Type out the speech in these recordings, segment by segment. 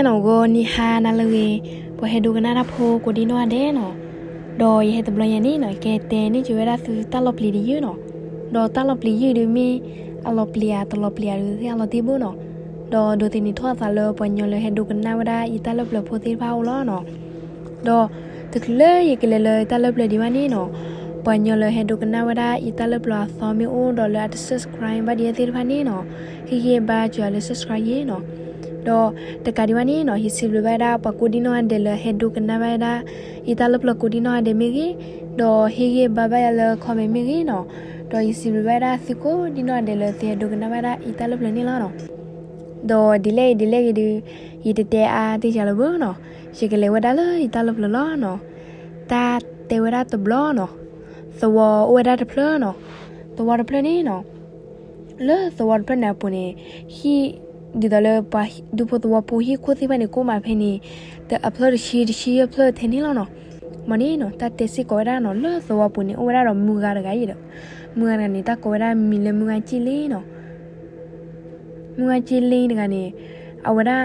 နီၣ် ဂီၤနံၤဟါနၤလၢအဂ့ၤ, ပှၤဟဲဒိကနၣ်တၢ်ဖိကိးဒံနီၢ်ဂၤဒဲးနီၣ်, ဒီးယဟဲတဘျီညါန့ၣ်နီၣ် ကတဲန့ၢ်က့ၤဝဲဒၣ်သုတၢ်လီၤပျံၤတယုၢ်နီၣ်, ဒီးတၢ်လီၤပျံၤယုၢ်ဒုးမ့ၢ်အလီၤပျံၤဧါ တလီၤပျံၤဧါဒုးသ့ၣ်အလီၤတံၢ်ဘိနီၣ်, ဒီးဒိးသန့ၤထီၣ်အသးလၢပှၤကညီလၢဟဲဒိကနၣ်ဝဲဒၣ်ယတၢ်လၢပျၢၤဖိသ့ၣ်တဖၣ်အအိၣ်လီၤနီၣ်. ဒီးတချုးလၢယကလဲၤလၢတၢ်လၢပျၢၤဒံးဘၣ်န့ၣ်နီၣ်, ပှၤကညီလၢဟဲဒိကနၣ်ဝဲဒၣ်ယတၢ်လၢပျၢၤအသီမ့ၢ်အိၣ်ဒီးလၢအတ subscribe ဘၣ်ဒံးသ့ၣ်တဖၣ်န့ၣ်နီၣ်, ဟ့ၣ်ဂံၢ်ဘါစၢၤလၢ subscribe ယ့နီၣ်. ဒီးတကးဒံးဘၣ်န့ၣ်နီၣ် ယစံးဘျုးဘၣ်ဝဲဒၣ်ပှၤကိးဒံနီၢ်ဂၤဒဲးလၢဟဲဒိကနၣ်ဘၣ်ဝဲဒၣ် ယတၢ်လၢပျၢၤကိးဒံနီၢ်ဂၤဒဲးမ့ၢ်ဂ့ၤ, ဒီးဟ့ၣ်ဂံၢ်ဘါဘၣ်ယၤလၢ comment မ့ၢ်ဂ့ၤနီၣ်, ဒီးယစံးဘျုးဘၣ်ဝဲဒၣ်သုကိးဒံနီၢ်ဂၤဒဲးလၢသုဟဲဒိကနၣ်ဘၣ်ဝဲဒၣ်ယတၢ်လၢပျၢၤန့ၣ်လီၤနီၣ်. ဒီးဒ်လဲၣ်ဂ့ၤဒ်လဲၣ်ဂ့ၤဒုး ယတတဲအါတဲယၤလၢၤဘၣ်နီၣ်, ယကလဲၤဝဲဒၣ်လၢယတၢ်လၢပျၢၤလီၤနီၣ်. တၢ်တဲဝဲဒၣ်တဘျီနီၣ်, သဝီအိၣ်ဝဲဒၣ်တဖျၢၣ်နီၣ်, သဝီတဖျၢၣ်န့ၣ်နီၣ်, လၢသဝီတဖျၢၣ်န့ၣ်အပူၤန့ၣ် ဟံၣ် ဒ်သိးလၢပှၤဒူဖိသဝီဖိဟံၣ်ခိၣ်သ့ၣ်တဖၣ်န့ၣ် ကအိၣ်မးဖဲန့ၣ် အဖျၢၣ်တဆံ တဆံယဲၢ်ဖျၢၣ်ထဲန့ၣ်လီၤနီၣ်. မ်န့ၣ်နီၣ် တၢ်တဲစ့ၢ်ကီးဝဲဒၣ်နီၣ် လၢသဝီပူၤန့ၣ် အိၣ်ဝဲဒၣ်ဒီးမုၢ်ဂၤတဂၤအံၤဒီး မုၢ်ဂၤတဂၤန့ၣ် တၢ်ကိးဝဲဒၣ်မံၤလၢမုၢ်ဂၤကၠ့လ့နီၣ်. မုၢ်ဂၤကၠ့လ့တဂၤန့ၣ် အဝဲဒၣ်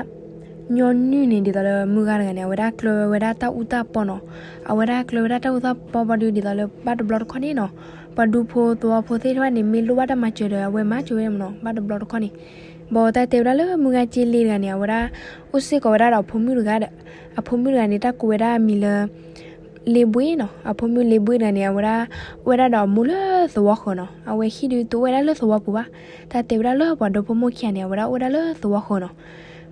ညီနုၢ်န့ၣ် ဒ်သိးလၢမုၢ်ဂၤတဂၤန့ၣ် အဝဲဒၣ်ကျၢၤဝဲဒၣ်တၢ်အူတၢ်ပီနီၣ်. အဝဲဒၣ်ကျၢၤဝဲဒၣ်တၢ်အူတၢ်ပီဘၣ်ဒီး ဒ်သိးလၢဘၣ်တဘျီတခီၣ်န့ၣ်နီၣ်, ပှၤဒူဖိသဝီဖိသ့ၣ်တဖၣ်န့ၣ် မ့ၢ်လိၣ်ဘၣ်တၢ်မၤစၢၤဒီး အဝဲမၤစၢၤဝဲဒၣ်မးနီၣ်, ဘၣ်တဘျီတခီၣ်န့ၣ်. ဘၣ်တၢ်တဲဝဲဒၣ်လၢမုၢ်ဂၤကၠ့လ့တဂၤန့ၣ် အဝဲဒၣ်အိၣ်စ့ၢ်ကီးဝဲဒၣ်ဒီးအဖိမုၣ်တဂၤဒီး အဖိမုၣ်တဂၤန့ၣ် တၢ်ကိးဝဲဒၣ်မံၤလၢ လ့ဘှ့ၣ်နီၣ်. အဖိမုၣ်လ့ဘှ့ၣ်တဂၤန့ၣ် အဝဲဒၣ် အိၣ်ဝဲဒၣ်ဒီးအမိၢ်လၢသဝီဃၢၤနီၣ်. အဝဲဟံၣ်ဒုးတအိၣ်ဝဲဒၣ်လၢသဝီပူၤဘၣ်. တၢ်တဲဝဲဒၣ်လၢပှၤဒီဖိမိၢ်ခံဂၤန့ၣ် အဝဲဒၣ်အိၣ်ဝဲဒၣ်လၢသဝီဃၢၤနီၣ်.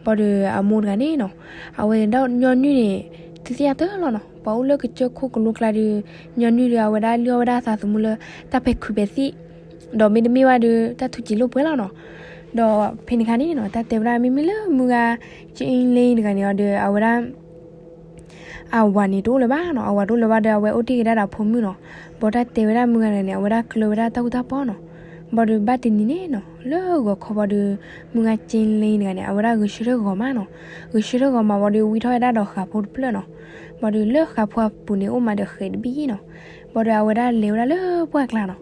ဘၣ်ဒီးအမိၢ်တဂၤန့ၣ်နီၣ်, အဝဲဒီးညီနုၢ်န့ၣ် သုသ့ၣ်ညါတၢ်လီၤနီၣ်, ပှၤအိၣ်လၢကစၢၢ်ခိၣ်ကလိကျါဒီး ညီနုၢ်ဒီးအဝဲဒၣ်လုၢ်အီၣ်ဝဲဒၣ်အသးသမူလၢ တၢ်ပဲာ်ခုးပဲာ်သံၣ်, ဒီးမ့တမ့ၢ်ဘၣ်ဒီး တၢ်ထူးစံးလိာ်ပှဲၤလီၤနီၣ်. ဒီးဖဲန့ၣ်ခါန့ၣ်နီၣ် တၢ်တဲဝဲဒၣ် မ့မ့ၢ်လၢမုၢ်ဂၤကၠ့လ့တဂၤန့ၣ်အီၤဒီး အဝဲဒၣ် အဝၤန့ၣ်တအိၣ်လၢၤဘၣ်နီၣ်, အဝၤတအိၣ်လၢၤဘၣ်ဒီး အဝဲအိၣ်တ့ၢ်က့ၤဒၣ်ဒီးအဖိမုၣ်နီၣ်. ဘၣ်တၢ်တဲဝဲဒၣ်မုၢ်ဂၤတဂၤန့ၣ် အဝဲဒၣ်ကျၢၤဝဲဒၣ်တၢ်အူတၢ်ပီနီၣ်. ဘၣ်ဒီးဘၣ်တနံၤန့ၣ်နီၣ် လၢဂီၤခီဘၣ်ဒီး မုၢ်ဂၤကၠ့လ့တဂၤန့ၣ် အဝဲဒၣ်ဂဲၤဆၢထၢၣ်ဂီၤမးနီၣ်. ဂဲၤဆၢထၢၣ်ဂီၤမးဘၣ်ဒီး ဝံထီၣ်ဝဲဒၣ်ဒီးဃးဖိတဖျၢၣ်နီၣ်. ဘၣ်ဒီးလၢဃးဖိအပူၤန့ၣ် အိၣ်မးဒီးဃဲးတဘ့ၣ်နီၣ်. ဘၣ်ဒီးအဝဲဒၣ်လဲၤဝဲဒၣ်လၢပှၢ်ကျါနီၣ်.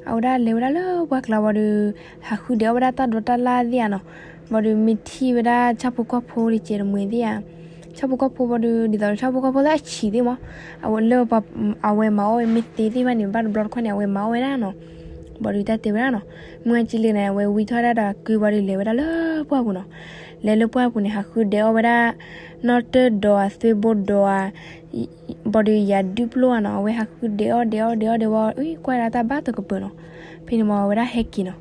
အဝဲဒၣ်လဲၤဝဲဒၣ်လၢပှၢ်ကျါဘၣ်ဒီး ဟးဃုဒဲးအီၣ်ဝဲဒၣ်တၢ်ဒိးတၢ်လၣ်သ့ၣ်ဧါနီၣ်. ဘၣ်ဒီးမ့ၢ်ထံၣ်ဝဲဒၣ်ဆၣ်ဖိကီၢ်ဖိတကဲးတမှဲၤသ့ၣ်ဧါ, ဆၣ်ဖိကီၢ်ဖိဘၣ်ဒီး ဒ်သိးလၢဆၣ်ဖိကီၢ်ဖိလၢအဆံးသ့ၣ်မး, အဝဲလၢ အဝဲမၤအီၣ်ဝဲမ့ၢ်သ့သ့ၣ်တဖၣ်န့ၣ် ဘၣ်တဘျီတခီၣ်န့ၣ် အဝဲမၤအီၣ်ဝဲဒၣ်နီၣ်. ဘၣ်ဒီးတၢ်တဲဝဲဒၣ်နီၣ် မုၢ်ဂၤကၠ့လ့န့ၣ် အဝဲဝံထီၣ်ဝဲဒၣ်ဒီးအကုဘၣ်ဒီး လဲၤဝဲဒၣ်လၢပှၢ်ပူၤနီၣ်. လဲၤလၢပှၢ်ပူၤန့ၣ် ဟးဃုဒဲးအီၣ်ဝဲဒၣ် နီၣ်တၢၢ်ဒိးဧါ သွ့ဘိဒိးဧါ ဘၣ်ဒီးယၤဒုၣ်ပျိၣ်ဧါနီၣ်. အဝဲဟးဃုဒဲးအီၣ်ဒဲးအီၣ်ဒဲးအီၣ်ဒဲးဝဲ အကွၢ်ဒၣ်တၢ်ဘၣ်တကပၤနီၣ်. ဖဲန့ၣ်ဝံၤ အဝဲဒၣ်ဟဲက့ၤနီၣ်.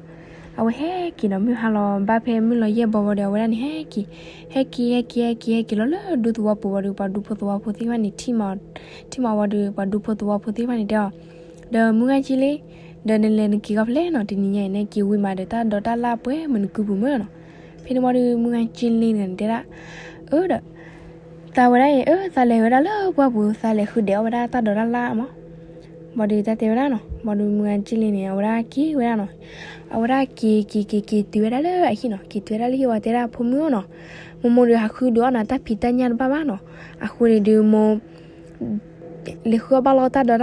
အဝဲဟဲက့ၤနီၣ် မုၢ်ဟါလီၤဘၣ်ဖဲမုၢ်လီၤယဲၢ်ဘီဘၣ်ဒီး အဝဲဒၣ်န့ၣ်ဟဲက့ၤ, ဟဲက့ၤ ဟဲက့ၤ ဟဲက့ၤ ဟဲက့ၤလီၤလၢဒူသဝီပူၤဘၣ်ဒီး ပှၤဒူဖိသဝီဖိသ့ၣ်တဖၣ်န့ၣ် ထံၣ်မးအီၤ, ထံၣ်မးအီၤဘၣ်ဒီး ပှၤဒူဖိသဝီဖိသ့ၣ်တဖၣ်န့ၣ်တဲအီၤ, ဒီးမုၢ်ဂၤကၠ့လ့, ဒီးနလဲၤနက့ၤဂီၤဖဲလဲၣ်နီၣ်, တနံၤညါအံၤန့ၣ်က့ၤဝံၤမးဒီး တၢ်ဒိးတၢ်လၣ်ပှဲၤမုာ်နကုပူၤမၢ်နီၣ်. ဖဲန့ၣ်ဝံၤဒီး မုၢ်ဂၤကၠ့လ့န့ၣ်တဲဒၣ်, အၢဒီး သးဝဲဒၣ်အံၤ အၢ သးလဲၤဝဲဒၣ်လၢပှၢ်ပူၤ သးလဲၤဃုဒဲးအီၣ်ဝဲဒၣ်တၢ်ဒိးတၢ်လၣ်မး. ဘၣ်ဒီးတၢ်တဲဝဲဒၣ်နီၣ်, ဘၣ်ဒီးမုၢ်ဂၤကၠ့လ့န့ၣ် အဝဲဒၣ်က့ၤဝဲဒၣ်နီၣ်. အဝဲဒၣ်က့ၤ က့ၤ က့ၤ က့ၤတုၤဝဲဒၣ်လၢအဟံၣ်နီၣ်, က့ၤတုၤဝဲဒၣ်လၢဟံၣ်ဝံၤတဲဒၣ်ဖိမုၣ်အီၤနီၣ်, မိၢ်မိၢ်ဒီးဟးဃုဒုးအီၣ်နၤတၢ်ဖံးတၢ်ညၣ်တဘၣ်ဘၣ်နီၣ်, အဃိန့ၣ်ဒုးမိၢ် လဲၤဃုအီၣ်ဘၣ်လီၤတၢ်ဒိးတၢ်လၣ်လီၤနီၣ်, အဃိန့ၣ်ဒုးဖီအီၣ်တ့ၤအီၣ်တၢ်ယါ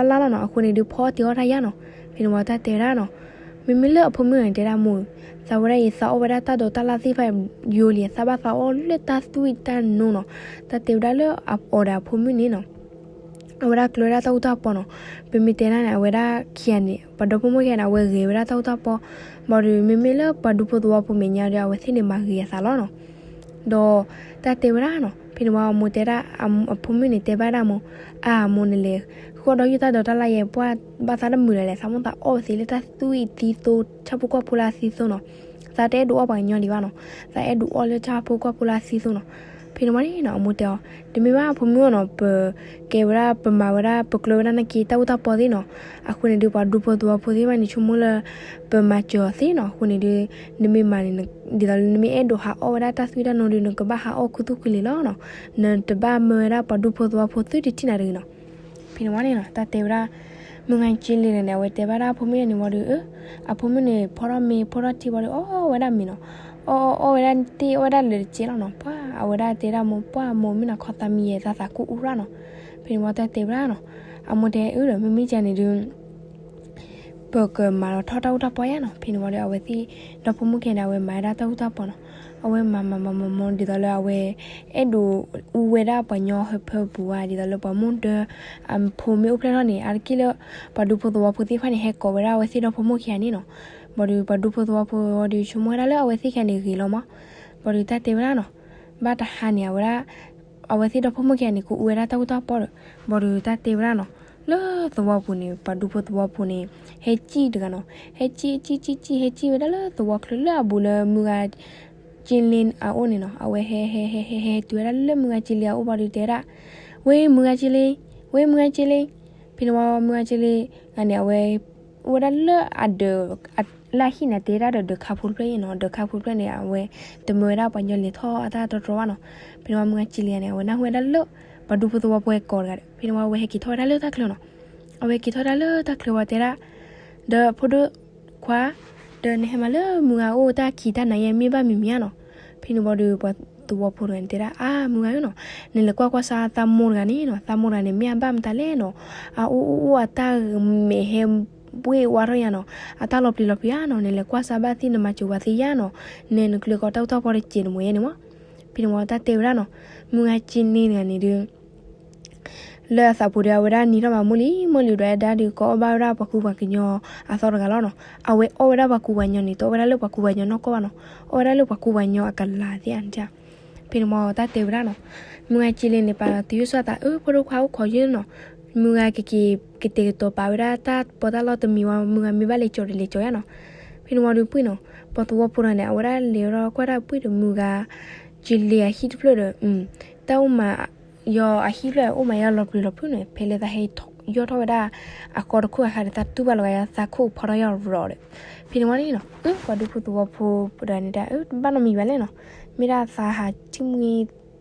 နီၣ်. ဖဲန့ၣ်ဝံၤတၢ်တဲဝဲဒၣ်နီၣ်, မ့မ့ၢ်လၢအဖိမုၣ်န့ၣ်တဲဒၣ်မိၢ်, သးဝဲဒၣ်အံၤ သးအီၣ်ဝဲဒၣ်တၢ်ဒိးတၢ်လၣ်သ့ၣ်တဖၣ်ယိာ်လံ, သးဘၣ်သးအီၣ်လၢတၢ်သွံၣ်တၢ်နိနီၣ်. တၢ်တဲဝဲဒၣ်လၢအီၤဒီးအဖိမုၣ်န့ၣ်နီၣ် အဝဲဒၣ်ကျၢၤဝဲဒၣ်တၢ်အူတၢ်ပီနီၣ်. ပမ့ၢ်တဲဒၣ်န့ၣ် အဝဲဒၣ်ခံဂၤန့ၣ် ပှၤဒီဖိမိၢ်ခံဂၤန့ၣ် အဝဲဂဲၤဝဲဒၣ်တၢ်အူတၢ်ပီ, ဘၣ်ဒီးမ့မ့ၢ်လၢပှၤဒူဖိသဝီဖိမဲာ်ညါဒီး အဝဲသ့ၣ်န့ၣ်မၤဂ့ၤအသးလီၤနီၣ်. ဒီးတၢ်တဲဝဲဒၣ်နီၣ်, ဖဲန့ၣ်ဝံၤအမိၢ်တဲဒၣ်, အမိၢ် အဖိမုၣ်န့ၣ်တဲဘၣ်ဒၣ်မိၢ်, အမိၢ်န့ၣ်လဲၤဃုအီၣ်ဒီးယုၢ်တၢ်ဒိးတၢ်လၣ်ယဲ ပှၢ်ဘၣ်သးတမုာ်လၢၤလဲၣ်, သးမိၢ်သးအီၣ်ဝဲသ့လၢတၢ်သွံၣ်သံသိ ဆၣ်ဖိကီၢ်ဖိလၢအသံသိနီၣ်. သးတအဲၣ်ဒိးအီၣ်ပှၤကညီဒံးဘၣ်နီၣ်, သးအဲၣ်ဒိးအီၣ်လၢဆၣ်ဖိကီၢ်ဖိလၢအသံသိနီၣ်. ဖဲန့ၣ်ဝံၤန့ၣ်နီၣ် အမိၢ်တဲအီၤ, တမ့ၢ်ဘၣ်ဖိမုၣ်အီၤနီၣ်, ပကဲဝဲဒၣ် ပမၤဝဲဒၣ် ပကျၢၤဝဲဒၣ်နာ်က့တၢ်အူတၢ်ပီသ့ၣ်နီၣ်. အဃိန့ၣ်ဒုး ပှၤဒူဖိသဝီဖိသ့ၣ်တဖၣ်န့ၣ် ဆိကမိၣ်လၢ ပမၤစၢၤအီၤသ့နီၣ်. အဃိန့ၣ်ဒုး နမ့ၢ်မၤန့ၣ် ဒ်သိးလၢနမ့ၢ်အဲၣ်ဒိးဟးအီၣ်ဝဲဒၣ်တၢ်သွံၣ်တၢ်နိဒီး နကဘၣ်ဟးအီၣ်ခူသူၣ်ခူလံၤလီၤနီၣ်. နတဘၣ်မၢဝဲဒၣ်ပှၤဒူဖိသဝီဖိသုတထံၣ်နၤတဂ့ၤနီၣ်. ဖဲန့ၣ်ဝံၤန့ၣ်နီၣ် တၢ်တဲဝဲဒၣ် မုၢ်ဂၤကၠ့လ့န့ၣ် အဝဲတဲဘၣ်ဒၣ်အဖိမုၣ်န့ၣ်ဝံၤဒီး အဖိမုၣ်န့ၣ် ဖီထီၣ်မ့ၤဖီထီၣ်ထံဝံၤဒီး အီၣ်ဝဲဒၣ်မ့ၤနီၣ်. အီၣ်အီၣ်အီၣ်ဝဲဒၣ်တ့ၢ်အီၣ်ဝဲဒၣ်လၢာ်တကဲလီၤနီၣ်. ပှၢ် အဝဲဒၣ်တဲဒၣ်မိၢ် ပှၢ်မိၢ်မုၢ်နၤခီသးမံယဲ သးသးကိၢ်အူရၣ်နီၣ်. ဖဲန့ၣ်ဝံၤတၢ်တဲဝဲဒၣ်နီၣ် အမိၢ်တဲအၢဒီး မ့မ့ၢ်ကန့ၣ်ဒုး ပကမၤလီၤထီၣ်တၢ်အူတၢ်ပီယါနီၣ်. ဖဲန့ၣ်ဝံၤဒီး အဝဲသ့ၣ်ဒီဖိမိၢ်ခံဂၤန့ၣ် အဝဲမၤဝဲဒၣ်တၢ်အူတၢ်ပီနီၣ်. အဝဲမၤမၤမၤမၤမၤ ဒ်သိးလၢအဝဲ အဲၣ်ဒိးအူဝဲဒၣ်ပှၤညီဟၢဖၢပူၤဧါ, ဒ်သိးလၢပှၤမိၢ်ဒၢအဖိမ့ၢ်အိၣ်ဖျဲၣ်ထီၣ်န့ၣ် အါတက့ၢ်လၢ ပှၤဒူဖိသဝီဖိသ့ၣ်တဖၣ်န့ၣ် ဟဲကိးဝဲဒၣ်အဝဲသ့ၣ်ဒီဖိမိၢ်ခံဂၤန့ၣ်နီၤ. ဘၣ်ဒီးပှၤဒူဖိသဝီဖိဝံၤဒီး ဆိကမိၣ်ဝဲဒၣ်လၢအဝဲသ့ၣ်ခံဂၤန့ၣ်ဂ့ၤလီၤမး. ဘၣ်ဒီးတၢ်တဲဝဲဒၣ်နီၤ, ဘၣ်တဟါန့ၣ် အဝဲဒၣ် အဝဲသ့ၣ်ဒီဖိမိၢ်ခံဂၤန့ၣ် ကအိၣ်ဝဲဒၣ်တၢ်အူတၢ်ပီဒီး ဘၣ်ဒီးတၢ်တဲဝဲဒၣ်နီၤ, လၢသဝီပူၤန့ၣ် ပှၤဒူဖိသဝီဖိန့ၣ် ဟဲစံၣ်တဂၤနီၤ, ဟဲစံၣ်စံၣ်စံၣ်စံၣ် ဟဲစံၣ်ဝဲဒၣ်လၢသဝီချၢလၢအဘူးလၢမုၢ်ဂၤ ကၠ့လ့အအိၣ်န့ၣ်နီၤ. အဝဲဟဲဟဲဟဲဟဲဟဲတုၤဝဲဒၣ်လၢမုၢ်ဂၤကၠ့လ့အအိၣ်ဘၣ်ဒီးတဲဒၣ်, ဝဲမုၢ်ဂၤကၠ့လ့, ဝဲမုၢ်ဂၤကၠ့လ့. ဖဲန့ၣ်ဝံၤမုၢ်ဂၤကၠ့လ့ဂၤန့ၣ် အဝဲ အိၣ်ဝဲဒၣ်လၢအဒၢး လၢအဟံၣ်န့ၣ် တဲဒၣ်ဒီးဒၢးခါဖိတဖျၢၣ်အံၤနီၤ, ဒၢးခါဖိတဖျၢၣ်န့ၣ် အဝဲတမၢဝဲဒၣ်ပှၤညီလဲၤထီၣ်အတၢ်တြီတြီဘၣ်နီၤ. ဖဲန့ၣ်ဝံၤမုၢ်ဂၤကၠ့လ့ဂၤန့ၣ် အဝဲနၢ်ဟူဝဲဒၣ်လၢ ပှၤဒူဖိသဝီဖိကိးတဂၤဒီး ဖဲန့ၣ်ဝံၤအဝဲဟဲက့ၤထီၣ်ဝဲဒၣ်လၢတၢ်ချၢနီၤ. အဝဲက့ၤထီၣ်ဒၣ်လၢတၢ်ချၢဝံၤတဲဒၣ် ဒီးဖိဒိၣ်ခွါ, ဒီးနဟဲမၤလၢမုၢ်ဂၤအအိၣ်တၢ်ခံးတၢ်နၤယဲမ့ၢ်ဘၣ်မံၤမံၤဧါနီၤ. ဖဲန့ၣ်ဝံၤဒီးပှၤသဝီဖိတဂၤန့ၣ်တဲဒၣ် အါ မုၢ်ဂၤဧၢနီၤ, နလဲၤကွၢ်ကွၢ်စၢ်သးမိၢ်တဂၤန့ၣ်နီၤ, သးမိၢ်တဂၤန့ၣ် မ့ၢ်အဘၣ်မတၤလဲၣ်နီၤ, အအိၣ်အိၣ်အိၣ်အတၢ်မဲာ်ဟဲဘှ့ၣ်ဝါထီၣ်ယါနီၤ, အတၢ်လီၤပျံၤလီၤဖုးဧါနီၤ, နလဲၤကွၢ်စၢ်ဘၣ်သ့ၣ် နမၤစၢၤဝဲသ့ၣ်ယါနီၤ, နဲနကျဲၤကီးတၢ်အူတၢ်ပီတစဲးတမံၤယဲန့ၣ်မး. ဖဲန့ၣ်ဝံၤတၢ်တဲဝဲဒၣ်နီၤ, မုၢ်ဂၤကၠ့လ့တဂၤန့ၣ်ဒီး လၢအသးပူၤဒီး အဝဲဒၣ်နံၤထီၣ်မး မိၢ်လံၤမိၢ်လံၤဒီး အဒါဒီးကအီၣ်ဘၣ်ဝဲဒၣ်ပှၤကူပှၤကညီအသီတဂၤလီၤနီၤ. အဝဲအီၣ်ဝဲဒၣ်ပှၤကူပှၤကညီန့ၣ် တအီၣ်ဝဲဒၣ်လၢပှၤကူပှၤကညီနီၢ်ကီၢ်ဘၣ်နီၤ, အီၣ်ဝဲဒၣ်လၢပှၤကူပှၤကညီအကလၤသ့ၣ်ဧါန့ၣ်. ဖဲန့ၣ်ဝံၤတၢ်တဲဝဲဒၣ်နီၤ, မုၢ်ဂၤကၠ့လ့န့ၣ် ပာ်သယိၣ်စီသး အၢ ဖိဒိၣ်ခွါအိၣ်ခိးယုၢ်နီၤ, မုၢ်ဂၤကက့ၤ ကတဲာ်ကတီၤပာ်ဝဲဒၣ်တၢ်ပီးတၢ်လီတမံၤဝံၤ မုၢ်ဂၤမ့ၢ်ဘၣ်လဲၤကၠီၤဒီးလဲၤကၠီၤယါနီၤ. ဖဲန့ၣ်ဝံၤဒီးပှ့ၢ်နီၤ, ပှၤသဝီဖိတဂၤန့ၣ် အဝဲဒၣ်လဲၤဝဲဒီးကွၢ်တၢ်ပှ့ၢ်ဒီး မုၢ်ဂၤကၠ့လ့အဟံၣ်တဖျၢၣ်ဒီး တၢ်အိၣ်မး ယီၤအဟံၣ်ဖျၢၣ်အိၣ်မးယါလီၤပျံၤလီၤဖုးန့ၣ် ဖဲလၢသးဟဲယီၢ်ထီၣ်ဝဲဒၣ်အဃီတခိၣ်အခါဒီး သးတူၢ်ဘၣ်လီၤဂာ်ယါ သးခိၣ်ဖီထီၣ်ယါရီၤဒီး. ဖဲန့ၣ်ဝံၤန့ၣ်နီၤ, အၢ ပှၤဒူဖိသဝီဖိတဂၤန့ၣ်ဒၣ် အၢ တဘၣ်နီတမံၤဘၣ်လဲၣ်နီၤ, မ့ၢ်ဒၣ်သးဟးထံၣ်မှံ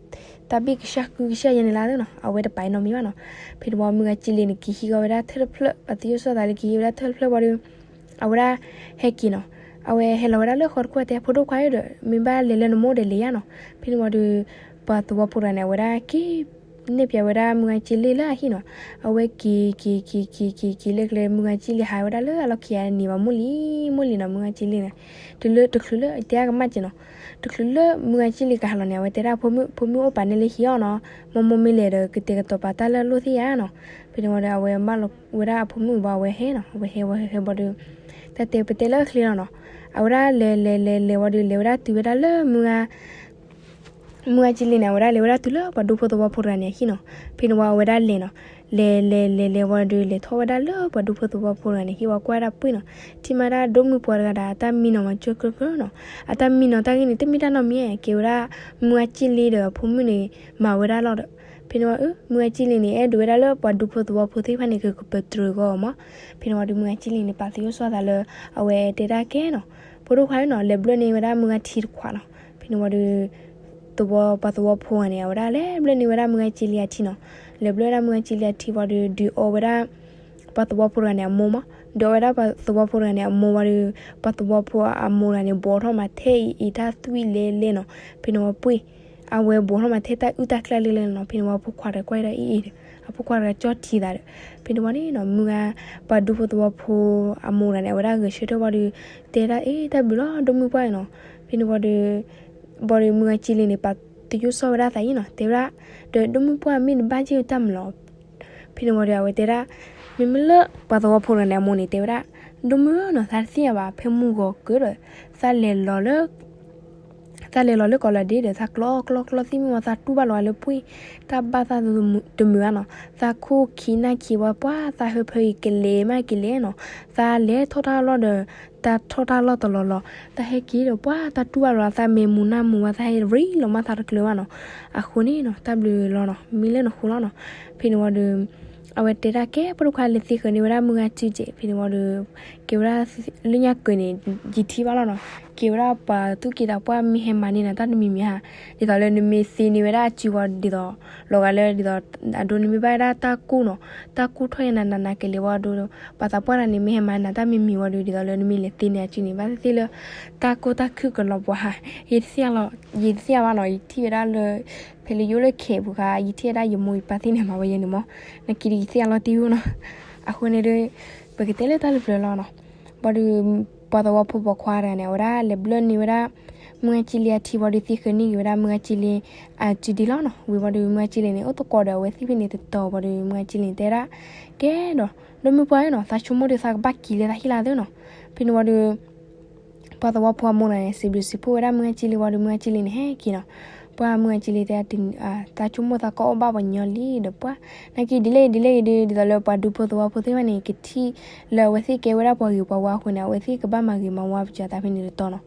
တၢ်ဘ့ၣ်ကစၢ်ဃုကစၢ်ယဲန့ၣ်လၢ်သ့ၣ်နီၤ, အဝဲတပာ်နီတမံၤဘၣ်နီၤ. ဖဲန့ၣ်ဝံၤမုၢ်ဂၤကၠ့လ့န့ၣ် က့ၤဟံးဃီၤဝဲဒၣ်ထၢၣ်တဖျၢၣ် ပှၤသယိၣ်စီသးလၢက့ၤဟံးဝဲဒၣ်ထၢၣ်တဖျၢၣ်ဝံၤဒီး အဝဲဒၣ်ဟဲက့ၤနီၤ, အဝဲဟဲလီၤဝဲဒၣ်လၢဃီတခိၣ်အတဲ ဖိဒိၣ်ခွါဧၢဒီး မ့ၢ်ဘၣ်လဲၤလၢနမိၢ်ဒီးလဲၤယါနီၤ. ဖဲန့ၣ်ဝံၤဒီး ပှၤသဝီဖိတဂၤန့ၣ် အဝဲဒၣ်က့ၤ နဲၣ်ပၠးဝဲဒၣ်မုၢ်ဂၤကၠ့လ့လၢအဟံၣ်နီၤ, အဝဲက့ၤက့ၤက့ၤက့ၤက့ၤက့ၤလၢကျဲ မုၢ်ဂၤကၠ့လ့ဟးဝဲဒၣ်လၢအလီၢ်ခံဂၤန့ၣ်ဘၣ် မိၢ်လံၤမိၢ်လံၤနီၤ, မုၢ်ဂၤကၠ့လ့န့ၣ် တုၤလၢတချုးလၢတဲအကမၣ်က့ၤနီၤ, တချုးလၢမုၢ်ဂၤကၠ့လ့ကဟးလီၤန့ၣ် အဝဲတဲဒၣ်ဖိမုၣ် ဖိမုၣ်အိၣ်ပာ်န့ၢ်လၢဟံၣ်အီၤနီၤ, မိၢ်မိၢ်မ့ၢ်လဲၤဒီးကတဲာ်ကတီၤပာ်တၢ်လၢအလိၣ်သ့ၣ်ယါနီၤ. ဖဲန့ၣ်ဝံၤဒီး အဝဲမၢလီၤဝဲဒၣ်အဖိမုၣ်ဘၣ် အဝဲဟဲနီၤ, အဝဲဟဲဝဲဟဲဝံၤဒီး တၢ်တဲပတဲလၢအချ့လီၤနီၤ, အဝဲဒၣ်လဲၤလဲၤလဲၤလဲၤဝံၤဒီး လဲၤဝဲဒၣ်တုၤဝဲဒၣ်လၢမုၢ်ဂၤ မုၢ်ဂၤကၠ့လ့န့ၣ် အဝဲဒၣ်လဲၤဝဲဒၣ်တုၤလၢပှၤဒူဖိသဝီဖိတဂၤန့ၣ်အဟံၣ်နီၤ. ဖဲန့ၣ်ဝံၤအဝဲဒၣ်လဲၤနီၤ, လဲၤလဲၤလဲၤလဲၤဝံၤဒီး လဲၤထီၣ်ဝဲဒၣ်လၢပှၤဒူဖိသဝီဖိတဂၤန့ၣ် ဟံၣ်ဝံၤကွၢ်ဝဲဒၣ်ပှ့ၢ်နီၤ, ထံၣ်မးဒၣ်ဒိၣ်မုၢ်ပှၢ်တဂၤဒီး အတၢ်မံနီၤမၤကၢၢ်ကြၢးကြၢးနီၤ, အတၢ်မံနီၤတၢ်ဂ့ၢ်န့ၣ် တမ့ၢ်တၢ်နီတမံၤဧါ, ကဲဝဲဒၣ် မုၢ်ဂၤကၠ့လ့ဒီးအဖိမုၣ်န့ၣ် မၤဝဲဒၣ်လီၤဒီး. ဖဲန့ၣ်ဝံၤ မုၢ်ဂၤကၠ့လ့န့ၣ် အဲၣ်ဒိးဝဲဒၣ်လၢပှၤဒူဖိသဝီဖိသ့ၣ်တဖၣ်န့ၣ် ကကပတြၢၤအဂီၢ်မး. ဖဲန့ၣ်ဝံၤဒီး မုၢ်ဂၤကၠ့လ့န့ၣ် ပာ်သယိၣ်စီသးလၢ အဝဲတဲဒၣ်ကဲနီၤ, ဖိဒိၣ်ခွါဧၢနီၤ, လဲၤဘျၢၣ်န့ၢ်ဝဲဒၣ်မုၢ်ဂၤထံတခွးနီၤ. ဖဲန့ၣ်ဝံၤဒီး သဝီ ပှၤသဝီဖိဂၤန့ၣ် အဝဲဒၣ်လဲၤဘျၢၣ်န့ၢ်ဝဲဒၣ်မုၢ်ဂၤကၠ့လ့အထံနီၤ, လဲၤဘျၢၣ်ဝဲဒၣ်မုၢ်ဂၤကၠ့လ့အထံဝံၤဒီး ဒုးအီဝဲဒၣ် ပှၤသဝီဖိတဂၤန့ၣ်အမိၢ်မး, ဒုးအီဝဲဒၣ်ပှၤသဝီဖိတဂၤန့ၣ်အမိၢ်ဝံၤဒီး ပှၤသဝီဖိအမိၢ်တဂၤန့ၣ် ဘိးထီၣ်မးထဲအံၤအံၤတၢ်သွံၣ်လဲလဲနီၤ. ဖဲန့ၣ်ဝံၤပှ့ၢ် အဝဲဘိးထီၣ်မးထဲတၢ်အုၣ်တၢ်ကျၢ်လဲလဲနီၤ. ဖဲန့ၣ်ဝံၤအဖိခွါတဂၤကွၢ်ဒီးအံၤအံၤဒီး အဖိခွါတဂၤကၠီထံသးဒီး ဖဲန့ၣ်ဝံၤန့ၣ်နီၤ မုၢ်ဂၤ ပှၤဒူဖိသဝီဖိအမိၢ်တဂၤန့ၣ် အဝဲဒၣ်ဂဲၤဆၢထၢၣ်ဝံၤဒီး တဲဒၣ်အ့ တၢ်ဘျုးလီၤ ဒိၣ်မုၢ်ပှၢ်အံၤနီၤ. ဖဲန့ၣ်ဝံၤဒီး ဘၣ်ဒီးမုၢ်ဂၤကၠ့လ့န့ၣ် ပာ်သယိၣ်စီဝဲဒၣ်သးအံၤနီၤ တဲဝဲဒၣ် ဒီးဒိၣ်မုၢ်ပှၢ်မ့ၢ်နဘၣ်က့ၤတၢ်မၤလီၤ. ဖဲန့ၣ်ဝံၤဒီးအဝဲတဲဒၣ် မ့မ့ၢ်လၢပှၤသဝီဖိတဂၤန့ၣ်အမိၢ်န့ၣ် တဲဝဲဒၣ် ဒိၣ်မုၢ်ဧၢနီၤ သးတသ့ၣ်ညါဘၣ် ဖဲမုၢ်ဂီၤကၢဒီး သးလဲၤလီၤလၢ သးလဲၤလီၤလၢကီးလီၤဒ့ဒီး သးကျီကျီကျီသ့ၣ်မ့ၢ်ဝံၤ သးတူၢ်ဘၣ်လီၤဂာ်လၢပှ့ၢ် တၢ်ဘၣ်သးတမုာ်ဘၣ်နီၤ. သးခိၣ်ခံနၢ်ခံဝံၤ ပှၤသးဟၢဖၢအံၤကလဲၤမးကလဲၤနီၤ. သးလဲၤထီၣ်တၢ်လီၢ်ဒီး တၢ်ထီၣ်တၢ်လီၢ်တလီၢ်လီၤ. သးဟဲက့ၤဒီး ပှၤသးတူၢ်ဘၣ်လီၤ သးမဲာ်မုာ်နၢ်မုာ်ဝံၤ သးဟဲရံလီၤမးသးတကျၢၤဘၣ်နီၤ. အဃိန့ၣ်နီၤ တၢ်ဘျုးလီၤနီၤ မ့ၢ်လၢနဃိလီၤနီၤ. ဖဲန့ၣ်ဝံၤဒီး အဝဲတဲဒၣ်ကဲ ဖိဒိၣ်ခွါလဲၤသ့ဃၢၤန့ၢ်ဝဲဒၣ်မုၢ်ဂၤစုကဲး ဖဲန့ၣ်ဝံၤဒီး ကဲဝဲဒၣ်လၢညါကၢၤန့ၣ် ယထံၣ်ဘၣ်လီၤနီၤ. ကဲဝဲဒၣ်ပှၤသူၣ်က့သးပှၢ်မ့ၢ်ဟဲမၤန့ၢ်နၤတၢ်တမံၤမံၤဧါ, ဒ်သိးလၢနမ့ၢ်သ့န့ၢ်ဝဲဒၣ်အစုဝံၤဒ်သိး လီၤဂာ်လၢဒ်သိး အဒိနမ့ၢ်ဘၣ်ဝဲဒၣ်တၢ်ကိၢ်နီၤ, တၢ်ကိၢ်ထီၣ်ယဲနၤနၤနၤကလဲၤဝံၤဒီး ပှၤသးပှၢ်တဂၤန့ၣ်မ့ၢ်ဟဲမၤနၤတၢ်မံၤမံၤဝံၤဒီး ဒ်သိးလၢနမ့ၢ်လဲၤသ့န့ၢ်အစုန့ၣ် ဘၣ်သ့ၣ်သ့ၣ်လၢ တၢ်ကိၢ်တၢ်ခုၣ်ကလီၤပှၤဧါ, ယတသ့ၣ်ညါလီၤ ယတသ့ၣ်ညါဘၣ်နီၤ. ယထံၣ်ဝဲဒၣ်လၢ ဖဲလၢယအိၣ်လၢခဲပူၤခါ ယထံၣ်ဝဲဒၣ်ယမိၢ်ယပၢ်သ့ၣ်န့ၣ်မၤဝဲယဲန့ၣ်မး, နာ်က့ဒီးယသ့ၣ်ညါလီၤတံၢ်ဧိၤနီၤ. အဃိန့ၣ်ဒီး ပကတဲလၢတၢ်လၢပျၢၤလီၤနီၤ. ဘၣ်ဒီး ပှၤသဝီဖိပိာ်ခွါတဂၤန့ၣ် အဝဲဒၣ်လဲၤဘျၢၣ်န့ၢ်ဝဲဒၣ် မုၢ်ဂၤကၠံလ့အထံဝံၤဒီး သံဃုာ်န့ၢ်ဂ့ၤဝဲဒၣ်မုၢ်ဂၤကၠံလ့အစုဒံးလီၤနီၤ. ဝံၤဝံၤဒီး မုၢ်ဂၤကၠံလ့န့ၣ် အိၣ်သကိးဒီးအဝဲသ့ၣ်ဖဲန့ၣ်တတီၤဝံၤဒီး မုၢ်ဂၤကၠံလ့န့ၣ်တဲဒၣ်, ကဲဒီး ဒီမုၢ်ပှၢ်ဧၢနီၤ, သးဆိကမိၣ်ဒီးသးကဘၣ်က့ၤလၢသးဟံၣ်လၢအသိးနီၤ. ဖဲန့ၣ်ဝံၤဒီး ပှၤသဝီဖိအမိၢ်န့ၣ် စံးဘျုးစံးဖှိၣ်ဝဲဒၣ်မုၢ်ဂၤကၠံလ့ဝံၤဒီး မုၢ်ဂၤကၠံလ့န့ၣ် ဟဲက့ၤနီၤ. ပှၢ်မုၢ်ဂၤကၠံလ့တဲဒၣ်, သးဆိကမိၣ်သးကအီၣ်ဘၣ်ပှၤညီလံဒီးပှၢ်, နာ်က့ဒ်လဲၣ်ဒ်လဲၣ်ဂ့ၤဒီး ဒ်သိးလၢပှၤဒူဖိသဝီဖိသ့ၣ်တဖၣ်န့ၣ် ကထံၣ်လၢအဝဲသ့ၣ်ကဲဝဲဒၣ်ပှၤဂ့ၤပှၤဝါအဃိန့ၣ် အဝဲသ့ၣ်ကဘၣ်မၤဂ့ၤမၤဝါပစၢၤသးဖဲန့ၣ်တတီၤနီၤ.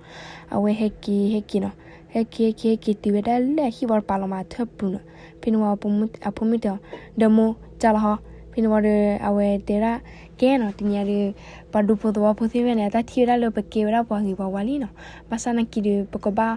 အဝဲဟဲက့ၤဟဲက့ၤနီၤ, ဟဲက့ၤဟဲက့ၤဟဲက့ၤတုၤဝဲဒၣ်လၢအဟံၣ်ဝံၤဒီး ပာ်လီၤမးအထၢၣ်ပူၤနီၤ. ဖဲန့ၣ်ဝံၤ အဖိမုၣ်တဲအီၤ, ဒီးမိၢ် ကၢ်လီၤဟီ. ဖဲန့ၣ်ဝံၤဒီး အဝဲတဲဒၣ်, ကဲနီၤ, တနံၤအံၤဒီး ပှၤဒူဖိသဝီဖိသ့ၣ်တဖၣ်န့ၣ် အတၢ်ထံၣ်ဝဲဒၣ်လၢပကဲဝဲဒၣ်ပှၤဂ့ၤပှၤဝါလံနီၤ. ဘၣ်ဆၣ်နာ်က့ဒီး ပကဘၣ်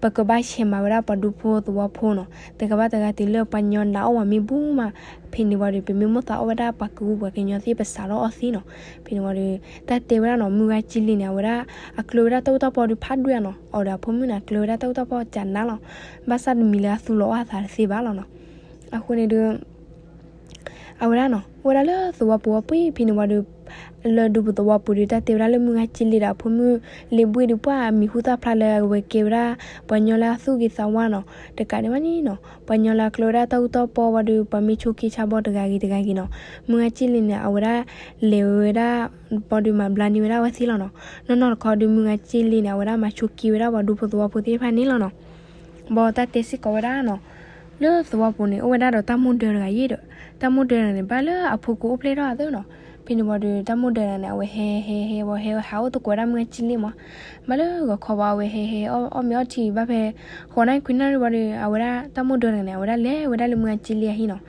ပကဘၣ်ဆဲးမၤဝဲဒၣ်ပှၤဒူဖိသဝီဖိနီၤ. တဂၤဘၣ်တဂၤတုၤလၢပှၤညီနးအီၣ်ဝဲမ့ၢ်ဘူၣ်မး, ဖဲန့ၣ်ဝံၤဒီး ပမ့ၢ်မိၣ်သးအီၣ်ဝဲဒၣ်ပှၤကဝူပှၤကညီသ့ၣ် ပစးထီၣ်အီၣ်သ့နီၤ. ဖဲန့ၣ်ဝံၤဒီး တၢ်တဲဝဲဒၣ်နီၤ, မုၢ်ဂၤကၠံလ့န့ၣ် အဝဲဒၣ် အကျၢၤဝဲဒၣ်တၢ်အိၣ်တၢ်ပီဒီးဖးဒိၣ်နီၤ. အီၤဒီးအဖိမုၣ်န့ၣ် အကျၢၤဝဲဒၣ်တၢ်အိၣ်တၢ်ပီကနးလီၤ. ဘၣ်ဆၣ်တမံၤလၢအသူၣ်လီၤအီၣ်အသးတသ့ဘၣ်လီၤနီၤ. အဃိန့ၣ်ဒီး အဝဲဒၣ်နီၤ အိၣ်ဝဲဒၣ်လၢသဝီပူၤဝံၤပှၢ် ဖဲန့ၣ်ဝံၤဒီး လၢဒူပူၤသဝီပူၤဒီး တၢ်တဲဝဲဒၣ်လၢမုၢ်ဂၤကၠံလ့ဒီးအဖိမုၣ်လ့ဘှ့ၣ်ဒီး ပှၢ်မံၤဟူသၣ်ဖျါလၢအဝဲကဲဝဲဒၣ် ပှၤညီလၢအသူၣ်ဂ့ၤသးဝါနီၤ. တကးဒံးဘၣ်န့ၣ်နီၤ ပှၤညီလၢအကျၢၤဝဲဒၣ်တၢ်အူတၢ်ပီဝံၤဒီး ပှၤမ့ၢ်ဆိးက့ဆါဘီတဂၤဂ့ၤတဂၤဂ့ၤနီၤ, မုၢ်ဂၤကၠံလ့န့ၣ် အဝဲဒၣ်လဲၤဝဲဒၣ် ဘၣ်ဒီးမၤဘျါန့ၢ်ဝဲဒၣ်အဝဲသ့ၣ်လီၤနီၤ. နီၢ်နီၢ်တခီဒီး မုၢ်ဂၤကၠံလ့န့ၣ် အဝဲဒၣ်မၤဆိးက့ဝဲဒၣ်ပှၤဒူဖိသဝီဖိသ့ၣ်တဖၣ်န့ၣ်လီၤနီၤ. ဘၣ်တၢ်တဲစ့ၢ်ကီးဝဲဒၣ်နီၤ, လၢသဝီပူၤန့ၣ် အိၣ်ဝဲဒၣ်ဒီးတၢ်မိၢ်ဒၢတဂၤယ့ၣ်ဒီး တၢ်မိၢ်ဒၢတဂၤန့ၣ် ဘၣ်လၢအဖိကအိၣ်ဖျဲၣ်ထီၣ်အသိးနီၤ. ဖဲန့ၣ်ဝံၤဒီး တၢ်မိၢ်ဒၢတဂၤန့ၣ် အဝဲဟဲဟဲဟဲဝံၤ ဟဲဟးအိၣ်သကိးဝဲဒၣ်မုၢ်ဂၤကၠံလ့မး. ဘၣ်လၢဂီၤခီဝံၤ အဝဲဟဲဟဲအီၣ်မ့ၤအီထံဘၣ်ဖဲ ဃိးနၣ်ရံၣ်ခွံနၣ်ရံၣ်ဝံၤဒီး အဝဲဒၣ်တၢ်မိၢ်ဒၢတဂၤန့ၣ် အဝဲဒၣ်လဲၤဝဲဒၣ်လၢမုၢ်ဂၤကၠံလ့အဟံၣ်နီၤ.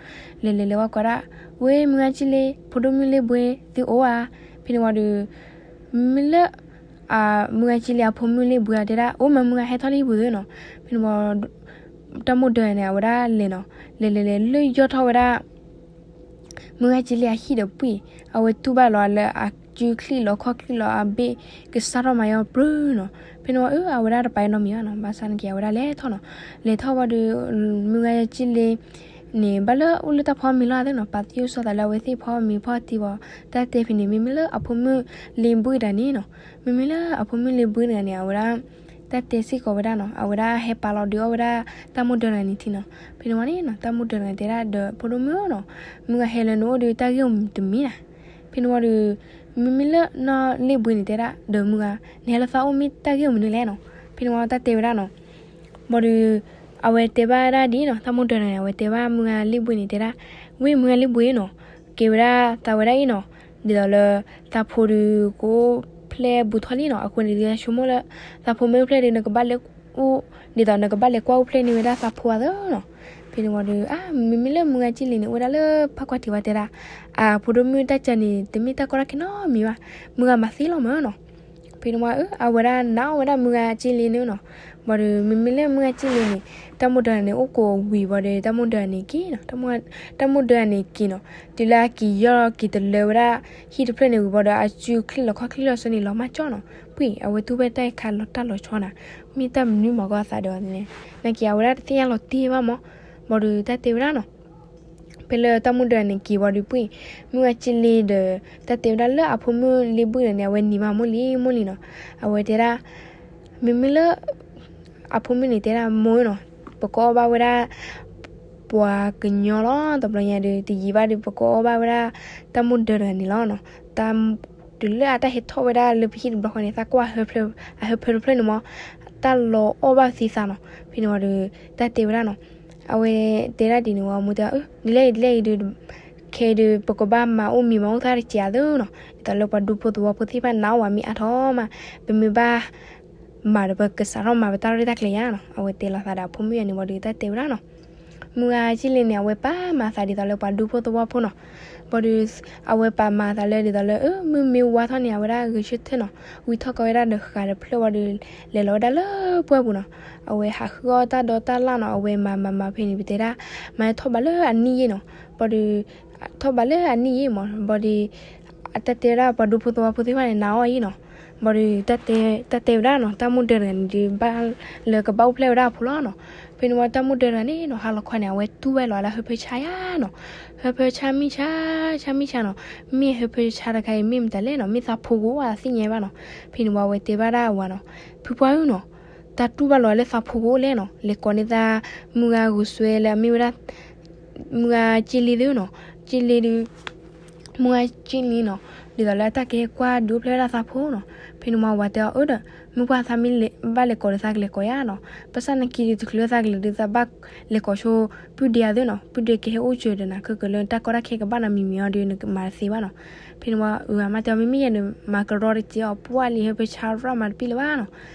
လဲၤလဲၤလဲၤဝံၤကိးဒၣ်, ဝ့ၢ်မုၢ်ဂၤကၠံလ့ ဖိဒိၣ်မုၣ်လ့ဘှ့ၣ်သုအိၣ်ဧါ. ဖဲန့ၣ်ဝံၤဒီး မ့မ့ၢ်လၢ မုၢ်ဂၤကၠံလ့အဖိမုၣ်လ့ဘှ့ၣ်အီၤတဲဒၣ် အိၣ်မး မုၢ်ဂၤဟဲထီၣ်လံပူၤသ့နီၤ. ဖဲန့ၣ်ဝံၤ တၢ်မိၢ်ဒၢန့ၣ် အဝဲဒၣ်လဲၤနီၤ, လဲၤလဲၤလဲၤလၢယီၢ်ထီၣ်ဝဲဒၣ် မုၢ်ဂၤကၠံလ့အဟံၣ်ဒီးပှၢ် အဝဲတူၢ်ဘၣ်လီၤလၢအစုချံၣ်လီၤခီၣ်ချံၣ်လီၤ အဘ့ၣ်ကစၢ်ထီၣ်မၤယီၤပြၢနီၤ. ဖဲန့ၣ်ဝံၤ အဝဲဒၣ်တပာ်နီတမံၤဘၣ်နီၤ, ဘၣ်ဆၣ်နာ်က့ အဝဲဒၣ်လဲၤထီၣ်နီၤ. လဲၤထီၣ်ဝံၤဒီး မုၢ်ဂၤကၠံလ့န့ၣ် ဘၣ်လၢအိၣ်လၢတၢ်ဖီမ့ၤလီၤသ့နီၤ, ပာ်သံအိၣ်ဆီသးလၢအဝဲသ့ၣ်ဖီမ့ၤဖီတံၢ်ဝံၤ တၢ်တဲဖဲန့ၣ် မ့မ့ၢ်လၢအဖိမုၣ်လ့ဘှ့ၣ်တဂၤန့ၣ်နီၤ, မ့မ့ၢ်လၢအဖိမုၣ်လ့ဘှ့ၣ်တဂၤန့ၣ် အဝဲဒၣ် တၢ်တဲစ့ၢ်ကီးဝဲဒၣ်နီၤ, အဝဲဒၣ်ဟဲပာ်လီၤဒုးအီၣ်ဝဲဒၣ်တၢ်မိၢ်ဒၢတဂၤန့ၣ်ထံနီၤ. ဖဲန့ၣ်ဝံၤန့ၣ်နီၤ တၢ်မိၢ်ဒၢတဂၤန့ၣ်တဲဒၣ်ဒီးဖိဒိၣ်မုၣ်နီၤ, မုၢ်ဂၤဟဲလၢနအိၣ်ဒီး တၢ်ဂ့ၢ်အိၣ်မူတမံၤနီၤ. ဖဲန့ၣ်ဝံၤဒီး မ့မ့ၢ်လၢနီၢ်လ့ဘှ့ၣ်န့ၣ်တဲဒၣ်ဒီးမုၢ်ဂၤ နဟဲလၢသးအိၣ်မ့ၢ်တၢ်ဂ့ၢ်အိၣ်မနုၤလဲၣ်နီၤ. ဖဲန့ၣ်ဝံၤတၢ်တဲဝဲဒၣ်နီၤ, ဘၣ်ဒီး အဝဲတဲဘၣ်ဒၣ်ဒ်နီၤ, တၢ်မိၢ်ဒၢတဂၤန့ၣ် အဝဲတဲဘၣ်မုၢ်ဂၤလ့ဘှ့ၣ်န့ၣ်တဲဒၣ်, ဝ့ၢ်မုၢ်ဂၤလ့ဘှ့ၣ်နီၤ, ကဲဝဲဒၣ်သးဝဲဒၣ်အံၤနီၤ, ဒ်သိးလၢ သးဖိဒီးကအိၣ်ဖျဲၣ်ဘူးထီၣ်လံနီၤ, အဃိန့ၣ် ဒုးဆိကမိၣ်လၢ သးဖိမ့ၢ်အိၣ်ဖျဲၣ်ဒီး နကဘၣ်လဲၤအိၣ် ဒ်သိးနကဘၣ်လဲၤကွၢ်အိၣ်ဖျဲၣ်န့ၢ်ဝဲဒၣ်သးဖိအသိးနီၤ. ဖဲန့ၣ်ဝံၤဒီး အါ မ့မ့ၢ်လၢမုၢ်ဂၤကၠံလ့န့ၣ် အိၣ်ဝဲဒၣ်လၢဖးကွၢ်ထံးဝံၤတဲဒၣ်, အဖိဒိၣ်မုၣ်တၢ်စၢန့ၣ် တမ့ၢ်တၢ်ကီတၢ်ခဲနီတမံၤဘၣ်, မုၢ်ဂၤမၤသ့လီၤမးနီၤ. ဖဲန့ၣ်ဝံၤ အဝဲဒၣ်နာ်အီၣ်ဝဲဒၣ်မုၢ်ဂၤကၠံလ့န့ၣ်နီၤ. ဘၣ်ဒီး မ့မ့ၢ်လၢမုၢ်ဂၤကၠံလ့န့ၣ် တၢ်မိၢ်ဒၢန့ၣ် အိၣ်ကိးဝံၤဘၣ်ဒီး တၢ်မိၢ်ဒၢန့ၣ်က့ၤနီၤ, တၢ်မိၢ်ဒၢန့ၣ်က့ၤနီၤ, တုၤလၢအက့ၤယီၢ်က့ၤတလၢဝဲဒၣ် ဟံၣ်တဖျၢၣ်န့ၣ်ဝံၤဘၣ်ဒီး အစုချံၣ်လီၤခီၣ်ချံၣ်လီၤဆၢန့ၣ် လီၤမၢ်ကၠီနီၤ. ပှ့ၢ် အဝဲတူၢ်ဝဲတၢ်အံၤခါလီၤတၢ်လီၤဆီနၤ, မ့ၢ်တၢ်မနုၤမၤကီအသးဒီးန့ၣ်, နာ်က့ အဝဲဒၣ်တသ့ၣ်ညါလီၤတံၢ်ဘၣ်မး. ဘၣ်ဒီးတၢ်တဲဝဲဒၣ်နီၤ ဖဲလၢတၢ်မိၢ်ဒၢန့ၣ်က့ၤဝံၤဒီးပှ့ၢ် မုၢ်ဂၤကၠံလ့ဒီး တၢ်တဲဝဲဒၣ်လၢအဖိမုၣ်လ့ဘှ့ၣ်န့ၣ် အဝဲနံၤမးမိၢ်လံမိၢ်လံနီၤ. အဝဲတဲဒၣ် မ့မ့ၢ်လၢ အဖိမုၣ်န့ၣ်တဲဒၣ်မိၢ်နီၤ, ပကအီၣ်ဘၣ်ဝဲဒၣ် ပှၤကညီလီၤ. တဘျီညါဒီး တယံာ်ဘၣ်ဒီး ပကအီၣ်ဘၣ်ဝဲဒၣ် တၢ်မိၢ်ဒၢတဂၤန့ၣ်လီၤနီၤ. တုၤလၢအတၢ်ဟဲထီၣ်ဝဲဒၣ်လၢပဟံၣ်တဘျီဃီန့ၣ် သးကွၢ်အဟၢဖၢတဖျၢၣ်န့ၣ်မး တၢ်လီၤအီၣ်ဘၣ်သံသးနီၤ. ဖဲန့ၣ်ဝံၤဒီး တၢ်တဲဝဲဒၣ်နီၤ, အဝဲတဲဒၣ်ဒ်န့ၣ်ဝံၤ မိၢ်တဲ ဒ်လဲၣ်ဒ်လဲၣ်အံၤဒီး ခဲအံၤဒီး ပကဘၣ်မၤအိၣ်မံၤမၤအိၣ်သၣ်တစဲးအသိးနီၤ, ဒ်သိးလၢပှၤဒူဖိသဝီဖိသ့ၣ်တဖၣ်နာ်အီၣ်ဝဲမ့ၢ်အါထီၣ်မး, ပမ့ၢ်ဘၣ် မၤဒီးပကစးထီၣ်မၤပတၢ်ရဲၣ်တၢ်ကျဲၤယါနီၤ. အဝဲတဲလီၤသးဒီးအဖိမုၣ်အံၤန့ၣ်ဝံၤဒီး တၢ်တဲဝဲဒၣ်နီၤ, မုၢ်ဂၤကၠံလ့န့ၣ် အဝဲပာ်မၤအသးဒ်သိးလၢပှၤဒူဖိသဝီဖိနီၤ. ဘၣ်ဒီး အဝဲပာ်မၤအသးလၢဒ်သိးလၢ အၢ မုၢ်မ့ၢ်ဝါထီၣ်န့ၣ် အဝဲဒၣ်ဂဲၤဆၢထၢၣ်နီၤ, ဝံထီၣ်ကီးဝဲဒၣ်ဒီးဃာ်တဖျၢၣ်ဝံၤဒီး လဲၤလီၤဝဲဒၣ်လၢပှၢ်ပူၤနီၤ. အဝဲဟးဃုအီၣ်တၢ်ဒီးတၢ်လၣ်နီၤ, အဝဲမၤမၤမၤဖဲန့ၣ် ပတဲဒၣ် မၤထီၣ်ဘးလၢအနံၣ်ယ့ၣ်နီၤ. ဘၣ်ဒီး ထီၣ်ဘးလၢအနံၣ်ယ့ၣ်မး ဘၣ်ဒီး အတၢ်တဲဝဲဒၣ်ပှၤဒူဖိသဝီဖိသ့ၣ်တဖၣ်န့ၣ် နာ်အီၣ်အံၤနီၤ. ဘၣ်ဒီး တၢ်တဲဝဲဒၣ်နီၤ, တၢ်မိၢ်ဒၢတဂၤန့ၣ်ဒီး ဘၣ်လၢကဘၣ်အိၣ်ဖျဲၣ်ဝဲဒၣ်အဖိလီၤနီၤ. ဖဲန့ၣ်ဝံၤ တၢ်မိၢ်ဒၢတဂၤန့ၣ်နီၤ ဟါလီၤခီန့ၣ် အဝဲတူၢ်ဝဲလီၤလၢဟၢဖၢဆါယါနီၤ. ဟၢဖၢဆါမံဆါ ဆါမံဆါနီၤ. မ့ၢ်ဟၢဖၢဆါတခါအံၤ မ့ၢ်မတၤလဲၣ်နီၤ, မ့ၢ်သးဖိကအိၣ်ဝဲသ့ၣ်ညါဘၣ်နီၤ. ဖဲန့ၣ်ဝံၤ အဝဲတဲဘၣ်ဒၣ်အဝၤနီၤ, ဖုပှၢ်ဧၢနီၤ, တၢ်တူၢ်ဘၣ်လီၤလၢသးဖိကအိၣ်လဲၣ်နီၤ, လဲၤကိးန့ၢ်သး မုၢ်ဂၤဂုာ်စွဲလၢအမ့ၢ်ဝဲဒၣ် မုၢ်ဂၤကၠ့လ့သ့ၣ်နီၤ, ကၠ့လ့ဒီး မုၢ်ဂၤကၠ့လ့နီၤ, ဒ်သိးလၢအတၢ်ကဟဲကွၢ်ဒုးအိၣ်ဖျဲၣ်ဝဲဒၣ်သးဖိနီၤ. ဖဲန့ၣ်ဝံၤအဝၤတဲအီၤ အၢဒီး မုၢ်ပှၢ်သးမ့ၢ်ဘၣ်လဲၤကိးဒီးသးကလဲၤကိးယါနီၤ, ဘၣ်ဆၣ်နာ်က့ဒီးတချုးလၢသးကလဲၤဒီး သးဘၣ်လဲၤကိးဆိ ပုၢ်ဒ့အသိးနီၤ, ပုၢ်ဒ့ကဟဲအိၣ်စၢၤဒီးနၤ ခဲကလၢတၢ်ကီတၢ်ခဲကဘၣ်နၤမံၤမံၤအီၤဒီး နကမၤတသ့ဘၣ်နီၤ. ဖဲန့ၣ်ဝံၤအမါတဲအီၤ မ့မ့ၢ်ယဲန့ၣ် မၤကရီတစဲးအီၤ ပှၢ်လံ ဟၢဖၢဆါရၣ်မၤတပံၣ်လၢၤဘၣ်နီၤ.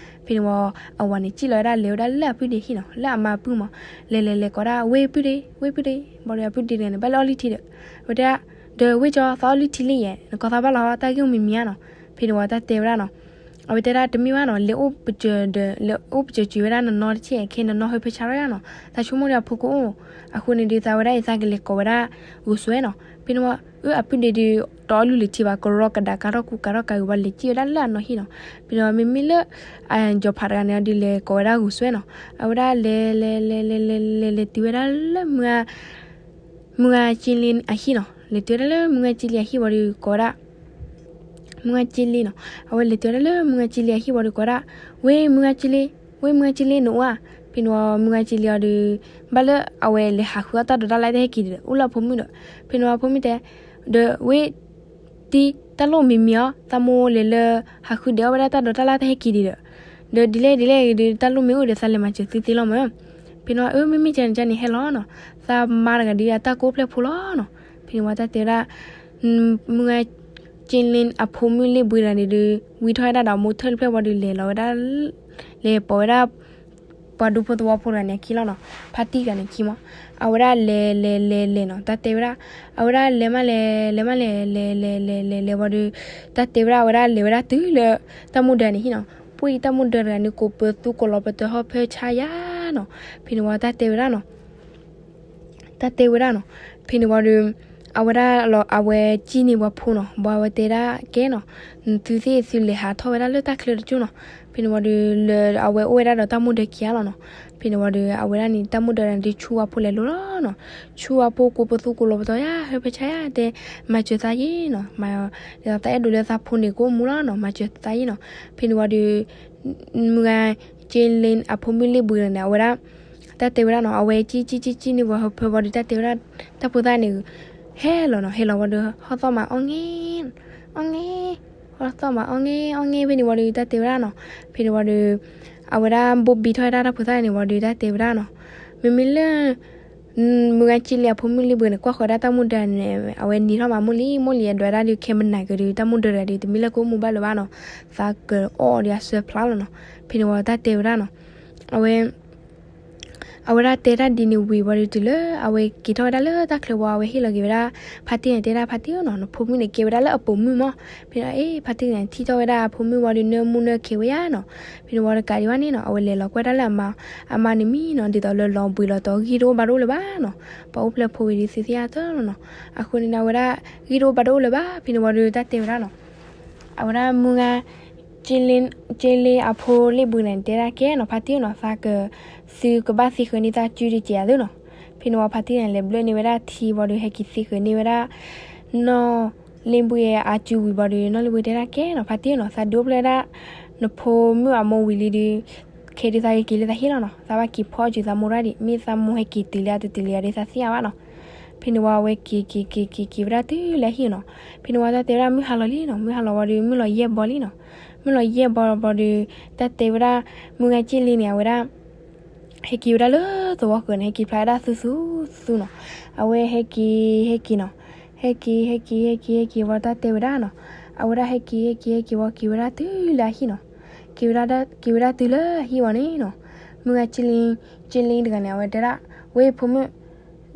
ဖဲန့ၣ်ဝံၤ အဝၤန့ၣ် စံၣ်လီၤဝဲဒၣ်လဲၤဝဲဒၣ်လၢအပုၢ်ဒ့ဟံၣ်နီၤ, လၢအမါအပုၢ်မး, လဲၤလဲၤလဲၤကိးဒၣ် ဝ့ၢ်ပုၢ်ဒ့ ဝ့ၢ်ပုၢ်ဒ့, ဘၣ်ဒီးအပုၢ်ဒ့တဂၤန့ၣ် ဘၣ်လၢအီၣ်လုၢ်ထံဒီး အဝဲတဲဒၣ် ဒီးဝ့ၢ်ကၠီ သးအီၣ်လုၢ်ထံလံယဲၢ် နကိးသးဘၣ်လီၤ တၢ်ဂ့ၢ်အိၣ်မံၤမံၤဧါနီၤ. ဖဲန့ၣ်ဝံၤတၢ်တဲဝဲဒၣ်နီၤ, အဝဲတဲဒၣ်တမ့ၢ်ဘၣ်နီၤ, လဲၤအိၣ်ပစၢၤဒီး လဲၤအိၣ်ပစၢၤစၢၤဝဲဒၣ်နနီတဆဲး ခဲနနီဟၢဖၢဆါရၣ်ယါနီၤ, သးဆိကမိၣ်ဒီးအဖိကအိၣ်, အဃိန့ၣ်ဒီးသးဝဲဒၣ်အံၤသးကလဲၤကိးဝဲဒၣ် ဂုာ်စွဲနီၤ. ဖဲန့ၣ်ဝံၤ အပုၢ်ဒ့ဒီး တအီၣ်လုၢ်လၢၤထံဘၣ် ကရီကဒါကါထီၣ်ကူကါထီၣ်ကါဂ့ၤဝံၤလဲၤစံၣ်ဝဲဒၣ်လၢအနီၢ်ဟံၣ်နီၤ. ဖဲန့ၣ်ဝံၤမ့မ့ၢ်လၢ ကၠီၤဖးတဂၤန့ၣ်ဒီးလဲၤကိးဝဲဒၣ်ဂုာ်စွဲနီၤ. အဝဲဒၣ်လဲၤလဲၤလဲၤလဲၤလဲၤလဲၤလဲၤတုၤဝဲဒၣ်လၢ မုၢ်ဂၤကၠ့လ့အဟံၣ်နီၤ, လဲၤတုၤဝဲဒၣ်လၢမုၢ်ဂၤကၠ့လ့အဟံၣ်ဝံၤဒီးကိးဝဲဒၣ် မုၢ်ဂၤကၠ့လ့နီၤ, အဝဲလဲၤတုၤဝဲဒၣ်လၢမုၢ်ဂၤကၠ့လ့အဟံၣ်ဝံၤဒီးကိးဒၣ်, ဝ့ၢ်မုၢ်ဂၤကၠ့လ့, ဝ့ၢ်မုၢ်ဂၤကၠ့လ့ နအိၣ်ဧါ. ဖဲန့ၣ်ဝံၤမုၢ်ဂၤကၠ့လ့အီၤဒီး ဘၣ်လၢအဝဲလဲၤဟးဃုအီၣ်တၢ်ဒိးတၢ်လၣ်တဟဲက့ၤဒံးဒီး အိၣ်လၢအဖိမုၣ်ဒီး, ဖဲန့ၣ်ဝံၤအဖိမုၣ်တဲ ဒီးဝ့ၢ်တံၢ် တၢ်လိၣ်မံၤမံၤအီၤ သးမိၢ်လဲၤလၢ ဟးဃုဒံးအီၣ်ဝဲဒၣ်တၢ်ဒိးတၢ်လၣ်တဟဲက့ၤဒံးဒီး, ဒီးဒ်လဲၣ်ဒ်လဲၣ်ဒီး တၢ်လိၣ်မ့ၢ်အိၣ်ဒီး သးလဲၤမၤစၢၤသုသ့လီၤမၢ်. ဖဲန့ၣ်ဝံၤ အၢ မ့မ့ၢ်ကန့ၣ်ကန့ၣ်ဟဲလီၤနီၤ, သးမါတဂၤဒီးအတၢ်ကိၢ်ဖျဲၣ်ဖိလီၤနီၤ. ဖဲန့ၣ်ဝံၤတၢ်တဲဝဲဒၣ် မုၢ်ဂၤကၠ့လ့အဖိမုၣ်လ့ၣ်ဘှံးတဂၤန့ၣ်ဒီး ဝံထီၣ်ဝဲဒၣ်ဒီးမိၢ်ထၢၣ်တဖျၢၣ်ဝံၤဒီး လဲၤလီၤဝဲဒၣ် လဲၤပိာ်ဝဲဒၣ် ပှၤဒူဖိသဝီဖိတဂၤန့ၣ်အခံလီၤနီၤ, ဖါတံၢ်တဂၤန့ၣ်အခံမး. အဝဲဒၣ်လဲၤလဲၤလဲၤလဲၤနီၤ, တၢ်တဲဝဲဒၣ် အဝဲဒၣ်လဲၤမးလဲၤ လဲၤမးလဲၤ လဲၤလဲၤလဲၤလဲၤလဲၤဝံၤဒီး တၢ်တဲဝဲဒၣ် အဝဲဒၣ်လဲၤဝဲဒၣ်တုၤလၢ တၢ်မိၢ်ဒၢန့ၣ်ဟံၣ်နီၤ, ပှၤအံၤတၢ်မိၢ်ဒၢတဂၤန့ၣ် ကိးပသူကိးလီၤပတၢၤဟီၣ်ဖၢဆါယါနီၤ. ဖဲန့ၣ်ဝံၤတၢ်တဲဝဲဒၣ်နီၤ တၢ်တဲဝဲဒၣ်နီၤ. ဖဲန့ၣ်ဝံၤဒီး အဝဲဒၣ်လီၤ အဝဲစံၣ်န့ၢ်ပှၤဖိနီၤ, ဘၣ်ဝဲတဲဒၣ်ကဲနီၤ, သုသ့ၣ်သုလဲၤဟးထီၣ်ဝဲဒၣ်လၢတၢ်ချၢတကၠိနီၤ. ဖဲန့ၣ်ဝံၤဒီး လၢအဝဲအိၣ်ဝဲဒၣ်ဒီးတၢ်မိၢ်ဒၢခံဂၤလီၤနီၤ. ဖဲန့ၣ်ဝံၤဒီး အဝဲဒၣ်န့ၣ် တၢ်မိၢ်ဒၢန့ၣ်ဒုးဆူအဖိလဲၤလိၤလီၤနီၤ. ဆူအဖိကိးပသူကိးလီၤပတီၢ်ယါ ဟၢဖၢဆါယါ တဲ မၤစၢၤသးယ့နီၤ, မၤ ဒ်သိးသးအဲၣ်ဒိးလၢသးဖိန့ၣ်ကအိၣ်မူလီၤနီၤ, မၤစၢၤသးယ့နီၤ. ဖဲန့ၣ်ဝံၤဒီး မုၢ်ဂၤကၠ့လ့အဖိမုၣ်လ့ၣ်ဘှံးတဂၤန့ၣ် အဝဲဒၣ် တၢ်တဲဝဲဒၣ်နီၤ, အဝဲစံၣ်စံၣ်စံၣ်စံၣ်န့ၢ်ပှၤဟၢဖၢဝံၤဒီး တၢ်တဲဝဲဒၣ် တၢ်ဖိသၣ်န့ၣ် ဟဲလီၤနီၤ, ဟဲလီၤဝံၤဒီး ဟီၣ်သီၣ်မးအီၣ်ငဲ အီၣ်ငဲ ဟီၣ်သီၣ်မးအီၣ်ငဲ အီၣ်ငဲ ဖဲန့ၣ်ဝံၤဒီး တၢ်တဲဝဲဒၣ်နီၤ. ဖဲန့ၣ်ဝံၤဒီး အဝဲဒၣ်ဘိၣ်ဘံထီၣ်ဝဲဒၣ်တၢ်ဖိသၣ်န့ၣ်ဝံၤဒီး တၢ်တဲဝဲဒၣ်နီၤ, မ့မ့ၢ်လၢ မုၢ်ဂၤကၠ့လ့အဖိမုၣ်လ့ၣ်ဘှံးန့ၣ် ကွၢ်ဃီၤဒၣ်တၢ်မိၢ်ဒၢန့ၣ် အဝဲနံၤထီၣ်မးမိၢ်လံ မိၢ်လံအဒွးဒၣ်ဒီး ခဲမနၤကဒီး တၢ်မိၢ်ဒၢတဂၤဒီး တမ့ၢ်လၢကအိၣ်မူဘၣ်လၢၤဘၣ်နီၤ, သးကအီၣ်ဒီးအစၢဖျါလီၤနီၤ. ဖဲန့ၣ်ဝံၤတၢ်တဲဝဲဒၣ်နီၤ, အဝဲ အဝဲဒၣ်တဲတၢ်ဒ်န့ၣ်ဝံၤဝံၤဒီး တုၤလၢအဝဲက့ၤထီၣ်ဝဲဒၣ်လၢတၢ်ချၢဝံၤ အဝဲဟ့ၣ်လီၤက့ၤဝဲဒၣ် ဖါတံၢ်န့ၣ် တဲဒၣ်ဖါတံၢ်နီၤ, နဖိမုၣ်န့ၣ်ကဲဝဲဒၣ်လၢအပိာ်မုၣ်မး. ဖဲန့ၣ် အ့ ဖါတံၢ်န့ၣ် ထံၣ်ထီၣ်ဝဲဒၣ်အဖိမုၣ်ဝံၤဒီး နၢမူနၢခဲဝဲယါနီၤ. ဖဲန့ၣ်ဝံၤတကးဒံးဘၣ်န့ၣ်နီၤ, အဝဲလဲၤလီၤကွၢ်တၢ်လၢအမါ, အမါန့ၣ်မံနီၤ ဒ်သိးလၢလီၤဘှံးလီၤတီၤ ဂံၢ်တအိၣ်ဘါတအိၣ်လၢၤဘၣ်နီၤ. ပှၤအိၣ်ဖျဲၣ်ဖိဝံၤဒီး သုသ့ၣ်ညါတၢ်လီၤနီၤ. အဃိန့ၣ် အဝဲဒၣ် ဂံၢ်တအိၣ်ဘါတအိၣ်လၢၤဘၣ်. ဖဲန့ၣ်ဝံၤဒီး တၢ်တဲဝဲဒၣ်နီၤ အဝဲဒၣ်မုၢ်ဂၤ ကၠ့လ့ ကၠ့လ့အဖိလ့ၣ်ဘှံးန့ၣ် တဲဒၣ်ကဲနီၤ ဖါတံၢ်နီၤ သးက သုကဘၣ်သ့ဃၢၤန့ၢ်သးစုတစဲးအသုနီၤ. ဖဲန့ၣ်ဝံၤဖါတံၢ်န့ၣ် လဲၤဘျၢန့ၢ်ဝဲဒၣ်ထံဝံၤဒီး ဟဲက့ၤသ့ဃၢၤန့ၢ်ဝဲဒၣ် နီၢ်လ့ၣ်ဘှံးအစုဝံၤဘၣ်ဒီး နီၢ်လ့ၣ်ဘှံးတဲဒၣ်ကဲနီၤ ဖါတံၢ်နီၤ သးဒိၣ်ဖျဲၣ်ဒၣ် နဖိမုၣ်အမိၢ်ဝံၤလံဒီး ခဲဒုးသးက့ၤလၢသးဟ့ၣ်လီၤနီၤ. သးဘၣ်က့ၤဖီအီၣ်စုသးမိၢ်တၢ်ဒံး မ့ၢ်သးမိၢ်ဟဲက့ၤတုၤလၢအတတုၤလၢၤဒီး သးသ့ၣ်ညါဘၣ်နီၤ. ဖဲန့ၣ်ဝံၤအဝဲက့ၤက့ၤက့ၤက့ၤက့ၤဝဲဒၣ်တုၤလၢအဟံၣ်နီၤ. ဖဲန့ၣ်ဝံၤတၢ်တဲဝဲဒၣ်မုၢ်ဟါလီၤလံနီၤ မုၢ်ဟါလီၤဝံၤဒီး မုၢ်လီၤယဲၢ်ဘီလံနီၤ. မုၢ်လီၤယဲၢ်ဘီဘီဒီး တၢ်တဲဝဲဒၣ် မုၢ်ဂၤကၠ့လ့န့ၣ် အဝဲဒၣ် ဟဲက့ၤဝဲဒၣ်လၢသဝီဃၢၤန့ၣ် ဟဲက့ၤဖျါဝဲဒၣ်သူသူသူနီၤ. အဝဲဟဲက့ၤဟဲက့ၤနီၤ ဟဲက့ၤဟဲက့ၤဟဲက့ၤဟဲက့ၤဝံၤတၢ်တဲဝဲဒၣ်နီၤ. အဝဲဒၣ်ဟဲက့ၤဟဲက့ၤဟဲက့ၤဝံၤက့ၤဝဲဒၣ်တုၤလၢအဟံၣ်နီၤ. က့ၤဝဲဒၣ်က့ၤဝဲဒၣ်တုၤလၢအဟံၣ်ဝံၤန့ၣ်နီၤ မုၢ်ဂၤကၠ့လ့ ကၠ့လ့တဂၤန့ၣ် အဝဲတဲဒၣ် ဝ့ၢ်ဖိမုၣ်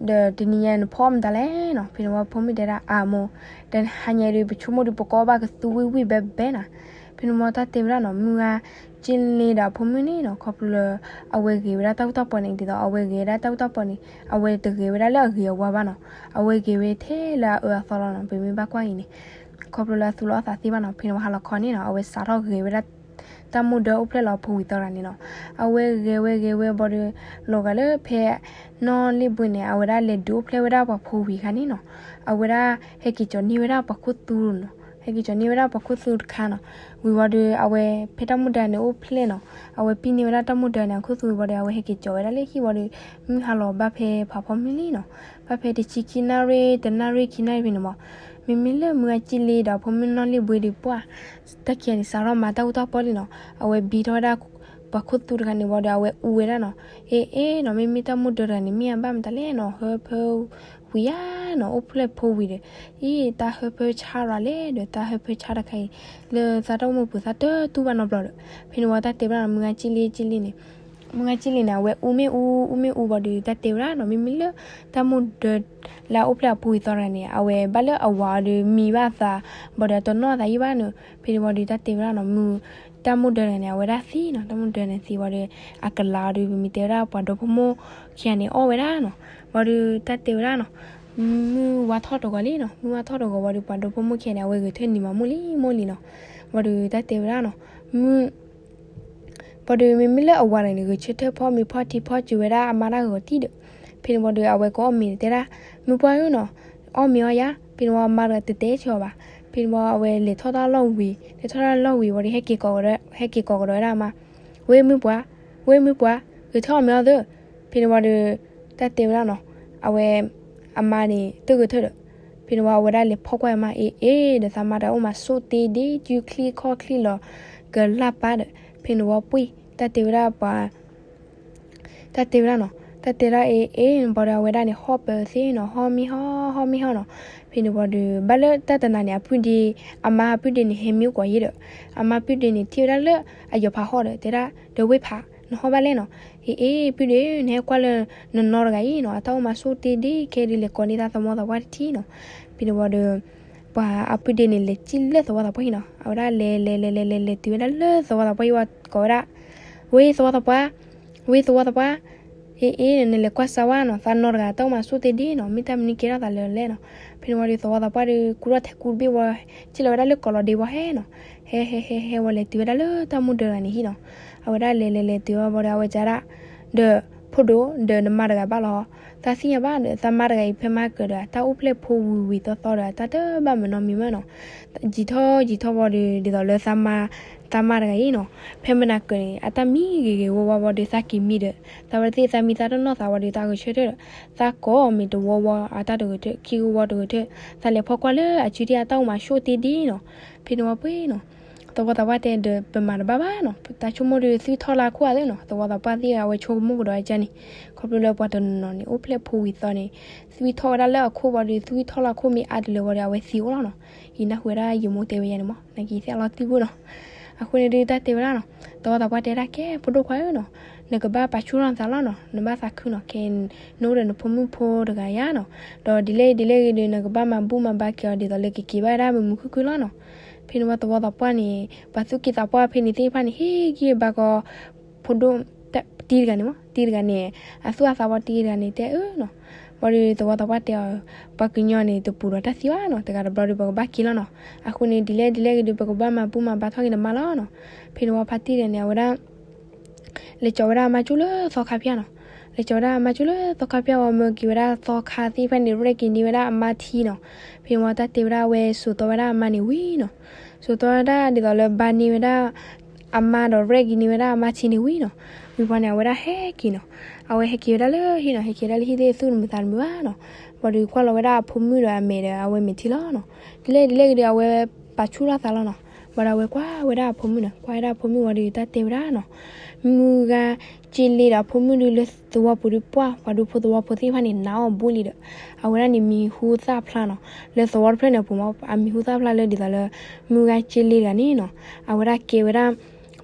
ဒီးတနံၤညါနဖီအီၣ်မတၤလဲၣ်နီၤ. ဖဲန့ၣ်ဝံၤဖိမုၣ်တဲဒၣ် အမိၢ် တဟါညါဒီး ပဆိကမိၣ်ဒီး ပကအီၣ်ဘၣ်ကသူဝံၣ်ဝံၣ်ဘဲဘဲနီၤ. ဖဲန့ၣ်ဝံၤတၢ်တဲဝဲဒၣ်နီၤ မုၢ်ဂၤကၠ့လ့ဒီးအဖိမုၣ်န့ၣ်နီၤ ခီဖျိလၢ အဝဲဂဲၤဝဲဒၣ်တၢ်ကူတၢ်ပီးန့ၣ် ဒ်သိးအဝဲဂဲၤဝဲဒၣ်တၢ်ကူတၢ်ပီးန့ၣ် အဝဲတဂဲၤဝဲဒၣ်လၢအဂ့ၤအဝါဘၣ်နီၤ. အဝဲဂဲၤဝဲထဲလၢအအၢအသီလီၤနီၤ. ပမ့ၢ်ဘၣ်ကွၢ်အံၤန့ၣ် ခီဖျိလၢအသူၣ်လီၤအသးသ့ဘၣ်နီၤ. ဖဲန့ၣ်ဝံၤဟါလီၤခီန့ၣ်နီၤ အဝဲစးထီၣ်ဂဲၤဝဲဒၣ် တၢ်မိၢ်ဒၢအိၣ်ဖျဲၣ်လီၤအဖိဝံၤသီတဂၤန့ၣ်နီၤ. အဝဲဂဲၤဝဲဂဲၤဝဲဘီဒီး လီၤဂာ်လၢဖဲ နီၢ်လ့ၣ်ဘှံးန့ၣ် အဝဲဒၣ်လဲၤဒုးအိၣ်ဖျဲၣ်ဝဲဒၣ်ပှၤဖိဝံၤအခါန့ၣ်နီၤ အဝဲဒၣ်ဟဲက့ၤကၠီၤန့ၢ်ဝဲဒၣ်ပှၤခိၣ်သူနီၤ. ဟဲက့ၤကၠီၤန့ၢ်ဝဲဒၣ်ပှၤခိၣ်သူတခါနီၤ. ဝံၤဝံၤဒီး အဝဲဖဲတၢ်မူဒါန့ၣ်အိၣ်ဖျဲၣ်နီၤ, အဝဲပံၢ်န့ၢ်ဝဲဒၣ်တၢ်မူဒါန့ၣ်အခိၣ်သူဝံၤဝံၤဒီး အဝဲဟဲက့ၤကၠီၤဝဲဒၣ်လၢဟံၣ်ဝံၤဒီး မုၢ်ဟါလီၤဘၣ်ဖဲဖးဖီမုၢ်လံနီၤ. ဘၣ်ဖဲတဆံခံနၣ်ရံၣ် တနၣ်ရံၣ်ခံနၣ်ရံၣ်ဖဲန့ၣ်မး, မ့မ့ၢ်လၢမုၢ်ဂၤကၠ့လ့ဒီးအဖိမုၣ်နီၢ်လံၣ်ဘှ့ဒီးပှၢ် တၢ်ခံဂၤန့ၣ် စးထီၣ်မၤတၢ်အူတၢ်ပီလံနီၤ. အဝဲဘံထီၣ်ဝဲဒၣ် ပှၤခိၣ်သူတဂၤန့ၣ်ဝံၤဒီး အဝဲအူဝဲဒၣ်နီၤ. အ့ အ့နီၤ, မ့မ့ၢ်တၢ်မူဒါတဂၤန့ၣ် မ့ၢ်အဘၣ်မတၤလဲၣ်နီၤ, ဟၢဖၢဝံၤဧါနီၤ, အိၣ်ဖျဲၣ်ဖိဝံၤဒီး အ့ တၢ်ဟၢဖၢဆါရၤလဲၣ်ဒီး တၢ်ဟၢဖၢဆါတခါအံၤ လၢသးတၢ်အိၣ်မူပူၤသးတတူၢ်ဘၣ်နီတဘျီဒီး ဖဲန့ၣ်ဝံၤတၢ်တဲဝဲဒၣ်နီၤ, မုၢ်ဂၤကၠ့လ့ ကၠ့လ့န့ၣ် မုၢ်ဂၤကၠ့လ့န့ၣ် အဝဲအူမ့ၢ်အူ အူမ့ၢ်အူဝံၤဒီး တၢ်တဲဝဲဒၣ်နီၤ, မ့မ့ၢ်လၢတၢ်မူဒါလၢအအိၣ်ဖျဲၣ်အဖိဝံၤသီတဂၤန့ၣ် အဝဲဘၣ်လၢအဝၤအီၤဒီးမံဘၣ်အသး ဘၣ်ဒီးတနီၣ်အသးယံၣ်ဘၣ်နီၤ. ဖဲန့ၣ်ဝံၤဒီးတၢ်တဲဝဲဒၣ်နီၤ, မုၢ် တၢ်မူဒါတဂၤန့ၣ် အဝဲဒၣ်သံနီၤ, တၢ်မူဒါန့ၣ်သံဝံၤဒီး အကလၤအီၤဒီး ပမ့ၢ်တဲဝဲဒၣ်ပှၤဒီဖိမိၢ်ခံဂၤန့ၣ် အီၣ်ဝဲဒၣ်နီၤ. ဝံၤဒီးတၢ်တဲဝဲဒၣ်နီၤ, မုၢ်ဝါထီၣ်တဂီၤလံနီၤ, မုၢ်ဝါထီၣ်တဂီၤဝံၤဒီး ပှၤဒီဖိမိၢ်ခံဂၤန့ၣ် အဝဲဂဲၤထၢၣ်နံၤမၤမိၢ်လံမိၢ်လံနီၤ. ဝံၤဒီးတၢ်တဲဝဲဒၣ်နီၤ, မုၢ် ဘၣ်ဒီးမ့မ့ၢ်လၢအဝၤန့ၣ် ဂဲၤဆၢထၢၣ်ဖီမ့ၤဖီထံဖီစၢၤဝဲဒၣ်အမါတၢ်ဂီၤတံၢ်ဒီး ဖဲန့ၣ်ဝံၤဒီး အဝဲကအီၣ်မ့ၤတဲဒၣ် မုၢ်ပှၢ်ဧၢနီၤ, အီၣ်မ့ၤအီယၤ. ဖဲန့ၣ်ဝံၤအမါတဂၤတတဲဆၢအီၤဘၣ်. ဖဲန့ၣ်ဝံၤအဝဲလဲၤထီၣ်တၢ်လီၢ်ဝံၤ လဲၤထီၣ်တၢ်လီၢ်ဝံၤဝံၤဒီး ဟဲက့ၤကိးကဒီးဝဲဒၣ်အမါ, ဝဲမုၢ်ပှၢ်, ဝဲမုၢ်ပှၢ်, ဂဲၤထၢၣ်အီၣ်မ့ၤအီသု. ဖဲန့ၣ်ဝံၤဒီး တၢ်တဲဝဲဒၣ်နီၤ, အဝဲ အမါန့ၣ် တဂဲၤထၢၣ်ဒီး ဖဲန့ၣ်ဝံၤအဝဲဒၣ်လဲၤဖီၣ်ကွၢ်အမါ အ့ အ့ ဒီးသးမါတဂၤအိၣ်မၤဆိၣ်တ့ၢ်ဒ့ စုချံခီၣ်ချံလီၤ ကလၢ်ပၢ်ဒီး ဖဲန့ၣ်ဝံၤပှ့ၢ် တၢ်တဲဝဲဒၣ်ပှၤ တၢ်တဲဝဲဒၣ်နီၤ, တၢ်တဲဒၣ်အ့ အ့ ဘၣ်ဒီးအဝဲဒၣ်န့ၣ် ဟီၣ်ပၢၤသ့ၣ်နီၤ, ဟီၣ်မ့ၢ်ဟီၣ် ဟီၣ်မ့ၢ်ဟီၣ်နီၤ. ဖဲန့ၣ်ဝံၤဒီး ဘၣ်လၢတၢ်တနၤန့ၣ် အပုၢ်ဒ့ အမါအပုၢ်ဒ့န့ၣ် ဟဲမံအိၣ်ကွၢ်ယဲဒီး အမါပုၢ်ဒ့န့ၣ် ထံၣ်ဝဲဒၣ်လၢအယီၤဖးဟီၣ်ဒီး တဲဒၣ် ဒီးဝ့ၢ်ဖး နဟီၣ်ဘၣ်လဲၣ်နီၤ. အ့ အ့ ပုၢ်ဒ့ နဟဲကွၢ်လၢနနီတဂၤအံၤနီၤ, အတၢ်အိၣ်မၤဆိၣ်တ့ၢ်ဒ့ ခဲဒုးလဲၤကိးန့ၢ်သးသမီသးပှၢ်တထံၣ်နီၤ. ဖဲန့ၣ်ဝံၤဒီး ပှၤအပုၢ်ဒ့န့ၣ် လဲၤစံၣ်လၢသဝီသးပှၢ်အံၤနီၤ, အဝဲဒၣ်လဲၤလဲၤလဲၤလဲၤလဲၤလဲၤတုၤဝဲဒၣ်လၢသဝီသးပှၢ်အံၤဝံၤကိးဝဲဒၣ် ဝ့ၢ်သဝီသးပှၢ်, ဝ့ၢ်သဝီသးပှၢ်, အ့ အ့ နလဲၤကွၢ်စၢၤဝဲနီၤ, သးနီတဂၤတၢ်အိၣ်မၤဆိၣ်တ့ၢ်ဒ့နီၤ, မ့ၢ်တၢ်မနုၤကဲထီၣ်သးလၢလဲၣ်နီၤ. ဖဲန့ၣ်ဝံၤဒီးသဝီသးပှၢ်ဒီး ကူထီၣ်ထဲကူတဘ့ၣ်ဝံၤ စံၣ်လီၤဝဲဒၣ်လၢကိးလီၤဒ့ဝံၤဟဲနီၤ, ဟဲဟဲဟဲဟဲဝံၤလဲၤတုၤဝဲဒၣ်လၢတၢ်မူဒါတဂၤန့ၣ်ဟံၣ်နီၤ. အဝဲဒၣ်လဲၤလဲၤလဲၤတုၤဝံၤဒီး အဝဲတဲဒၣ် ဒီးဖိဒိၣ် ဒီးနမါတဂၤဘၣ်လီၤ, သးသ့ၣ်ညါဘၣ်ဒီး သးမါတဂၤအံၤဖဲမဟါကၢဒီး တၢ်အိၣ်ဖျဲၣ်ဖိဝံၤဝံၤသီသီဒီး တၢ်တဘၣ်မၤနီတမံၤမးနီၤ. ယံာ်ထီၣ်ယံာ်ထီၣ်ဝံၤဒီး ဒ်သိးလၢ သးမါတဂၤအံၤနီၤ, ဖဲမနၤကၢန့ၣ် အတၢ်မံဂ့ၤဂ့ၤဝါဝါဝံၤဒီး သးက့ၤမံဒီး သးဝဲသ့ၣ်သးမံသးတနီၣ်သးဝံၤဒီး သးဂဲၤဆၢထၢၣ်ဒီး သးကိးမ့ၤတဝီဝီ အတၢ်တဂဲၤဆၢထၢၣ် ခံဂီၤဝီတဂဲၤဆၢထၢၣ် သးလဲၤဖီၣ်ကွၢ်လၢအစုဒ့ အတၢ်အိၣ်မၤဆိၣ်တ့ၢ်ဒ့နီၤ. ဖဲန့ၣ်ဝံၤပှ့ၤနီၤ သဝီသးပှၢ်တဲဒီး ပမၤတဘၣ်ဘၣ်နီၤ, တၢ်ဆိကမိၣ်ဒီးသွံၣ်ထီၣ်လၢအခိၣ်အသးနီၤ. သဝီသးပှၢ်သ့ၣ်အဝဲဆိကမိၣ်ကဒီးအကၢန့ၣ် ခီဖျိလၢပှၤတနီၤနီၤန့ၣ် အိၣ်ဖျဲၣ်ဖိဝံၤသီန့ၣ် သွံၣ်ထီၣ်ဝဲဒၣ်လၢအခိၣ်ဝံၤဒီး သွံၣ်ထီၣ်လၢအခိၣ်မ့ၢ်အါတလၢဝံၤဒီး အဝဲသံအိၣ်လီၤနီၤ. ယနၢ်ဟူဝဲဒၣ်ယမိၢ်တဲဝဲယၤန့ၣ်မး နာ်က့ၤသ့ၣ်အလီၤတံၢ်ဘၣ်နီၤ. အဃိန့ၣ်ဒုးတၢ်တဲဝဲဒၣ်နီၤ, သဝီသးပှၢ်တဲဒၣ်ကဲ ဖိဒိၣ်ခွါဧၢနီၤ, နကဘၣ်ပာ်ဆူၣ်ထီၣ်နသးလီၤနီၤ, နဘၣ်သးခုနီၤ, ခဲ နအိၣ်ဒီးနဖိမုၣ်ဖိတဂၤယါနီၤ, ဒီးဒ်လဲၣ်ဒ်လဲၣ်ဂ့ၤဒီး နကဘၣ်မၤဘူၣ်မၤဘါက့ၤအီၤ ဒ်သိးလၢကက့ၤဘၣ်ဝဲဒၣ်မုာ်မုာ်ခုၣ်ခုၣ်လီၤနီၤ. ဖဲန့ၣ်ဝံၤသဝီသးပှၢ်န့ၣ် ပှၤသူၣ်က့သးပှၢ်ဖဲန့ၣ်သ့ၣ်တဖၣ်န့ၣ် ဟ့ၣ်ဂံၢ်ဘါကီ ဖိဒိၣ်တံၤတဂၤန့ၣ်မး တံၤတဂၤန့ၣ် အသူၣ်အသးဝံၤတံၤတဂၤန့ၣ်တဲအၢနီၤ. ဝံၤဒီးသဝီသးပှၢ်တဲအီၤ ပှၤကညီန့ၣ် တပူၤဒီးတၢ်သံဘၣ်နီၤ, တဂၤတဘျီဒီး ပကဘၣ်က့ၤလီၤနီၤ. အဃိန့ၣ် ဒ်လဲၣ်ဒ်လဲၣ်ဂ့ၤဒီး ပကဘၣ်မၤဘူၣ်မၤဘါထီၣ်က့ၤနမါလီၤနီၤ. ဖဲန့ၣ်ဝံၤဖါတံၢ်တဂၤန့ၣ် အဝဲဒၣ် လဲၤကၠီၤဝဲဒၣ်အမါကၠိလၢသီခါဖၠၣ်နီၤ. လဲၤကၠီၤဝဲဒၣ်အမါကၠိလၢသီခါဖၠၣ်ဝံၤ မၢက့ၤဝဲဒၣ်သီခါသ့ၣ်တဖၣ်န့ၣ် ရဲၣ်က့ၤန့ၢ်ဝဲဒၣ်အမါထံနီၤ. ဖဲန့ၣ်ဝံၤတၢ်တဲဝဲဒၣ်အဝဲစိာ်သီဝဲဒၣ်အမါန့ၣ်ဝံၤနီၤ. စိာ်သီဝဲဒၣ်ဒ်သိးလၢဘါန့ၢ်ဝဲဒၣ် အမါဒီးရဲၣ်က့ၤန့ၢ်ဝဲဒၣ်အမါထံန့ၣ်ဝံၤနီၤ. ဝံၤပှၤန့ၣ် အဝဲဒၣ်ဟဲက့ၤနီၤ. အဝဲဟဲက့ၤဝဲဒၣ်လၢဟံၣ်နီၤ, ဟဲက့ၤဝဲဒၣ်လၢဟံၣ်သ့ၣ်သူၣ်တမုာ်သးတမုာ်ဘၣ်နီၤ. ဘၣ်ဒီးကွၢ်လီၤဝဲဒၣ်အဖိမုၣ်ဒီးအမဲာ်ဒီးအဝဲမဲာ်ထံလီၤနီၤ. ဒ်လဲၣ်ဒ်လဲၣ်ဂ့ၤဒီး အဝဲပာ်ဆူၣ်ထီၣ်သးလီၤနီၤ. ဘၣ်ဒီးအဝဲကွၢ်ဝဲဒၣ်အဖိမုၣ်နီၤ, ကွၢ်ဝဲဒၣ်အဖိမုၣ်ဝံၤဒီးတၢ်တဲဝဲဒၣ်နီၤ, မုၢ်ဂၤကၠ့လ့ဒီးအဖိမုၣ်ဒုးလၢသဝီပူၤဒုးပှၢ် ပှၤဒူဖိသဝီဖိသ့ၣ်တဖၣ်န့ၣ် နာ်အီၤဘူးလံဒီး အဝဲဒၣ်န့ၣ်မံၤဟူသၣ်ဖျါနီၤ. လၢသဝီတဖျၢၣ်န့ၣ်အပူၤမး အမံၤဟူသၣ်ဖျါလၢဒ်သိးလၢ မုၢ်ဂၤကၠ့လ့တဂၤန့ၣ်နီၤ, အဝဲဒၣ်ကဲဝဲဒၣ်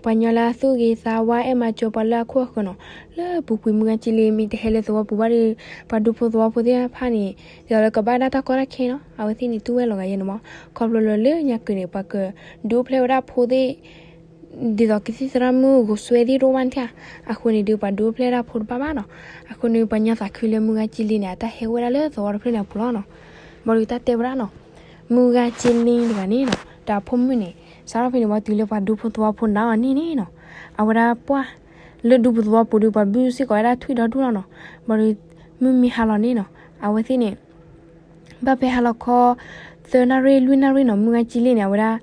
ပှၤညီလၢအသူၣ်ဂ့ၤသးဝါ အဲၣ်မၤစၢၤပှၤလၢအခိၣ်အဃၢၤနီၤ. လၢပူၤကွံာ်မုၢ်ဂၤကၠ့လ့မ့ၢ်တဟဲလၢသဝီပူၤဘၣ်ဒီး ပှၤဒူဖိသဝီဖိသ့ၣ်တဖၣ်န့ၣ် ဒ်သိးလၢကဘၣ်ဒၣ်တၢ်ကီတၢ်ခဲနီၤ. အဝဲသ့ၣ်န့ၣ်တူၢ်ဝဲလီၤဂာ်ယဲန့ၣ်မး, ခီဖျိလၢလၢညါကၢၤန့ၣ် ပှၤကဒုးအိၣ်ဖျဲၣ်ဝဲဒၣ်ဖိသ့ၣ် ဒ်သိးကသံၣ်သရၣ်မုၣ်ဂိၤစွဲသ့ၣ်တအိၣ်ဘၣ်န့ၣ်ဧါ. အဃိန့ၣ်ဒုး ပှၤဒုးအိၣ်ဖျဲၣ်ဒၣ်ဖိတဘၣ်ဘၣ်နီၤ. အဃိန့ၣ် ပှၤညီသးခုလၢမုၢ်ဂၤကၠ့လ့န့ၣ် အတၢ်ဟဲအိၣ်ဝဲဒၣ်လၢသဝီတဖျၢၣ်န့ၣ်အပူၤလီၤနီၤ. ဘၣ်ဒီးတၢ်တဲဝဲဒၣ်နီၤ, မုၢ်ဂၤကၠ့လ့တဂၤန့ၣ်နီၤ ဒီးအဖိမုၣ်န့ၣ် စးထီၣ်ဖဲန့ၣ်ဝံၤတုၤလၢပှၤဒူဖိသဝီဖိနာ်အီၤန့ၣ်န့ၣ်နီၤ, အဝဲဒၣ်ပှၢ် လၢဒူဖိသဝီပူၤဒီး ပှၤဘုၣ်စ့ၢ်ကီးဝဲဒၣ်ထွံၣ်ဒီဒူၣ်လီၤနီၤ. ဘၣ်ဒီး မုၢ်မ့ၢ်ဟါလီၤန့ၣ်နီၤ အဝဲသ့ၣ်န့ၣ် ဘၣ်ဖဲဟါလီၤခီ သၢနၣ်ရံၣ်လွံၢ်နၣ်ရံၣ်နီၤ မုၢ်ဂၤကၠံလ့န့ၣ် အဝဲဒၣ်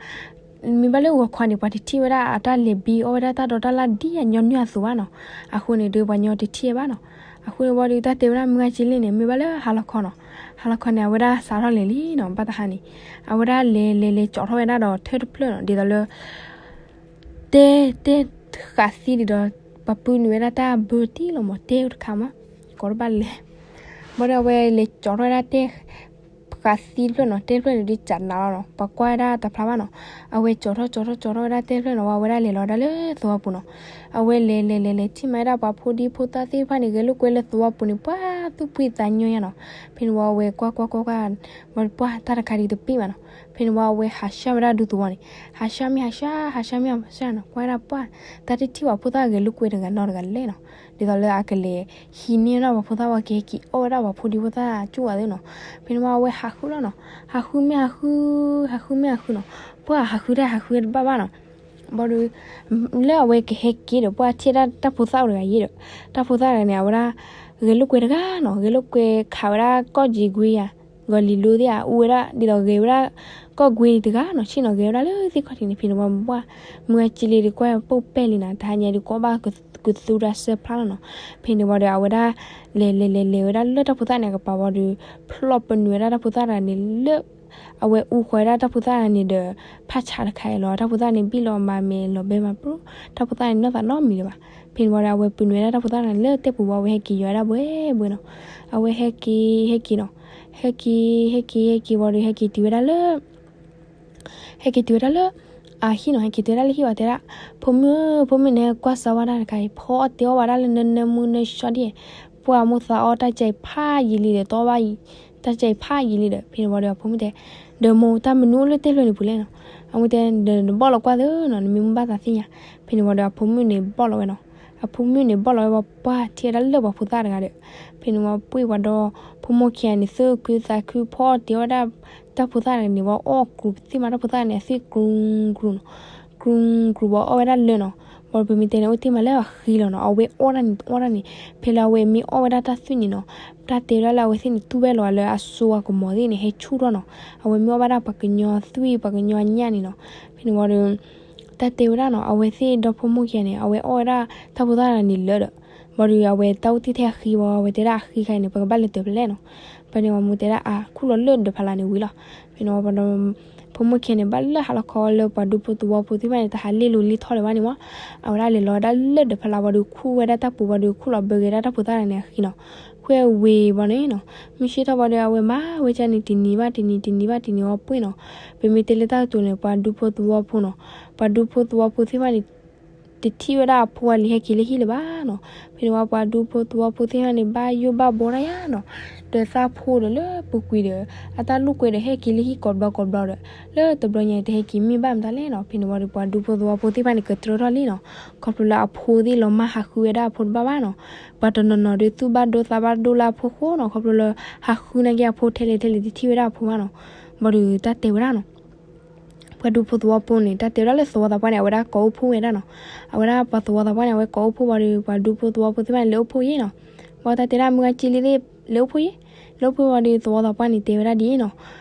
မ့ၢ်ဘၣ်လၢဂီၤခီန့ၣ် ပှၤတထံၣ်ဝဲဒၣ်အတၢ်လဲၤဘံအီၣ်ဝဲဒၣ်တၢ်ဒီတၢ်လၣ်ဒ်အညီနုၢ်အသိးဘၣ်နီၤ. အဃိန့ၣ်ဒီးပှၤညီတထံၣ်ဘၣ်နီၤ. အဃိန့ၣ်ဝံၤဒီး တၢ်တဲဝဲဒၣ်မုၢ်ဂၤကၠံလ့န့ၣ် မ့ၢ်ဘၣ်လၢဟါလီၤခီနီၤ. ဟါလီၤခီန့ၣ် အဝဲဒၣ်စးထီၣ်လဲၤလံနီၤ ဘၣ်တဟါန့ၣ် အဝဲဒၣ်လဲၤလဲၤလဲၤကၠီထီၣ်ဝဲဒၣ်ဒီးထၢၣ်တဖျၢၣ်နီၤ ဒ်သိးလၢ တဲတဲဃးသံဒ်ဒီး ပှၤပုၢ်နုာ်ဝဲဒၣ်တၢ်ဘၢတံၢ်လီၤမး တဲတခါမး ကိးတဘၣ်လဲၤ ဘၣ်ဒီးအဝဲလဲၤကၠီထီၣ်ဝဲဒၣ်တဲ ဃးသံတဖျၢၣ်နီၤ တဲတဖျၢၣ်န့ၣ်ဒ်ကးနးလီၤနီၤ ပှၤကွၢ်ဝဲဒၣ်တဖျါဘၣ်နီၤ. အဝဲကၠီထီၣ်ကၠီထီၣ်ကၠီထီၣ်ဝဲဒၣ်တဲတဖျၢၣ်နီၤ ဝံၤအဝဲဒၣ်လဲၤလီၤဝဲဒၣ်လၢသဝီပူၤနီၤ. အဝဲလဲၤလဲၤလဲၤလဲၤထံၣ်မးဝဲဒၣ်ပှၤဖိဒံဖိသၣ်သ့ၣ်တဖၣ်န့ၣ် ဂဲၤလိာ်ကွဲလၢသဝီပူၤန့ၣ် ပှၤသူၣ်ဖှံသးညီညါနီၤ. ဖဲန့ၣ်ဝံၤအဝဲကွၢ်ကွၢ်ကွၢ်ကွၢ် ဝံၤပှၢ်တၢ်တခါဒ်တပ့ၢ်ဘၣ်နီၤ. ဖဲန့ၣ်ဝံၤအဝဲဟးဆှၢဝဲဒၣ်ဒူသဝီန့ၣ် ဟးဆှၢမ့ၢ်ဟးဆှၢ ဟးဆှၢမ့ၢ်ဟးဆှၢနီၤ ကွၢ်ဝဲဒၣ်ပှၢ် တၢ်တထံၣ်ပှၤဖိသၣ်ဂဲၤလိာ်ကွဲတဂၤနီတဂၤလဲၣ်နီၤ. ဒ်သိးလၢအကလဲၤဟံးန့ၢ်ဝဲဒၣ်ပှၤဖိသၣ်ဝဲကဟဲက့ၤအီၣ်ဝဲဒၣ်ပှၤဖိဒံဖိသၣ်ကၠူၣ်ဝဲသ့နီၤ. ဖဲန့ၣ်ဝံၤအဝဲဟးဃုလီၤနီၤ ဟးဃုမ့ၢ်ဟးဃု ဟးဃုမ့ၢ်ဟးဃုနီၤ ပှၢ်ဟးဃုတၢ်ဟးဃုတဘၣ်ဘၣ်နီၤ. ဘၣ်ဒီး လၢအဝဲကဟဲက့ၤဒီး ပှၢ်ထံၣ်ဒၣ်တၢ်ဖိသၣ်အိၣ်တဂၤယ့ဒီး တၢ်ဖိသၣ်တဂၤန့ၣ် အဝဲဒၣ် ဂဲၤလိာ်ကွဲတဂၤနီၤ ဂဲၤလိာ်ကွဲခးဝဲဒၣ်ကီၢ်ကၠံကွ့ယၤ ဂီၤလံၤလိသ့ၣ်ဧါ အူဝဲဒၣ်ဒ်သိးဂဲၤဝဲဒၣ် ကီၢ်ကွ့တဂၤနီၤ ဆ့ၣ်နီၤ ဂဲၤဝဲဒၣ်လၢသ့ၣ်ခီၣ်ထံးန့ၣ် ဖဲန့ၣ်ဝံၤပှၢ် မုၢ်ဂၤကၠံလ့ဒီးကွၢ်ပိာ်ပဲၢ်လံနီၤ တဟါညါဒုးကီၢ်ဘၣ်ကသူတၢ်စၢဖျါလီၤနီၤ. ဖဲန့ၣ်ဝံၤဒီးအဝဲဒၣ် လဲၤလဲၤလဲၤလဲၤဝဲဒၣ်လၢတၢ်ဖိသၣ်န့ၣ်အကပၤဝံၤဒီး ဖျီၣ်ပနုာ်ဝဲဒၣ်တၢ်ဖိသၣ်တဂၤန့ၣ်လၢ အဝဲအူဃီၤဝဲဒၣ်တၢ်ဖိသၣ်တဂၤန့ၣ်ဒီး ဖးဆးတခါအံၤလီၤ တၢ်ဖိသၣ်န့ၣ်ဘံၣ်လီၤမၤမဲာ်လီၤဘဲမၤပြူၤ တၢ်ဖိသၣ်န့ၣ်နီၢ်သးနီတမံၤလၢၤဘၣ်. ဖဲန့ၣ်ဝံၤဒီးအဝဲပနုာ်ဝဲဒၣ်တၢ်ဖိသၣ်တဂၤန့ၣ်လၢတဲပူၤဝံၤ အဝဲဟဲက့ၤယီၤဝဲဒၣ်ဘှဲဘှဲနီၤ. အဝဲဟဲက့ၤဟဲက့ၤနီၤ ဟဲက့ၤ ဟဲက့ၤ ဟဲက့ၤဝံၤဒီး ဟဲက့ၤတုၤဝဲဒၣ်လၢ ဟဲက့ၤတုၤဝဲဒၣ်လၢ အဟံၣ်နီၤ ဟဲက့ၤတုၤဝဲဒၣ်လၢဟံၣ်ဝံၤတဲဒၣ် ဖိမုၣ်ဧၢ ဖိမုၣ်န့ၣ်ကွၢ်စၢၤဝဲဒၣ်တခါအံၤ ဖီအီၣ်တ့ၤအီၣ်ဝဲဒၣ်လၢနၢနၢမူနၢဆှီဒ်အံၤ ပှၢ်မိၢ်သးအီၣ်တၢ်ကဲအံၤဖးယံာ်လံဒီး တအီၣ်ဘၣ်အံၤ တၢ်ကဲအံၤဖးယံာ်လံဒီး ဖဲန့ၣ်ဝံၤဒီးအဖိမုၣ်တဲ ဒီးမိၢ်တၢ်မနုၤအိၣ်လၢတဲဖျၢၣ်န့ၣ်ပူၤလဲၣ်နီၤ. အဝဲတဲ ဒီးနဘီၣ်လီၤကွၢ်သ့နီၤ နမ့ၢ်မုၢ်ဘၣ်သးသ့ၣ်ညါ. ဖဲန့ၣ်ဝံၤဒီးအဖိမုၣ်န့ၣ်ဘီၣ်လီၤဝဲနီၤ. အဖိမုၣ်န့ၣ်ဘီၣ်လီၤဝဲ ပှၢ်ထံၣ်ဝဲဒၣ်လၢပှၤဖိသၣ်တဂၤဒီး ဖဲန့ၣ်ဝံၤပှ့ၢ်ဝံၤဒီး ဖိမုၣ်ခံဂၤန့ၣ် သူၣ်ခုသးခုဖီအီၣ်တ့ၤအီၣ်ဝဲဒၣ် တၢ်ဖိသၣ်တဂၤန့ၣ် ဝံၤအီၣ်ကြူးသ့ၣ်မး တၢ်ဖိသၣ်န့ၣ် အသွံၣ်ကြူးကြူးနီၤ ကြူးကြူးဝံၤအီၣ်ဝဲဒၣ်လၢာ်နီၤ. ဘၣ်ဒီးပမ့ၢ်တဲန့ၣ် အိၣ်တ့ၢ်မးလၢအဃံလီၤနီၤ အဝဲအီၣ်ဒၣ်န့ၣ်အီၣ်ဒၣ်န့ၣ် ဖဲလၢအဝဲမ့ၢ်အီၣ်ဝဲဒၣ်တၢ်သွံၣ်န့ၣ်နီၤ တၢ်တဲဝဲဒၣ်လၢအဝဲသ့ၣ်န့ၣ် တူၢ်ဝဲလီၤလၢအစိအကမီၤသ့ၣ်န့ၣ် ဟဲဆူၣ်ထီၣ်နီၤ. အဝဲမ့ၢ်အီၣ်ဘၣ်ဒၣ်ပှၤကညီသွံၣ်ပှၤကညီအညၣ်န့ၣ်နီၤ. ဖဲန့ၣ်ဝံၤဒီး တၢ်တဲဝဲဒၣ်နီၤ အဝဲသ့ၣ်ဒီဖိမိၢ်ခံဂၤန့ၣ် အဝဲအီၣ်ဝဲဒၣ်တၢ်ဖိသၣ်တဂၤန့ၣ်လၢာ်ဒီး ဘၣ်ဒီးအဝဲတၢ်အိၣ်တ့ၢ်ထဲအဃံဝံၤ အဝဲတဲဒၣ်အဃံခါအံၤန့ၣ် ပကဘၣ်လဲၤတၢ်ဖဲလဲၣ်နီၤ. ဖဲန့ၣ်ဝံၤမိၢ်တဲဒၣ်အါ ခူၣ်လီၤလၢဒၢးဖးလၢ်န့ၣ်ဝံၤလီၤ. ဖဲန့ၣ်ဝံၤဒီး ဖိမိၢ်ခံဂၤန့ၣ် ဘၣ်လၢဟါလီၤခီလၢပှၤဒူဖိသဝီဖိသ့ၣ်တဖၣ်န့ၣ် တဟးလ့ၣ်လိၤလ့ၣ်ထီၣ်လၢၤဘၣ်န့ၣ်မး အဝဲဒၣ်လဲၤလီၤဝဲဒၣ်လၢဒၢးဖးလၢ်ဝံၤဒီး ခူၣ်ဝဲဒၣ်တၢ်ပူၤဝံၤဒီး ခူၣ်လီၤဘၢဂ့ၤဒၣ်တၢ်ဖိသၣ်တဂၤန့ၣ်အဃံနီၤ. ဃုဝဲဝံၤဘၣ်န့ၣ်နီၤ မုၢ်ဆ့ၣ်ထီၣ်ဘၣ်ဒီး အဝဲမၤဝဲဒ်န့ၣ် တနံၤဘၣ်တနံၤတနံၤဘၣ်တနံၤဝံၤပှ့ၢ်နီၤ. ပမ့ၢ်တဲလၢတၢ်ကတိၤန့ၣ် ပှၤဒူဖိသဝီဖိနီၤ ပှၤဒူဖိသဝီဖိသ့ၣ်တဖၣ်န့ၣ် တထံၣ်ဝဲဒၣ်အဖိအလံၤဟဲက့ၤလၢဟံၣ်လၢၤဘၣ်နီၤ. ဖဲန့ၣ်ဝံၤပှၤဒူဖိသဝီဖိသ့ၣ်တဖၣ်န့ၣ် ဘၣ်ယိၣ်ဘၣ်ဘှီတၢ်ယါနီၤ. ဒီးသးဖိဒီးလၢပူၤကွံာ်ဒီး အတၢ်လိာ်ကွဲဒီးဟဲက့ၤလၢဟံၣ်ကိးဘျီကိးဘျီဒီး လၢတဘျီညါတဟဲက့ၤမ့ၢ်ဘၣ်မတၤလဲၣ်နီၤ. ဖဲန့ၣ်ဝံၤဒီးပှၤဒူဖိသဝီဖိသ့ၣ်တဖၣ်န့ၣ် ကတြၢထီၣ်လံနီၤ. ခီဖျိလၢအဖိသ့ၣ်လီၤမၢ်ဟးဃုဝဲဒၣ်အဖိတဘၣ်ဘၣ်နီၤ. ပှၤတနီၤနီၤဒီးသူၣ်ဘၣ်ဒိသးဘၣ်ဒိလၢအဖိဃိနီၤ ခီဖျိလၢ ဟးဃုနာ်က့အဖိထဲလဲၣ်ထဲလဲၣ်တထံၣ်ဝဲဒၣ်အဖိဘၣ်နီၤ. ဘၣ်ဒီးတၢ်တဲဝဲဒၣ်နီၤ ပှၤဒူဖိသဝီဖိန့ၣ် တၢ်တဲဝဲဒၣ်လၢသဝီသးပှၢ်န့ၣ် အဝဲဒၣ်ကိးအိၣ်ဖှိၣ်ဝဲဒၣ်နီၤ. အဝဲဒၣ်ပှၤသဝီသးပှၢ်န့ၣ် အဝဲကိးအိၣ်ဖှိၣ်ဝံၤဒီး ပှၤဒူဖိသဝီဖိသ့ၣ်တဖၣ်န့ၣ် လဲၤအိၣ်ဖှိၣ်ယံၤနီၤ. ဘၣ်တၢ်တဲဒၣ်မုၢ်ဂၤကၠံလ့သ့ၣ် လဲၤအိၣ်ဖှိၣ်ယံၤ, လဲၤအိၣ်ဖှိၣ်ဝံၤဒီး သဝီသးပှၢ်န့ၣ် တဲဝဲဒၣ်ဒ်အံၤနီၤ,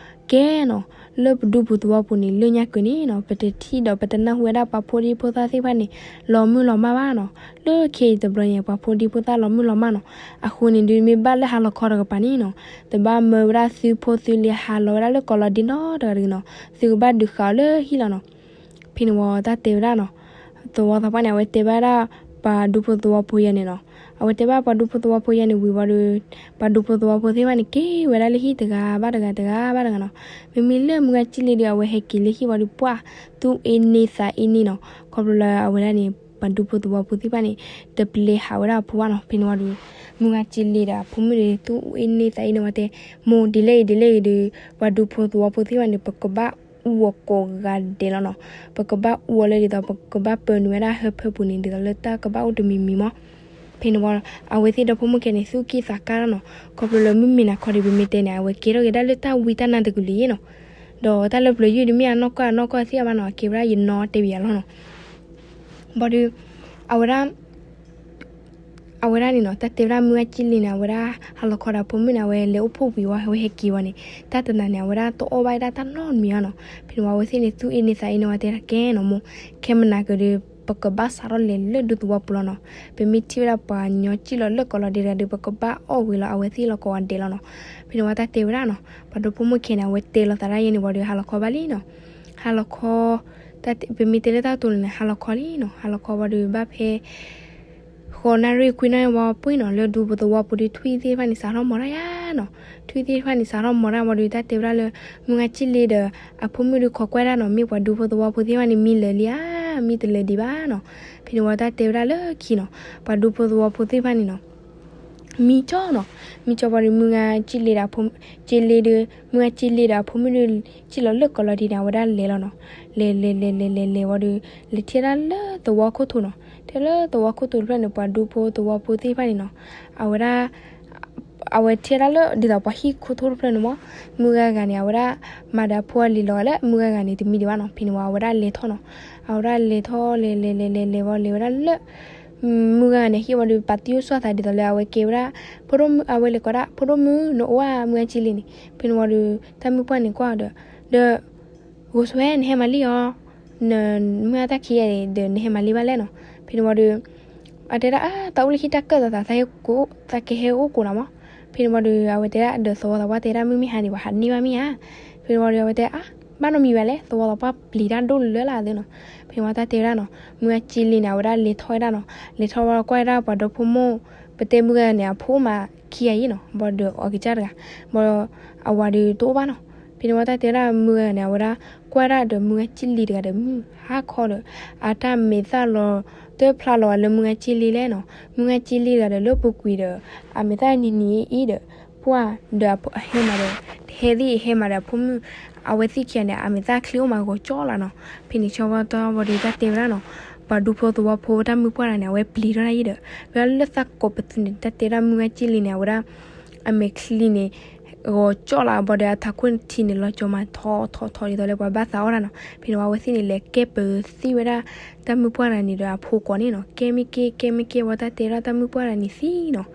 ကဲနီၤ, လၢပဒူဖိသဝီဖိန့ၣ် လၢညါကၢန့ၣ်နီၤ ပတထံၣ်ဒီးပတနၢ်ဟူဝဲဒၣ်ပှၤဖိဒံဖိသၣ်သ့ၣ်တဖၣ်န့ၣ် လီၤမုၢ်လီၤမၢ်ဘၣ်နီၤ. လၢခဲအံၤတဘျီညါ ပှၤဖိဒံဖိသၣ်လီၤမုၢ်လီၤမၢ်နီၤ. အဃိန့ၣ်ဒုး မ့ၢ်ဘၣ်လၢဟါလီၤခီတကပၤန့ၣ်နီၤ တဘၣ်မၢဝဲဒၣ်သုဖိသုလံၤ ဟးလီၤဝဲဒၣ်လၢကိးလီၤဒ့နီတဂၤတဂ့ၤနီၤ, သုကဘၣ်ဒုးဃာ်အီၤလၢဟံၣ်လီၤနီၤ. ဖဲန့ၣ်ဝံၤတၢ်တဲဝဲဒၣ်နီၤ, သဝီသးပှၢ်န့ၣ် အဝဲတဲဘၣ်ဒၣ် ပှၤဒူဖိသဝီဖိယဲန့ၣ်နီၤ. အဝဲတဲဘၣ်ပှၤဒူဖိသဝီဖိယဲန့ၣ်ဝံၤဝံၤဒီး ပှၤဒူဖိသဝီဖိသ့ၣ်တဖၣ်န့ၣ် က့ၤဝဲဒၣ်လၢဟံၣ်တဂၤဘၣ်တဂၤတဂၤဘၣ်တဂၤနီၤ. မ့မ့ၢ်လၢမုၢ်ဂၤကၠံလ့ဒီး အဝဲဟဲက့ၤလၢဟံၣ်ဝံၤဒီး ပှၢ်သူၣ်အ့န့သးအ့န့နီၤ. ခီဖျိလၢအဝဲဒၣ်န့ၣ် ပှၤဒူဖိသဝီဖိသ့ၣ်တဖၣ်န့ၣ် တပျဲဟးဝဲဒၣ်အဖိဘၣ်နီၤ. ဖဲန့ၣ်ဝံၤဒီး မုၢ်ဂၤကၠံလ့ဒီးအဖိမုၣ်ဒီး သူၣ်အ့န့သးအ့န့ဝဲတဲ, မိၢ်ဒ်လဲၣ်အံၤဒ်လဲၣ်အံၤဒီး ပှၤဒူဖိသဝီဖိသ့ၣ်တဖၣ်န့ၣ် ပကဘၣ်အူအီၤကိးဂၤဒဲးလီၤနီၤ. ပကဘၣ်အူအီၤလၢဒ်သိး ပကဘၣ်ပၢနုာ်ဝဲဒၣ်ဟၢဖၢပူၤန့ၣ် ဒ်သိးလၢတၢ်ကဘၣ်အိၣ်တမံၤမံၤမး. ဖဲန့ၣ်ဝံၤ အဝဲသ့ၣ်ဒီဖိမိၢ်ခံဂၤန့ၣ် သူၣ်က့ၣ်သးကါလီၤနီၤ. ခီဖျိလၢမုၢ်မ့ၢ်နၤခီဒီး ပမ့ၢ်တဲန့ၣ် အဝဲကဲထီၣ်က့ၤဒၣ်လၢတၢ်ဝံတၢ်နါတကလုာ်ယဲနီၤ. ဒီးတၢ်လၢပျၢၤယုၢ်ဒီး မ့ၢ်အနီၢ်ကီၢ်အနီၢ်ကီၢ်သ့ၣ်အါဘၣ်နီၤ, အကဲဝဲဒၣ်ယနီတဲဘၣ်ယၤလီၤနီၤ. ဘၣ်ဒီး အဝဲဒၣ် အဝဲဒၣ်န့ၣ်နီၤ တၢ်တဲဝဲဒၣ်မုၢ်ဂၢ်ကၠ့လ့န့ၣ် အဝဲဒၣ်ဟးလီၤခီဒီးအဖိမုၣ်န့ၣ် အဝဲလဲၤအိၣ်ဖှိၣ်ဝံၤဝံၤ အဝဲဟဲက့ၤဝံၤန့ၣ် တၢ်တနၤန့ၣ် အဝဲဒၣ်တအီၣ်ဘၣ်ဝဲဒၣ်တၢ်နီတမံၤဘၣ်နီၤ. ဖဲန့ၣ်ဝံၤအဝဲသ့ၣ်န့ၣ် သူၣ်အ့န့သးအ့န့ၣ်ဝဲတဲဒၣ်ကဲနီၤမိၢ်, ခဲမနၤကဒီး ပကဘၣ်စးထီၣ်လဲၤလၢဒူသဝီပူၤလီၤနီၤ. ပမ့ၢ်ထံၣ်ဝဲဒၣ်ပှၤညီကၠ့လီၤလၢကိးလီၤဒဲးတဂၤဒီး ပကဘၣ်အီၣ်ဝံၤလီၤအဝဲသ့ၣ်လီၤကိးဂၤဒဲးလီၤနီၤ. ဖဲန့ၣ်ဝံၤတၢ်တဲဝဲဒၣ်နီၤ ပှၤဒူဖိမုၣ်ခဲန့ၣ် အဝဲတဲလီၤသးဒၣ်ယဲန့ၣ်ဝံၤဒီး ဟးလီၤခီဘၣ်လံနီၤ. ဟးလီၤခီ ပမ့ၢ်တဲလၢတၢ်ကတိၤန့ၣ် ဟးလီၤခီလံနီၤ. ဟးလီၤခီဝံၤဒီး ဘၣ်ဖဲ ဃိးနၣ်ရံၣ်ခွံနၣ်ရံၣ်ဝံၤပှ့ၤနီၤ လၢဒူဖိသဝီဖိဒီး ထွံၣ်သ့ၣ်တဖၣ်န့ၣ် စးထီၣ်မီၤတၢ်ယါနီၤ. ထွံၣ်သ့ၣ်တဖၣ်န့ၣ် စးထီၣ်မီၤတၢ်ဝံၤဒီး တၢ်တဲဝဲဒၣ်လၢ မုၢ်ဂၢ်ကၠ့လ့ဒီး အဖိမုၣ်ဒီးခိးကွၢ်ဒၣ်နီၤ မ့ၢ်ပှၤဒူဖိသဝီဖိသ့ၣ်တဖၣ်န့ၣ် မံလၢာ်လံဧါ, မံတလၢာ်ဒံးဘၣ်နီၤ. ဖဲန့ၣ်ဝံၤတၢ်တဲဝဲဒၣ်လၢခံနီၤ ပှၤဒူဖိသဝီဖိသ့ၣ်တဖၣ်န့ၣ်နီၤ မံကၠီနီၤ. မံကၠီဝံၤဒီး မုၢ်ဂၢ်ကၠ့လ့ဒီး ကၠ့လ့ဒီး မုၢ်ဂၢ်ကၠ့လ့ဒီးအဖိမုၣ်ဒီး ကၠ့လီၤလၢကိးလီၤဒဲးန့ၣ် အဝဲဒၣ်လဲၤလီၤနီၤ. လဲၤလဲၤလဲၤလဲၤလဲၤလဲၤဝံၤဒီး လဲၤထံၣ်ဒၣ်လၢသဝီခိၣ်ထံးနီၤ. ထဲလၢသဝီခိၣ်ထံးတဖျၢၣ်န့ၣ် ပှၤဒူဖိသဝီဖိသ့ၣ်တဖၣ်န့ၣ်နီၤ အဝဲဒၣ် အဝဲထံၣ်ဒၣ်လၢဒ်သိးပှၤဟံၣ်ခိၣ်ထံးတဖျၢၣ်န့ၣ်မး မုၢ်ဂၢ်ဂၤန့ၣ် အဝဲဒၣ် မၤဒီးအဖိအလံၤလီၤဂာ်လၢမုၢ်ဂၢ်ဂၤန့ၣ် တမံၤဒံးဘၣ်နီၤ. ဖဲန့ၣ်ဝံၤအဝဲဒၣ်လဲၤထီၣ်နီၤ. အဝဲဒၣ်လဲၤထီၣ်လဲၤလဲၤလဲၤလဲၤလဲၤဝံၤလဲၤဝဲဒၣ်လၢ မုၢ်ဂၢ်ဂၤန့ၣ် ဟံၣ်ဝံၤဒီး ပာ်တံၢ်အိၣ်ဆီၣ်သးဒ်သိးလၢအဝဲကဲဝဲဒၣ် ဖိဒိၣ်မုၣ် အဝဲလဲၤကိးဒၣ် ဖိဒိၣ်မုၣ် နအိၣ်ဧါ မုၢ်ဂၢ်ကၠ့လ့န့ၣ်. ဖဲန့ၣ်ဝံၤဒီး တၢ်မုၣ်ပှၢ်န့ၣ်ကွၢ်အီၤဒီး ဒီး ဂိၤစွဲ နဟဲမၤလံအီၤ နမုၢ်ဂၢ်တၢ်ခံဂၤဒီး နဟဲမၤလံဘၣ်လဲၣ်နီၤ. ဖဲန့ၣ်ဝံၤဒီး အတဲဒၣ် အါ သးအိၣ်လၢဟံၣ်တၢ်ကၢၣ်သးသး သးကဟဲအိၣ်ကိးနၤမး. ဖဲန့ၣ်ဝံၤဒီး အဝဲတဲဒၣ်ဒီးသဝီသးပှၢ်တဲဒၣ် မုၢ်မ့ၢ်ဟါန့ၣ် ပှၤဟးန့ၢ်ဘၣ်မ့ၢ်ဧါ. ဖဲန့ၣ်ဝံၤဒီး အဝဲတဲ အါ ဘၣ်နီတမံၤဘၣ်လဲၣ် သဝီသးပှၢ်ပျံၤတၢ်ဒိၣ်လၢလၢ်သ့နီၤ. ဖဲန့ၣ်ဝံၤတၢ်တဲဝဲဒၣ်နီၤ မုၢ်ဂၢ်ကၠ့လ့န့ၣ် အဝဲဒၣ်လဲၤထီၣ်ဝဲဒၣ်နီၤ. လဲၤထီၣ်ဝဲကွၢ်ဝဲဒၣ်ပှၤဒီဖိမိၢ် ပတဲမုၢ်ဂၢ်န့ၣ် အဖိအိၣ်မးခံဂၤအံၤနီၤ. ဘၣ်ဒီးအီၤကစၢ်တဂၤ ဘၣ်ဒီးအဝၤဒီးတအိၣ်ဘၣ်နီၤ. ဖဲန့ၣ်ဝံၤတၢ်တဲဝဲဒၣ်မုၢ်ဂၢ်န့ၣ် အဝဲဒၣ်ကွၢ်ဒၣ်ဒီးမုၢ်ဂၢ်ကၠ့လ့တဂၤဒီး မုၢ်ဟါခီဒီး အတၢ်မဲာ်သၣ်လီၤ တဖျါလီၤဂာ်လၢမုၢ်ဂၢ်ကၠ့လ့လဲၣ်နီၤ. မုၢ်ဂၢ်ကၠ့လ့တဂၤဒီးလၢပူၤကွံာ်ဒီး အမဲာ်သၣ်နံၤနံၤအံၤဒီး ပှၢ်ဒီးအဟဲမးဒီး ဟဲသ့ၣ်ဟဲမးဒီးအဖိမုၣ် အဝဲသ့ၣ်ခံဂၤန့ၣ် အမဲာ်သၣ်ချံအိၣ်မးဂီၤကၠီလီၤနီၤ. ဖဲန့ၣ်ဆၢကတီၢ်ဝံၤဒီးတၢ်တဲဝဲဒၣ်နီၤ ပှၤဒူဖိသဝီဖိတၢ်မုၢ်ပှၢ်တဂၤန့ၣ် အဝဲပျံၤထီၣ်ဒၣ်အံၤဒီး ဝဲဒၣ်လၢသးကိးပသူန့ၣ် တၢ်တဲဒၣ်မုၢ်ဂၢ်ကၠ့လ့န့ၣ် အဝဲဒၣ် အမဲာ်ချံန့ၣ် ဂီၤကၠီလီၤ ဘၣ်ဒီးအထးခိၣ်ထံန့ၣ် လီၤကၠီမးထီထီထီဒ်သိးလၢပှၤဘၣ်သးအီၣ်တၢ်နီၤ. ဖဲန့ၣ်ဝံၤအဝဲသ့ၣ်န့ၣ် လဲၤကဲပသံဝဲဒၣ် တၢ်မုၢ်ပှၢ်တဂၤန့ၣ်ဒီးအဖိကိးန့ၣ်နီၤ. ကဲမ့ၢ်က့ ကဲမ့ၢ်က့ ဝံၤတၢ်တဲဒၣ်တၢ်မုၢ်ပှၢ်တဂၤန့ၣ်သံနီၤ.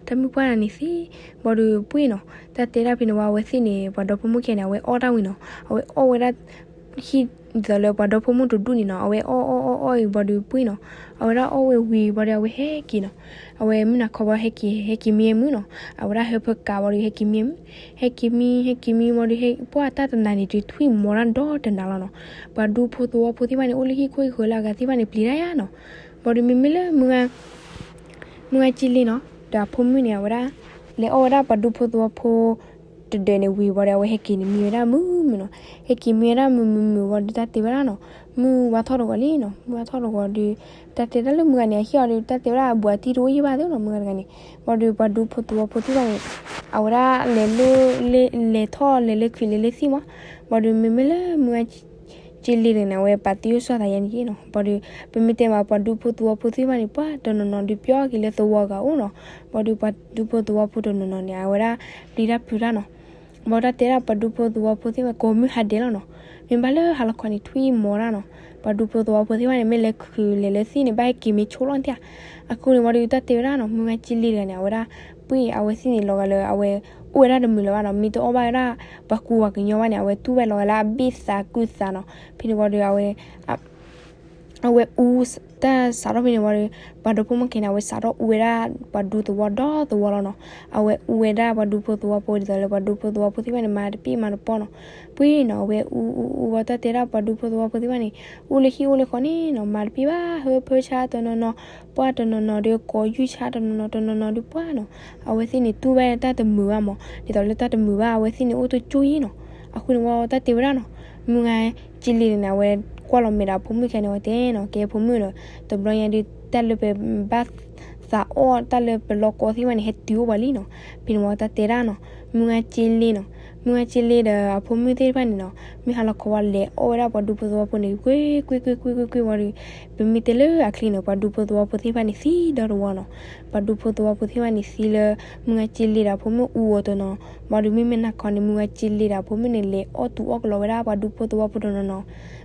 တၢ်မုၢ်ပှၢ်တဂၤန့ၣ်သံ ဘၣ်ဒီးပှ့ၤနီၤ တၢ်တဲဒၣ်ဖဲန့ၣ်ဝံၤအဝဲသ့ၣ်န့ၣ် ပှၤဒီဖိမိၢ်ခံဂၤန့ၣ် အဝဲအီၣ်တၢ်ဝံၤနီၤ အဝဲအီၣ်ဝဲဒၣ် ဟံၣ်ဒ်သိးလၢပှၤဒီဖိမိၢ်တဒူၣ်န့ၣ်နီၤ အဝဲအီၣ်အီၣ်အီၣ်အီၣ်အံၤဘၣ်ဒီးပှ့ၤနီၤ အဝဲဒၣ်အီၣ်ဝဲဝံၤဘၣ်ဒီးအဝဲဟဲက့ၤနီၤ. အဝဲမုၢ်နၤခီဘၣ်ဟဲက့ၤ ဟဲက့ၤမံမုၢ်နီၤ အဝဲဒၣ်ဟၢဖၢကးဘၣ်ဒီးဟဲက့ၤမံမုၢ် ဟဲက့ၤမံ ဟဲက့ၤမံဘၣ်ဒီး ပှၢ်တၢ်တနၤန့ၣ် တုၤထွံၣ်မီၤတၢ်ဒီတနၤလီၤနီၤ. ပှၤဒူဖိသဝီဖိသ့ၣ်တဖၣ်န့ၣ် အိၣ်လၢဟံၣ်ခိၣ်ဟံၣ်ဃၢၤလၢအဂၤသ့ၣ်တဖၣ်န့ၣ် ပျံၤတၢ်ယါနီၤ. ဘၣ်ဒီးမ့မ့ၢ်လၢ မုၢ်ဂၢ်ကၠ့လ့နီၤ ဒီးအဖိမုၣ်န့ၣ် အဝဲဒၣ် လဲၤအီၣ်ဝဲဒၣ်ပှၤဒူဖိသဝီဖိ တဒၢးန့ၣ်ဝံၤဘၣ်ဒီး အဝဲဟဲက့ၤန့ၣ် မံဝဲဒၣ်မုာ်မုာ်နီၤ. ဟဲက့ၤမံဝဲဒၣ်မုာ်မုာ်မုာ်ဘၣ်ဒီး တၢ်တဲဝဲဒၣ်နီၤ မုၢ်ဝါထီၣ်တဂီၤလံနီၤ. မုၢ်ဝါထီၣ်တဂီၤဒီး တၢ်တဲဒၣ်လၢမုၢ်ဂၤန့ၣ် အဟံၣ်အီၤဒီး တၢ်တဲဝဲဒၣ်အဘူးအတံၢ်တအိၣ်ယံၣ်ဘၣ်သ့နီၤ မုၢ်ဂၤတဂၤန့ၣ်. ဘၣ်ဒီးပှၤဒူဖိသဝီဖိသ့ၣ်တဖၣ်န့ၣ် အဝဲဒၣ်လဲၤလၢ လဲၤထီၣ်လဲၤလၢခုးလဲၤလၢသံၣ်မး. ဘၣ်ဒီးမ့မ့ၢ်လၢမုၢ်ဂၢ်ကၠ့လ့တဂၤန့ၣ် အဝဲပာ်တံၢ်အိၣ်ဆီၣ်သးယါန့ၣ်နီၤ. ဘၣ်ဒီး ပမ့ၢ်တဲမး ပှၤဒူဖိသဝီဖိသ့ၣ်တဖၣ်န့ၣ် ပှၤတနီၤနီၤဒီးပျီက့ၤလၢသဝီဂၤအိၣ်နီၤ. ဘၣ်ဒီးပှၤဒူဖိသဝီဖိတနီၤနီၤန့ၣ် အဝဲဒၣ်ပျံၤတၢ်ဖုးတၢ်နီၤ. ဘၣ်ဒီးတၢ်တဲဒၣ်ပှၤဒူဖိသဝီဖိသ့ၣ်တဖၣ် ကိးမုၢ်ဟါဒဲးလီၤနီၤ. မ့ၢ်ဘၣ်လၢဟါလီၤခီန့ၣ် ထွံၣ်မီၤတၢ်နီၤ. ပှၤဒူဖိသဝီဖိသ့ၣ်တဖၣ်န့ၣ် မ့ၢ်လဲၤခုးလဲၤလၢသံၣ်န့ၣ် ဘၣ်ဟဲက့ၤမ့ၢ်ဆိလီၤတၢ်. အဃိန့ၣ်ဝံၤဒီး တၢ်တဲဝဲဒၣ်နီၤ မုၢ်ဂၢ်ကၠ့လ့တဂၤန့ၣ် အဝဲဒၣ် ပှ့ၤအဝဲသ့ၣ်န့ၣ်လီၤဂာ်လၢ အဝဲအိၣ်ဝဲဒၣ်တမုာ်လၢၤဘၣ်နီၤ. မ့ၢ်တအီၣ်ဘၣ်ဝဲဒၣ် ပှၤကူပှၤကညီဘၣ်န့ၣ် အဝဲတူၢ်ဝဲလီၤဂာ်လၢအဘ့ၣ်သးကုၢ်သးနီၤ. ဖဲန့ၣ်ဝံၤဒီး အဝဲ အဝဲအူ တၢ်စးထီၣ်ဖဲန့ၣ်ဝံၤဒီး ပှၤဒူဖိမိၢ်ခဲန့ၣ် အဝဲစးထီၣ်အူဝဲဒၣ်ပှၤဒူသဝီဒီသဝီလီၤနီၤ. အဝဲအူဝဲဒၣ်ပှၤဒူဖိသဝီဖိဒ်သိးလၢပှၤဒူဖိသဝီဖိသ့ၣ်တဖၣ်န့ၣ် မၤတပ့ၢ်မၤတပီၢ်နီၤ. ပှ့ၤနီၤ အဝဲအူအူအူဝံၤ တၢ်တဲဒၣ်ပှၤဒူဖိသဝီဖိသ့ၣ်တဖၣ်န့ၣ် အိၣ်လၢဟံၣ်အိၣ်လၢဃီန့ၣ်နီၤ မၤတပ့ၢ်ဘၣ် ဟၢဖၢဆါတနီၤနီၤ ပှၢ်တနီၤနီၤဒီးကိးယုၢ်ဆါတနီၤနီၤတနီၤနီၤဒီးပှၢ်နီၤ. အဝဲသ့ၣ်န့ၣ်တူၢ်ဘၣ်တၢ်တမုာ်ဘၣ်မး ဒ်သိးလၢတၢ်တမုာ်ဘၣ် အဝဲသ့ၣ်န့ၣ်အိၣ်တကၠိၢ်ယံၤနီၤ. အဃိန့ၣ်ဝံၤ တၢ်တဲဝဲဒၣ်နီၤ မုၢ်ဂၢ်ကၠ့လ့န့ၣ် အဝဲကွၢ်လီၤမဲာ်ဒီးအဖိမုၣ်ခဲန့ၣ် အဝဲတဲနီၤ ကဲဖိမုၣ်ဒီး တဘျီညါဒုး တၢ်လၢပဘၣ်သးအီၣ်တၢ်လၢပလီၢ်ကီသ့ၣ်တဖၣ်န့ၣ် ဟဲတုၤအိၣ်ပှၤလံနီၤ. ဖဲန့ၣ်ဝံၤတၢ်တဲဒၣ်နီၤ မုၢ်ဂၢ်ကၠ့လ့နီၤ မုၢ်ဂၢ်ကၠ့လ့ဒီးအဖိမုၣ်သ့ၣ်တဖၣ်န့ၣ်နီၤ မုၢ်ဟါလီၤခီဝံၤလဲၤအီၣ်ဝဲဒၣ်ပှၤဒူဖိသဝီဖိန့ၣ် ကွ့ၢ်ကွ့ၢ်ကွ့ၢ်ကွ့ၢ်ကွ့ၢ်ဝံၤဒီး ပမ့ၢ်တဲလၢအချံန့ၣ် ပှၤဒူဖိသဝီဖိသ့ၣ်တဖၣ်န့ၣ်သံဒီသဝီနီၤ. ပှၤဒူဖိသဝီဖိသ့ၣ်တဖၣ်န့ၣ်သံလၢ မုၢ်ဂၢ်ကၠ့လ့ဒီးအဖိမုၣ်အူအီၤတနီၤ. ဘၣ်ဒီးမ့မ့ၢ်နၤခီန့ၣ် မုၢ်ဂၢ်ကၠ့လ့ဒီးအဖိမုၣ်န့ၣ် လဲၤအီၣ်တူၢ်အီၣ်ကလီဝဲဒၣ်ပှၤဒူဖိသဝီဖိတနီၤနီၤ.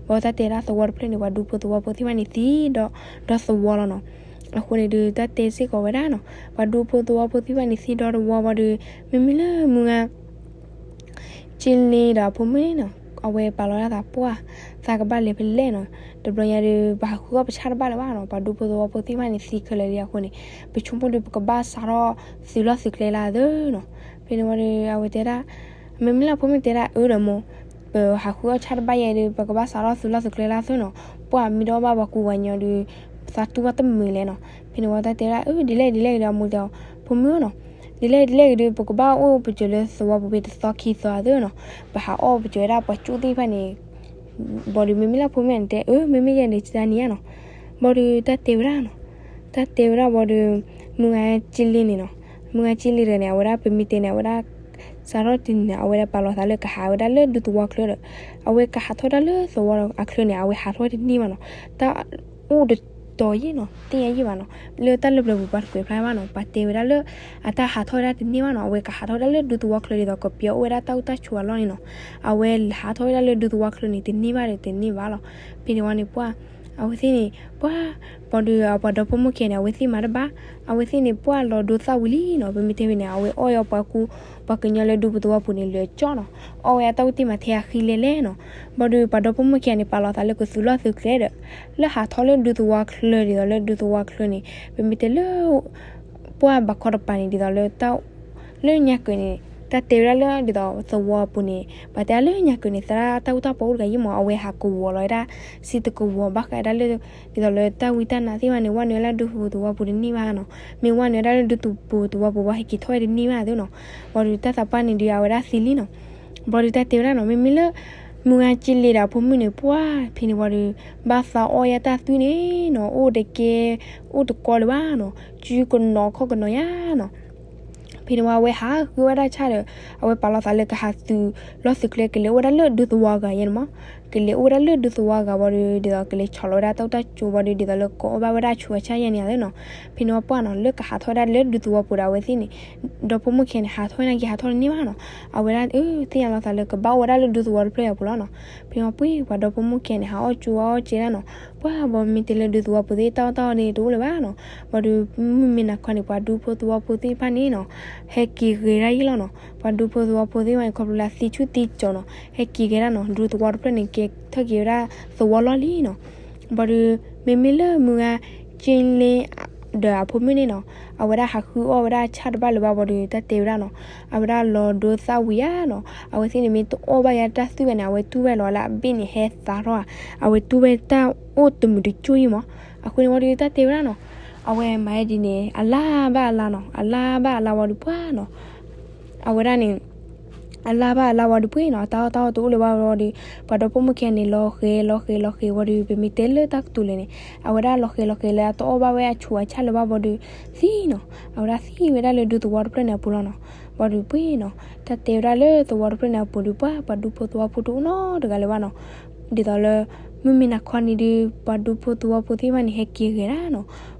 ဘၣ်တၢ်တဲဒၣ်သဝီတဖျၢၣ်န့ၣ် ပှၤဒူဖိသဝီဖိသ့ၣ်တဖၣ်န့ၣ်သံဒီသဝီလီၤနီၤ. အဃိန့ၣ်ဒုး တၢ်တဲစ့ၢ်ကီးဝဲဒၣ်နီၤ, ပှၤဒူဖိသဝီဖိသ့ၣ်တဖၣ်န့ၣ် သံဒီတဝီဝံၤဒီး မ့မ့ၢ်လၢမုၢ်ဂၤ ကၠ့လ့ဒီးအဖိမုၣ်န့ၣ်နီၤ, အဝဲပာ်လီၤတၢ်သးပှၢ်, သးကဘၣ်လဲၤဖဲလဲၣ်နီၤ, တဘျီညါဒုး ပဟးဃုအီၣ်ပဆၣ်တဘၣ်လၢၤဘၣ်နီၤ, ပှၤဒူဖိသဝီဖိသ့ၣ်တဖၣ်န့ၣ် သံခဲလၢာ်လံအဃိန့ၣ်, ပဆိကမိၣ်ဒုး ပကဘၣ်စးထီၣ်သုးလီၢ်သုးကျဲလၢအသၢနီၤ. ဖဲန့ၣ်ဝံၤဒီး အဝဲတဲဒၣ်, မ့မ့ၢ်လၢအဖိမုၣ်တဲဒၣ် အၢဒီးမိၢ်, ပဟးဃုအီၣ်ဆၣ်တဘၣ်ယဲဒုး ပကဘၣ်စးထီၣ်သုးလီၢ်သုးကျဲလၢအသၢနီၤ, ပှၢ်မ့ၢ်ဒီးဘၣ်ပှၤကူပှၤညီဒုး သးတူၢ်ဘၣ်တမုာ်လဲၣ်နီၤ. ဖဲန့ၣ်ဝံၤတၢ်တဲဝဲဒၣ် အၢ ဒ်လဲၣ်ဒ်လဲၣ်ဂ့ၤဒီး အမိၢ်တဲအီၤ, ဖိမုၣ်ဧၢနီၤ, ဒ်လဲၣ်ဒ်လဲၣ်ဂ့ၤဒုး ပကဘၣ်အိၣ်ပစၢၤလၢသဝီပူၤဖဲတသီခံသီအသၢနီၤ, ပဟးအီၣ်ပစၢၤဝဲဒၣ်ပှၤကၠိသ့ၣ်တဖၣ်န့ၣ် ဘၣ်ဒီး မ့မ့ၢ်လၢဖိမုၣ်န့ၣ်တဲ အၢ မ့မ့ၢ်ယဲန့ၣ် တၢ်နံၤဧါနီၤ. ဘၣ်ဒီးတၢ်တဲဝဲဒၣ်နီၤ, တၢ်တဲဝဲဒၣ်ဘၣ်ဒီး မုၢ်ဂၤကၠ့လ့န့ၣ်နီၤ, မုၢ်ဂၤကၠ့လ့ဒီးန့ၣ် အဝဲဒၣ်ပမ့ၢ်တဲန့ၣ် အဝဲဒၣ် စးထီၣ်တနံၤန့ၣ် အဝဲဒၣ်ပာ်လီၤသးလၢကဟးဝဲဒၣ်လၢဒူသဝီချၢဒီး အဝဲကဟးထီၣ်ဒၣ်လၢသဝီအချၢန့ၣ် အဝဲဟးထီၣ်တန့ၢ်ဘၣ်နီၤ, တၢ်အိၣ်တတီၤယံာ်နီၤ သ့ၣ်ညါယံာ်ဘၣ်နီၤ, လၢတၢ်လၢပျၢၤပူၤပှၤတကွဲးဖျါဘၣ်နီၤ, ပှၤတဲဝဲဒၣ်လၢ အတၢ်ဟးထီၣ်ဝဲဒၣ်တန့ၢ်ဘၣ်နီၤ, အဝဲကဟးထီၣ်ဝဲဒၣ်လၢဒူသဝီချၢဒ်သိးကပျဲအိၣ်ဝဲဒၣ်တၢ်အိၣ်တၢ်ဆိးအလီၢ်န့ၣ်နီၤ, အဝဲဟးထီၣ်ဝဲဒၣ်လၢဒူသဝီချၢန့ၣ်တန့ၢ်ဘၣ်ဒီးတန့ၢ်ဘၣ်လီၤ. ဖဲန့ၣ်ဝံၤန့ၣ်ပှၢ် အဝဲသ့ၣ်န့ၣ် ပှၢ် ဘၣ်ဒီးပှၤဒီဖိမိၢ်ခံဂၤန့ၣ် အဝဲသ့ၣ်မၤတဘၣ်, အဝဲသ့ၣ်န့ၣ် ပှၢ်လီၤဒိသၣ်ဝံၤလံနီၤ, ပမ့ၢ်တဲဝဲန့ၣ် အဝဲအီၣ်ယီၤပှၤကူ ပှၤကညီလၢဒူပူၤသဝီပူၤန့ၣ် လၢကၠီၣ်နီၤ, အီၣ်ဝဲအတၢ်အိၣ်တ့ၢ်မၤထဲအဃံလဲၢ်လဲၢ်နီၤ, ဘၣ်ဒီးပှၤဒီဖိမိၢ်ခံဂၤန့ၣ် ပာ်လီၤသးလၢကသုးလီၢ်သုးကျဲဒီး လၢဟးထီၣ်လၢဒူသဝီချၢဒ်သိးလၢဒူသဝီချၢန့ၣ် ပမ့ၢ်တဲလၢ ပှၢ်ဘၣ်ခီတပၤန့ၣ် ဒ်သိးလၢ လၢညါကၢၤန့ၣ် တၢ်တဲဝဲဒၣ်လၢဒ်သိးသဝီပူၤန့ၣ် ပှၤတဲလၢညါကၢၤန့ၣ် သရၣ်တၢ်အိၣ်တၢ်ပီအိၣ်တဂၤယံာ်မး အဝဲဟးကဝီၤလီၤဝဲဒၣ် စံတကဝီၤဘၣ်ဃးဒၣ်လၢ ဒ်သိးလၢတၢ်ဝံတၢ်နါသ့ၣ်တဖၣ်န့ၣ် ဝဲနုာ်ဝဲဒၣ်လၢဒူပူၤသဝီပူၤတန့ၢ်ဘၣ်နီၤ, မ့ၢ်ဝဲနုာ်ဝဲဒၣ်လၢဒူပူၤသဝီပူၤ ပှၤဟဲက့ၤထီၣ်ဝဲတန့ၢ်ဘၣ်သ့နီၤ, ဘၣ်ဒီးတၢ်သးပှၢ်န့ၣ်ဒုး အဝဲဒၣ်သံလံနီၤ, ဘၣ်ဒီးတၢ်တဲဝဲဒၣ်နီၤ မ့မ့ၢ်လၢ မုၢ်ဂၤကၠ့လ့ဒီးအဖိမုၣ်န့ၣ် ပှၢ်ဖဲန့ၣ်ဝံၤဒီး ဘၣ်သးအီၣ်ယါတၢ်သွံၣ်န့ၣ်နီၤ အိၣ်တကဲ အိၣ်တကီလၢၤဘၣ်နီၤ စုကနိးခီၣ်ကနိးယါနီၤ ဖဲန့ၣ်ဝံၤအဝဲဟးဃုဝဲဒၣ်ဆၣ်ဒီး အဝဲပာ်လီၤသးလၢကဟးသုးလီၢ်သုးကျဲ ကလဲၤအိၣ်ဝဲဒၣ်လၢဒူသဝီအဂၤယဲန့ၣ်မး, ကလဲၤအိၣ်ဝဲဒၣ်လၢဒူသဝီအဂၤဝံၤဒီး ဒ်သိးကလဲၤဆီၣ်လီၤဝဲဒၣ်တၢ်အိၣ်တၢ်ဆိးဝံၤဒီး ဒ်သိးလၢကအီၣ်ဘၣ်ဝဲဒၣ်အဆူးအဆါယဲန့ၣ်သ့နီၤ, ဖဲန့ၣ်ဝံၤပှၢ်နီၤ လၢကဟးထီၣ်ဝဲဒၣ်လၢဒူသဝီပူၤဒီးအဝဲသ့ၣ်န့ၣ် ဒီဖိမိၢ်ခံဂၤန့ၣ် ဟးထီၣ်ဝဲနာ်က့ဟးထီၣ်တန့ၢ်ဘၣ်နီၤ, အဝဲဒၣ်အၢ သ့ၣ်ညါလီၤသးလၢကဘၣ်အိၣ်ဝဲဒၣ်လၢဒူသဝီတဖျၢၣ်အပူၤလီၤနီၤ, ဖဲန့ၣ်ဝံၤပှၢ်ပှၤဒီဖိမိၢ်ခံဂၤန့ၣ် ဟးအီၣ်ကၠိအီၣ်ကၠ့ဒၣ်နီၤ, ပှၢ်ဘၣ်မ့ၢ်တဲလၢဒူသဝီပူၤသ့ၣ် တၢ်အီၣ်တၢ်အီန့ၣ်တအိၣ်လၢၤဘၣ်နီၤ, ဘၣ်ဒီးမုၢ်မ့ၢ်နၤခီန့ၣ် ပှၤဒူဖိသဝီဖိသ့ၣ်တဖၣ်န့ၣ်နီၤ ဟဲက့ၤဂဲၤဒၣ်ယံာ်လီၤနီၤ, ပှၤဒူဖိသဝီဖိသ့ၣ်တဖၣ်န့ၣ် ခီဖျိလၢသံဆူၣ်သံကၠီၤနီၤ ဟဲက့ၤဂဲၤဒၣ်နီၤ, ဒူသဝီတဖျၢၣ်န့ၣ် ကဲထီၣ်က့ၤဝဲဒၣ်သဝီလီၢ်လံနီၤ, ဘၣ်ဒီး မ့မ့ၢ်လၢမုၢ်ဂၤကၠ့လ့ ဒီးအဖိမုၣ်န့ၣ်နီၤ, အဝဲဒၣ်ဟးဃုအီၣ်ဝဲဒၣ်ဆၣ်တဘၣ်လၢၤဘၣ်ဘၣ်ဒီး တၢ်တဲဝဲဒၣ်နီၤ, အဝဲဒၣ်လီၤဒိသၣ်ဝံၤဧါနီၤ, အဝဲသ့ၣ်န့ၣ်မ့ၢ်တအီၣ်ဘၣ်ယါတၢ်သွံၣ်ဘၣ်န့ၣ် အဝဲတူၢ်ဝဲလီၤလၢအဘ့ၣ်န့ၣ်ဟဲသါထီၣ်ဧါ, အဝဲတူၢ်ဝဲတၢ်အိၣ်တမုာ်တကၠိၢ်အံၤမး, အဃိန့ၣ်ဝံၤဒီး တၢ်တဲဝဲဒၣ်နီၤ, အဝဲမၤဒ်န့ၣ် အလါဘၣ်အလါနီၤ, အလါဘၣ်အလါဝံၤဒီးပှၢ်နီၤ အဝဲဒၣ်န့ၣ် အလါဘၣ်အလါဝံၤဒီးပှၢ်နီၤ, တၢ်အီၣ်တၢ်အီတအိၣ်လၢၤဘၣ်ဝံၤဒီး ပှၤဒီဖိမိၢ်ခံဂၤန့ၣ် လီၤဃဲၤလီၤဃဲၤလီၤဃဲၤဝံၤဒီး ပမ့ၢ်တဲလၢတၢ်ကတိၤလဲၣ်န့ၣ် အဝဲဒၣ်လီၤဃဲၤလီၤဃဲၤလၢအတအီၣ်ဘၣ်ဝဲအဆူးအဆါလၢၤဘၣ်ဘၣ်ဒီး သံနီၤ, အဝဲဒၣ်သံဝဲဒၣ်လၢဒူသဝီတဖျၢၣ်န့ၣ်အပူၤလီၤနီၤ, ဘၣ်ဒီးပှၢ်နီၤ, တၢ်တဲဝဲဒၣ်လၢသဝီတဖျၢၣ်န့ၣ်အပူၤဒီးပှၢ် ပှၤဒူဖိသဝီဖိတအိၣ်နီတဂၤလၢၤဘၣ်နီၤ, ဒ်သိးလၢ မုၢ်မ့ၢ်နၤခီန့ၣ်ဒီး ပှၤဒူဖိသဝီဖိသ့ၣ်တဖၣ်န့ၣ် ဟဲက့ၤဂဲၤဒၣ်နီၤ,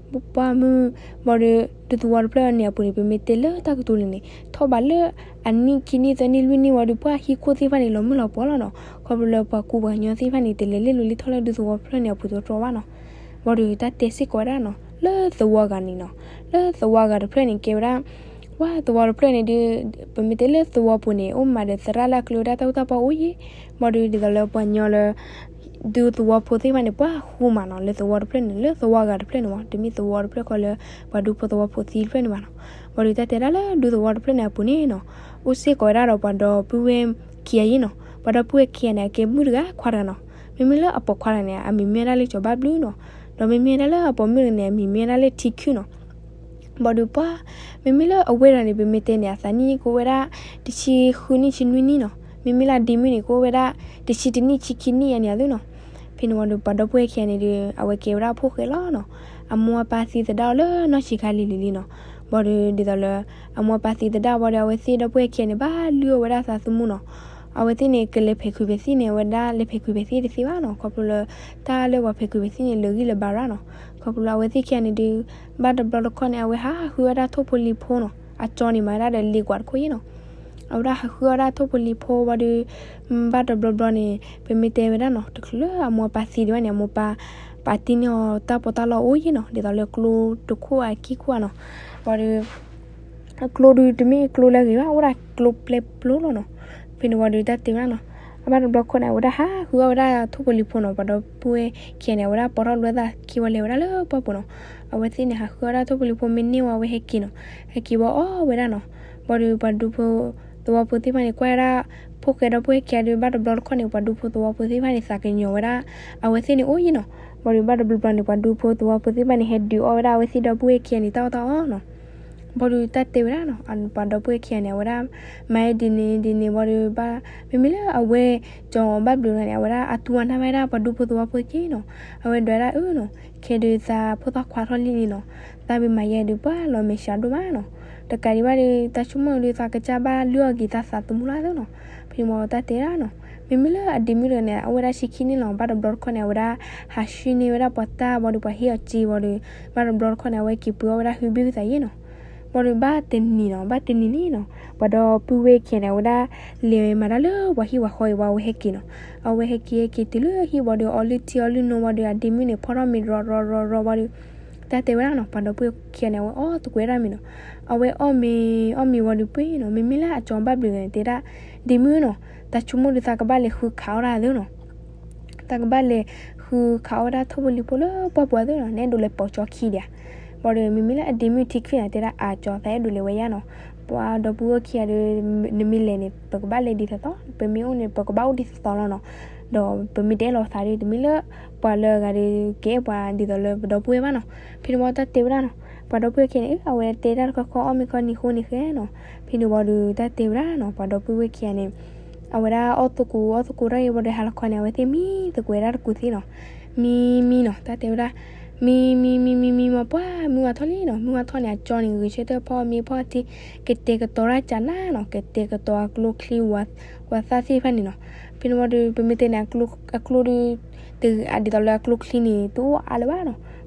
ပှၢ်မုၢ် ဘၣ်ဒီး ဒူသဝီတဖျၢၣ်န့ၣ်အပူၤန့ၣ် ပမ့ၢ်တဲလၢတၢ်ကတိၤလဲၣ်န့ၣ် ထီၣ်ဘးလၢအနံၣ်ခံနံၣ်သၢနံၣ်လွံၢ်နံၣ်ဝံၤဒီး ပှၢ်ဟံၣ်ခိၣ်သ့ၣ်တဖၣ်န့ၣ် လီၤမုၢ်လီၤပှီၤလီၤနီၤ, ခီဖျိလၢပှၤကူပှၤကညီသ့ၣ်တဖၣ်န့ၣ် တလဲၤလ့လိာ်လံထီၣ်လၢဒူသဝီတဖျၢၣ်န့ၣ်အပူၤတြီတြီဘၣ်နီၤ, ဘၣ်ဒီးတၢ်တဲစ့ၢ်ကီးဝဲဒၣ်နီၤ လၢသဝီအဂၤန့ၣ်နီၤ, လၢသဝီအဂၤတဖျၢၣ်န့ၣ် ကဲဝဲဒၣ် ပှၢ်သဝီတဖျၢၣ်န့ၣ်ဒီး ပမ့ၢ်တဲလၢသဝီပူၤန့ၣ် အိၣ်မးဒီးသရၣ်လၢအကျဲဝဲဒၣ်တၢ်အိၣ်တၢ်ပီအိၣ်ယံၤ, ဘၣ်ဒီးဒ်သိးလၢပှၤကညီလၢ ဒူသဝီဖိသ့ၣ်တဖၣ်န့ၣ် ပှၢ်ဃူမးနီၤ လၢသဝီတဖျၢၣ်န့ၣ် လၢသဝီအဂၤတဖျၢၣ်န့ၣ်မး တမ့ၢ်သဝီတဖျၢၣ်ဃီလၢ ပှၤဒူဖိသဝီဖိသံတဖျၢၣ်န့ၣ်ဘၣ်နီၤ, ဘၣ်ဒီးတၢ်တဲဒၣ်လၢဒူသဝီတဖျၢၣ်န့ၣ်အပူၤန့ၣ်နီၤ, အိၣ်စ့ၢ်ကီးဝဲဒၣ်ဒီးပှၤဒီပုၢ်ဝဲၢ်ခံဂၤယံၤနီၤ, ပှၤဒီပုၢ်ဝဲၢ်ခံဂၤန့ၣ် အကဲမုၣ်တဂၤခွါတဂၤနီၤ, မ့မ့ၢ်လၢအပိာ်ခွါတဂၤန့ၣ် အမံၤမ့ၢ်ဝဲဒၣ်လၢကၠီၤဘၣ်ဘျုးနီၤ, ဒီးမ့မ့ၢ်ဝဲဒၣ်လၢအပိာ်မုၣ်တဂၤန့ၣ် အမံၤမ့ၢ်ဝဲဒၣ်လၢထံခုနီၤ ဘၣ်ဒီးပှၢ် မ့မ့ၢ်လၢအဝဲၢ်တဂၤန့ၣ် ပမ့ၢ်တဲန့ၣ် အသးနံၣ်ကအိၣ်ဝဲဒၣ် တဆံဃုနံၣ် ဆံနွံနံၣ်နီၤ, မ့မ့ၢ်လၢအဒ့မုၣ်န့ၣ် ကအိၣ်ဝဲဒၣ် တဆံတနံၣ် ဆံခံနံၣ်ယါန့ၣ်အသိးနီၤ, ဖဲန့ၣ်ဝံၤဒီး ပှၤဒီပုၢ်ဝဲၢ်ခံဂၤန့ၣ်ဒီး အဝဲကဲဝဲဒၣ်အဖိၣ်ဃဲလီၤနီၤ, အမိၢ်အပၢ်သံသဒၣ်အီၤလၢနီၢ်ဆံးခါလံၤလံၤလံနီၤ, ဘၣ်ဒီးဒ်သိးလၢ အမိၢ်အပၢ်သံသဒၣ်ဝံၤဒီး အဝဲသ့ၣ်ဒီပုၢ်ဝဲၢ်ခံဂၤန့ၣ် ဘၣ်လုၢ်အီၣ်ဝဲဒၣ်သးသမူနီၤ, အဝဲသ့ၣ်န့ၣ် ကလဲၤဖဲးခုးဖဲးသံၣ်န့ၣ် အဝဲဒၣ်လဲၤဖဲးခုးဖဲးသံၣ်တသ့ဘၣ်နီၤ, ခီဖျိလၢ တၢ်လၢပှၤဖဲးခုးဖဲးသံၣ်န့ၣ် လၢာ်ဂံၢ်လၢာ်ဘါရၣ်နီၤ, ခီဖျိလၢအဝဲသ့ၣ်ခံဂၤန့ၣ်ဒီး ဘၣ်တဘျီတခီၣ်န့ၣ် အဝဲဟးဃုဝဲဒၣ်ထိၣ်ဖိလံၤဖိနီၤ, အကၠီန့ၣ်မၤဝဲဒၣ်ဒီးလ့ကွးတခိၣ်ယံၤနီၤ, အဝဲဒၣ်ဟးဃုဝဲဒၣ်ထိၣ်ဖိလံၤဖိဝံၤဒီး ဘၣ်တဘျီဘျီန့ၣ် ပမ့ၢ်တဲဝဲဒၣ်နီၤ တချုးလၢအမိၢ်အပၢ်သံဒံးဘၣ်န့ၣ် အမိၢ်ပၢ် ပာ်တ့ၢ်န့ၢ်အီၤတၢ်ပီးတၢ်လီအိၣ်ယဲၢ်နီၤ, ဒ်သိးလၢကျိတခိၣ်အခံခိၣ်ဧါနီၤ. ဘၣ်ဒီး ကျိဒုးတမ့ၢ်ကျိလၢအဂ့ၤဘၣ်, အိၣ်ဒၣ်ကျိပျဲပျိလီၤနီၤ. ဖဲန့ၣ်ဝံၤဒီးတၢ်တဲဝဲဒၣ်နီၤ, အဘၣ်တဘျီတခီၣ်န့ၣ် အဝဲဒၣ်ဟးဃုအီၣ်ဝဲဒၣ်ထိၣ်ဖိလံၤဖိနီၤ, ပှၤဒီပုၢ်ဝဲၢ်ခံဂၤန့ၣ် အဝဲဒၣ်ပိာ်ထီၣ်လိာ်သးခံဝဲလဲၤဝဲဒၣ်လၢပှၢ်ပူၤနီၤ. အဝဲသ့ၣ်န့ၣ် ဟးဃုအီၣ်ဝဲဒၣ်ထိၣ်ဖိလံၤဖိ မ့ၢ်န့ၢ်ဝဲအဝဲဟဲက့ၤနီၤ, ဟဲက့ၤဝဲအီၣ်ဝဲဒၣ်နီၤ. ဘၣ်ဒီးပှၤဒူဖိသဝီဖိသ့ၣ်တဖၣ်န့ၣ် ကွၢ်ဝဲဒၣ် ဖိၣ်ဃဲဒီပုၢ်ဝဲၢ်ခံဂၤဒီး ဘၣ်တဘျီတခီၣ်န့ၣ် ပှၤဒူဖိသဝီဖိသ့ၣ်တဖၣ်န့ၣ် သးကညီၤဝဲဒၣ် အဝဲသ့ၣ်န့ၣ်အိၣ်ယဲၢ်နီၤ. ဘၣ်ဒီးဘၣ်တဘျီဘျီန့ၣ် ပှၤဒူဖိသဝီဖိသ့ၣ်တဖၣ်န့ၣ် ဟဲဒုးအီၣ်ဝဲဒၣ်အဝဲသ့ၣ်ဒီပုၢ်ဝဲၢ်ခံဂၤန့ၣ် တၢ်အီၣ်တၢ်အီနီၤ. ဘၣ်ဒီးတၢ်တဲဝဲဒၣ်နီၤ, ပှၤဒီပုၢ်ဝဲၢ်ခံဂၤန့ၣ် အဝဲဒၣ် မၤဒ်န့ၣ်ဒ်န့ၣ် ဘၣ်ဒီးဘၣ် မ့မ့ၢ်လၢအဝဲ ကၠီဘၣ်ဘျုးဂၤန့ၣ် အဝဲဒၣ်အတူၢ်အနၢ်ဘၣ်ဝဲဒၣ်ပှၤဒူဖိသဝီဖိက့နီၤ. အဝဲဒွးဒၣ်အၢနီၤ, ခဲဒုးသးဖိသၣ်ခွါထီၣ်လံန့ၣ်နီၤ, သးမ့ၢ်မၤယဲဒုးပှၢ်လီၤမဲာ်ဆှးဒိၣ်မးနီၤ. တကးဒံးဘၣ်ဒီး တၢ်ဆိကမိၣ်ဒုးသးကစၢ်ဘၣ်လုၢ်အီၣ်က့ၤတၢ်သးသမူလၢ်သ့နီၤ. ဖဲန့ၣ်ဝံၤတၢ်တဲဒၣ်နီၤ, မ့မ့ၢ်လၢအဒ့မုၣ်တဂၤန့ၣ် အအိၣ်ဝဲဒၣ်ဆံခံနံၣ်လီၤ. ဘၣ်တဘျီတခီၣ်န့ၣ် အဝဲဒၣ် ဟးဆှံန့ၢ်ဝဲဒၣ်ပှၤတၢ်ဘၣ်ဒီး ပှၤဟ့ၣ်အီၤစ့ဘၣ်ဒီး ဘၣ်တဘျီတခီၣ်န့ၣ် အဝဲက့ၤပှ့ၤအီၣ်ဝဲဒၣ်ဟုဘ့ၣ်ဟုသးယဲၢ်နီၤ. ဘၣ်ဒီးဘၣ်တနံၤနီၤ, ဘၣ်တနံၤန့ၣ်နီၤ, ပှၤဒီပုၢ်ဝဲၢ်ခံဂၤန့ၣ် အဝဲဒၣ်လဲၤမၤတၢ်လၢပှၤဟံၣ်ပှၤဃီအံၤဝံၤ အဝဲဟဲက့ၤနီၤ. အဝဲဟဲက့ၤဟဲက့ၤတုၤလၢဟံၣ်ဝံၤဒီး အီလုၢ်ထံအီလုၢ်နိဝံၤဒီး အဒ့မုၣ်န့ၣ် ဖီထီၣ်မ့ၤရီၤရီၤရီၤရီၤဝံၤဒီး တၢ်တဲဝဲဒၣ်နီၤ, ပှၤဒီပုၢ်ဝဲၢ်ခံဂၤန့ၣ် အဝဲအီၣ်သကွဲးတၢ်မ့ၤနီၤ. အဝဲအီၣ်မ့ၤအီၣ်မ့ၤဝံၤဒီးပှ့ၤနီၤ, မ့မ့ၢ်လၢအကၠီဘၣ်ဘျုးန့ၣ် တဲဒၣ် ဒ့မုၣ်နီၤ, တၢ်ဆိကမိၣ်ဒုးသးကဘၣ်လဲၤဃုခးအီၣ်ဒၣ်သ့နီၤ. တၢ်ကဘၣ်လဲၤဃုခးအီၣ်ဝဲဒၣ်ထိၣ်ဖိလံၤဖိလၢပှၢ်ပူၤသ့နီၤ, နအဲၣ်ဒိးလဲၤပိာ်ကၠီခံဒံးဧါ. ဘၣ်ဒီးမ့မ့ၢ်လၢအဒ့မုၣ်ထံခံဂၤန့ၣ် တဲဒၣ်အကၠီ သးအဲၣ်ဒိးလဲၤဝဲယါနီၤ. ပှၤဒီပုၢ်ဝဲၢ်ခံဂၤဒီး နမ့ၢ်လဲၤန့ၣ် ပကဘၣ်လဲၤဒ်သိးသိး, ပမ့ၢ်အိၣ်န့ၣ် ပကဘၣ်အိၣ်ဒ်သိးသိးလီၤနီၤ. ဒီးပမ့ၢ်တအဲၣ်လီၤသးဒီး တမ့ၢ်လၢပှၤလၢအဂၤဒီး ကအဲၣ်ပှၤဒ်သိးလၢပဒီပုၢ်ဝဲၢ်ဘၣ်နီၤ. ဖဲန့ၣ်ဝံၤတၢ်တဲဝဲဒၣ်နီၤ, ပှၤဒီပုၢ်ဝဲၢ်ခံဂၤန့ၣ် အဝဲတဲတၢ်တခီခီ အီၣ်မ့ၤခီနံၤဃိနံၤဃဲနီၤ. ဖဲန့ၣ်ဝံၤဒီးတၢ်တဲဝဲဒၣ်နီၤ, ပှၤဒီပုၢ်ဝဲၢ်ခံဂၤန့ၣ် အဝဲဒၣ်အီၣ်သကိးအီၣ်သကိးတၢ်အံၤဝံၤဒီး ဟါလီၤခီန့ၣ် အဝဲသ့ၣ်မံသကွဲးဒၣ်တကူာ်သ့နီၤ. မံမံနီၤ, တၢ်တဲဝဲဒၣ် မံမံမံမံမံမီၤ ပှၢ်မုၢ်ဝါထီၣ်လံနီၤ. မုၢ်ဝါထီၣ်န့ၣ် အကၠီန့ၣ် ဂဲၤဆၢထၢၣ်ဖီအီၣ်မ့ၤဖီအီထံ, ကတဲာ်ကတီၤတၢ်ကနၣ်နီၤ, ကတဲာ်ကတီၤအကျိချံ ဝၤသၣ်သ့ၣ်တဖၣ်န့ၣ်နီၤ. ဖဲန့ၣ်ဝံၤဒီး ပမ့ၢ်တဲန့ၣ် အကျိဒုး ဒ်သိးလၢအကျိချံန့ၣ် တအိၣ်အါလၢၤဘၣ်နီၤ.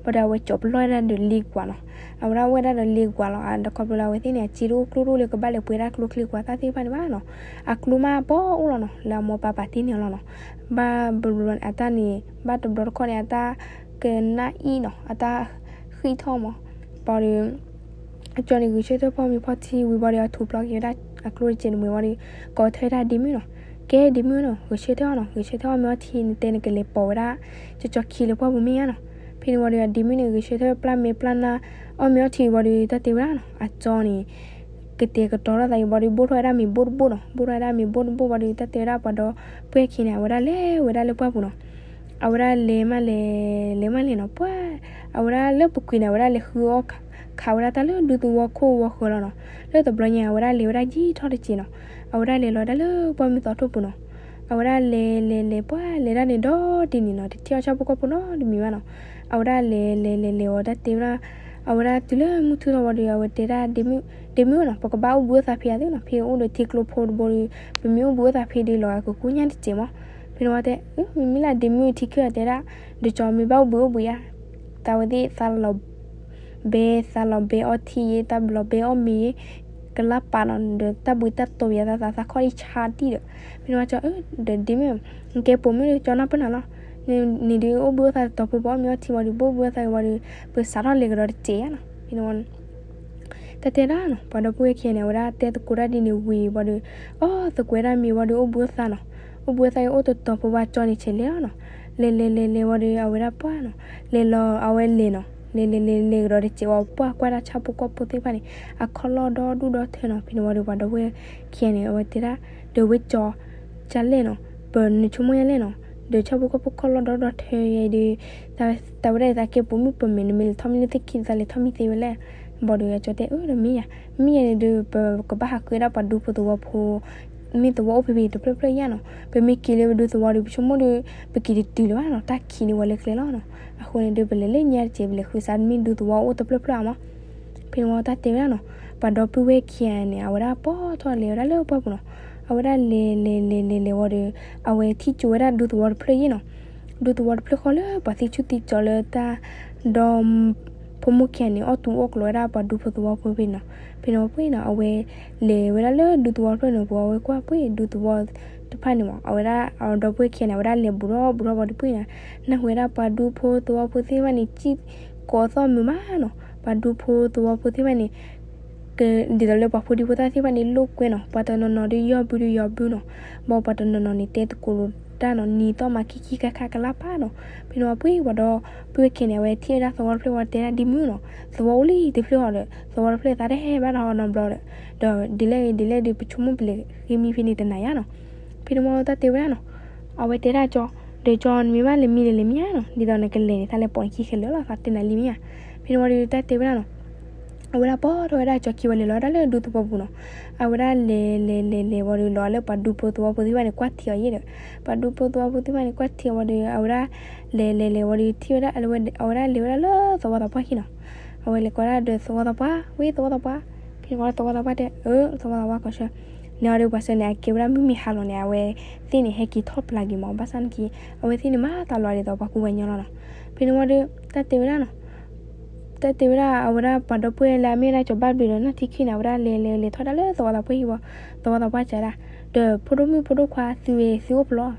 ဘၣ်ဒီးအဝဲကၠီပလီၢ်ဝဲဒၣ်ဒီးလ့ကွၢ်နီၤ. အဝဲဒၣ်ဝဲဒၣ်ဒီးလ့ကွၢ်လီၤ. တခီဖျိလၢအဝဲသ့ၣ်န့ၣ် အစ့တအိၣ်ကျိတအိၣ်လၢကဘၣ်လဲၤပှ့ၤဒၣ်ကျိချံကွၢ်သၣ်သ့ၣ်တဖၣ်န့ၣ်ဘၣ်နီၤ. အကျိမးပှၢ်အိၣ်လီၤနီၤ, လၢအမိၢ်ပၢ်ပာ်တ့ၢ်န့ၢ်အီၤလီၤနီၤ. ဘၣ်ဘျီဘျီန့ၣ် အတၢ်န့ၣ် ဘၣ်တဘျီတခီၣ်န့ၣ် အတၢ်ကနၣ်အံၤနီၤ, အတၢ်ဃံးထီၣ်မး. ဘၣ်ဒီး အကၠီန့ၣ် ဂဲၤဆၢထၢၣ်ဖီမ့ၤဖီထံဝံၤဘၣ်ဒီး အထူးဖျီက့ၤဝဲဒၣ်အကျိတစဲးန့ၣ်မ့ၢ်ဝံၤဒီး ကိးထီၣ်ဝဲဒၣ်ဒ့မုၣ်နီၤ, ဂဲၤဆၢထၢၣ်အီၤနီၤ, ဂဲၤဆၢထၢၣ်အီၣ်မ့ၤအီထံ နတဲနကလဲၤပိာ်ဝဲဒၣ် ကၠီကၠီခံလၢပှၢ်ပူၤမ့ၢ်ဧါနီၤ. ဖဲန့ၣ်ဝံၤဒီး အဒ့မုၣ်န့ၣ် ဂဲၤဆၢထၢၣ်ပျၢ်မ့ၤပျၢ်နါ အီၣ်မ့ၤအီထံဝံၤဒီး တၢ်တဲဝဲဒၣ်နီၤ, အကၠီန့ၣ် ကတဲာ်ကတီၤထီၣ်သးအံၤဝံၤဒီး ဘိၣ်ထီၣ်ဝဲဒၣ်မ့ၤဘိၣ်တဘိၣ်နီၤ, ဘိၣ်ထီၣ်ဝဲဒၣ်မ့ၤဘိၣ်တဘိၣ်ဝံၤဒီး တၢ်တဲဝဲဒၣ်ပှၤဒီပုၢ်ဝဲၢ်ခံဂၤန့ၣ် အဝဲဒၣ်လဲၤဝဲဒၣ်လၢပှၢ်ပူၤနီၤ. အဝဲဒၣ်လဲၤမးလဲၤ လဲၤမးလဲၤနီၤ, ပှၢ် အဝဲဒၣ်လၢပူၤကွံာ်န့ၣ် အဝဲဒၣ်လဲၤဃုအီၣ်ခးဝဲဒၣ်တၢ်လၢဒူသဝီခိၣ်ဝီဃၢၤလီၤနီၤ. လၢတဘျီညါ အဝဲဒၣ်လဲၤဝဲဒၣ်ယံာ်ထီၣ်တစဲးနီၤ. အဝဲဒၣ်လဲၤလီၤဒၣ်လၢပှၢ်မုၢ်သီထိၣ်ပူၤနီၤ. အဝဲဒၣ်လဲၤလဲၤလဲၤ ပှၢ်လဲၤဒၣ်န့ၣ်ဒီတနံၤနီၤ, တထံၣ်အီၣ်ဆၣ်ဖိကီၢ်ဖိနီတမံၤဘၣ်နီၤ. အဝဲဒၣ်လဲၤလဲၤလဲၤလဲၤဝံၤ တၢ်တဲဝဲဒၣ် အဝဲဒၣ်တုၤလၢမုၢ်ထူၣ်ထီၣ်ဝံၤဒီး အဝဲတဲဒၣ်ဒ့မုၣ်, ဒ့မုၣ်နီၤ, ပကဘၣ်အိၣ်ဘှံးအိၣ်သါဖဲအသ့နီၤ, ဖဲအိၣ်ဒီးထံကျိဖိတဘိဒီး ပမ့ၢ်အိၣ်ဘှံးအိၣ်သါဖဲဒီး လီၤဂာ်ကကူၣ်ညါတစဲးမး. ဖဲန့ၣ်ဝံၤတဲ မ့မ့ၢ်လၢဒ့မုၣ်ထံခံဂၤတဲဒၣ် ဒီးကၠီမ့ၢ်ဘၣ်အိၣ်ဘှံးအိၣ်ဘှံးဧါ, တၢ်ဝဲသ့ၣ်သးလီၤဘဲ သးလီၤဘဲအီထံယဲ သးလီၤဘဲအီၣ်မ့ၤယဲ ကလၢပာ်နီၤ ဒီးတၢ်ဘှံးတၢ်တီၤယဲ သးသးသးခီၣ်ဒံးဆါတံၢ်ဒီး ဖဲန့ၣ်ဝံၤကၠီ ဒီးဒ့မုၣ် နကဲပိာ်မုၣ်ဒီး ကၠီနၢ်ပၢၢ်နၤလီၤ. န့ၣ်ဒုးအိၣ်ဘှံးအိၣ်သါတတီၤဖိ ပှၤအီၣ်မ့ၤအီထံဝံၤဒီး ဘိၣ်ဘှံးအိၣ်သါဝံၤဒီး ပစးထီၣ်လဲၤကဒီးတစဲးဧါနီၤ. ဖဲန့ၣ်ဝံၤ တၢ်တဲဒၣ်နီၤ ပှၤဒီပုၢ်ဝဲၢ်ခံဂၤန့ၣ် အဝဲဒၣ်တဲသကိးတၢ်ဒ်န့ၣ်ဝံၤဝံၤဒီး အီၣ်သကွဲးဒၣ်မ့ၤဝံၤဒီး အိၣ်ဘှံးအိၣ်သါနီၤ. အိၣ်ဘှံးအိၣ်သါအံၤအိၣ်တတီၤဖိ ပှၤကၠီန့ၣ်ဆဲးလဲၤလီၤနီၤ. လဲၤလဲၤလဲၤလဲၤဝံၤဒီး အဝဲဒၣ်ပှၢ်နီၤ လဲၤလီၤ အဝဲလဲၤနီၤ လဲၤလဲၤလဲၤလဲၤကဒီးတစဲးဝံၤ ပှၢ်ကွၢ်တၢ်ဆၣ်ဖိကီၢ်ဖိသ့ၣ်တဖၣ်န့ၣ် အခီၣ်လီၢ်ဒီဒူၣ်ဒီထၢနီၤ. ဖဲန့ၣ်ဝံၤဒီး ပှၤဒီပုၢ်ဝဲၢ်ခံဂၤန့ၣ် အဝဲတဲဒၣ် ဒီးဝဲကၠီ ကလဲၣ်နီၤ ပနဆိကမိၣ်ယဲလဲၣ်နီၤ ဒီးဆၣ်ဖိကီၢ်ဖိခီၣ်လီၢ်ဒီဒီထၢယဲဒီး တၢ်ဝဲဒၣ်သးကဲပိာ်မုၣ်ပိာ်မုၣ် နမ့ၢ်လဲၤထီၣ်မ့ၢ်လၢသ့ၣ်ခံ သးလဲၤထီၣ်မ့ၢ်သ့ဝဲလဲၣ်. ဘၣ်ဒီးအကၠီတဲ အၢ ဒီးမ့ၢ်ယၤ မ့ၢ်ယၤန့ၣ်ဒီး ပကဘၣ်ဟးဃုဝဲဒၣ်ပှၤဒူဖိသဝီဖိ မ့ၢ်သဝီအိၣ်ဖဲဖဲတဖျၢၣ်ဖျၢၣ်ယါနီၤ. ပမ့ၢ်က့ၤလၢပဒူသဝီဒီး ပဆိကမိၣ်ဒီး ပက့ၤတတုၤလၢၤဘၣ်နီၤ တၢ်ခံးန့ၣ်ဝဲလၢကျဲလီၤနီၤ. အဃိန့ၣ်ဒီး ပလဲၤလၢညါတစဲး ပလဲၤဃုစးမ့ၢ်ဒူသဝီအိၣ်တဖျၢၣ်ဖျၢၣ်ဧါမး. ဖဲန့ၣ်ဝံၤတၢ်တဲဝဲဒၣ်နီၤ ပှၤဒီပုၢ်ဝဲၢ်ခံဂၤန့ၣ် အဝဲဒၣ်ပိာ်ထီၣ်လဲၤဝဲဒၣ်လၢပှၢ်ပူၤနီၤ. အဝဲဒၣ်လဲၤလဲၤလဲၤလဲၤလဲၤဝံၤဒီး အဝဲထံၣ်ကၠိဝဲဒၣ်ဒူသဝီတဖျၢၣ်ယါနီၤ. ဒူသဝီတဖျၢၣ်ဃီလၢပှၤသံဆူၣ်သံကၠီလၢတၢ်ဒီ ဖိမုၣ်ခံဂၤန့ၣ် အီၣ်တူၢ်အီၣ်ကျိၤဝဲဒၣ်ပှၤဒူဖိသဝီဖိဖဲန့ၣ်နီၤ. ဖဲန့ၣ်ဝံၤပှ့ၤနီၤ အဝဲလဲၤဝဲဒၣ်လၢဒူသဝီတဖျၢၣ်န့ၣ် ပှၤဝဲကွၢ်ပှ့ၤဒူသဝီတ တဖၣ်န့ၣ်မး အဝဲဒၣ် အဒီပုၢ်ဝဲၢ်ခံဂၤန့ၣ် အဝဲဒၣ်လဲၤဘူးထီၣ်ဘူးထီၣ်ဘၣ်ဒီးပှၢ်န့ၣ် နၢ်ဟူဝဲဒၣ်ပှၤဒူဖိသဝီဖိသ့ၣ်တဖၣ်န့ၣ် စံၣ်ကိးသီၣ်မုာ်မးနီၤ. ပှၤဒူဖိသဝီဖိသ့ၣ်တဖၣ်န့ၣ် ဒ်သိးလၢပှၤဖိဒံဖိသၣ်သ့ၣ်တဖၣ်န့ၣ် လိာ်ကွဲနီၤ, ပှၤတနီၤနီၤဒီးယီၢ်ဘုဒီးယီၢ်ဘုနီၤ, ဘၣ်ပှၤတနီၤနီၤန့ၣ် တဲသကိးလိာ်တၢ်နီၤ, နံၤသီၣ်မးခံခံခါခါကလၢ်ပၢ်နီၤ. ဖဲန့ၣ်ဝံၤပှၤဒီပုၢ်ဝဲၢ်ခံဂၤန့ၣ် အဝဲထံၣ်ဝဲဒၣ်သဝီတဖျၢၣ်ဝံၤတဲဒၣ်ဒ်မုၢ်နီၤ, သဝီအိၣ်လံတဖျၢၣ်အီၤဒီး သဝီတဖျၢၣ်သးတဟဲဘၣ်ဒီးနီတဘျီဒီး, ဒီးဒ်လဲၣ်ဒ်လဲၣ်ဒီး ပဆိကမိၣ်ပလဲၤဃ့မံဖဲန့ၣ်တနၤညါနီၤ. ဖဲန့ၣ်ဝံၤတၢ်တဲဝဲဒၣ်နီၤ, အဝဲတဲဒၣ်ကၠီ, ဒီးကၠီနမ့ၢ်ဘၣ်လဲၤမံဒီးလဲၤမံဧါနီၤ, ဒ်သိးနကလဲၤန့ၣ် သးလဲၤပိာ်နခံခဲလၢာ်လီၤ, သးတဲနၤလံမ့ၢ်ဧါ. ဖဲန့ၣ်ဝံၤဒီးတၢ်တဲဝဲဒၣ်နီၤ အဝဲဒၣ်ပိာ်ထီၣ်ဝဲဒၣ်ကၠီခံဝံၤလဲၤလီၤဝဲဒၣ်လၢဒူသဝီပူၤနီၤ. အဝဲဒၣ်လဲၤလဲၤလဲၤလဲၤဝံၤဒီး လီၤလၢပှၤဒူဖိသဝီဖိသ့ၣ်တဖၣ်န့ၣ် ကွၢ်ထံအီၤယဲဒီး, ပှၤဒူဖိသဝီဖိသ့ၣ်တဖၣ်န့ၣ် ကွၢ်ထံအီၤဝံၤဒီး အဝဲဒၣ်လဲၤလဲၤလဲၤဝံၤဒီးထံၣ်ဝဲဒၣ် အဝဲဒၣ်လဲၤဝဲဒၣ်လၢသဝီသးပှၢ်ခံနီၤ. အဝဲလဲၤကိးဒၣ်ဒီးသဝီသးပှၢ်, ဝံသဝီသးပှၢ်, ဖဲန့ၣ်ဝံၤသဝီသးပှၢ်တဲ, အၢ သဝီသးပှၢ်ကီၢ်ဆၢ, န့ၣ်အီၤဒီးပှၤစၢၤန့ၣ် အကဲဝဲဒၣ်မုၢ်မံၤဟါလီၤန့ၣ် အဝဲသ့ၣ်န့ၣ် ဟဲက့ၤထီၣ်ပျၢ်က့ၤမး, ဘၣ်ဆၣ်နာ်က့ အဝဲသ့ၣ်န့ၣ်မၤသးလီၤဒ်သိးပှၤကူပှၤကညီလီၤနီၤ. ဖဲန့ၣ်ဝံၤဒီး တၢ်တဲဝဲဒၣ်နီၤ တၢ်တဲဝဲဒၣ် အဝဲဒၣ်ပှၤဒီပုၢ်ဝဲၢ်လၢအမ့ၢ်ဝဲဒၣ်ကၠီၤဘၣ်ဘျုးဒီး နီၢ်ထံခုၣ်န့ၣ် အဝဲဒၣ်လဲၤလဲၤလဲၤထီၣ်ဒၣ်လၢသဝီသးပှၢ်ဟံၣ်ဝံၤ, သဝီသးပှၢ်စံးဒၣ်, ဒီးဖိဒိၣ်မုၣ်ဖိဒိၣ်ခွါသုဝဲသုအိၣ်ဖဲလဲၣ်,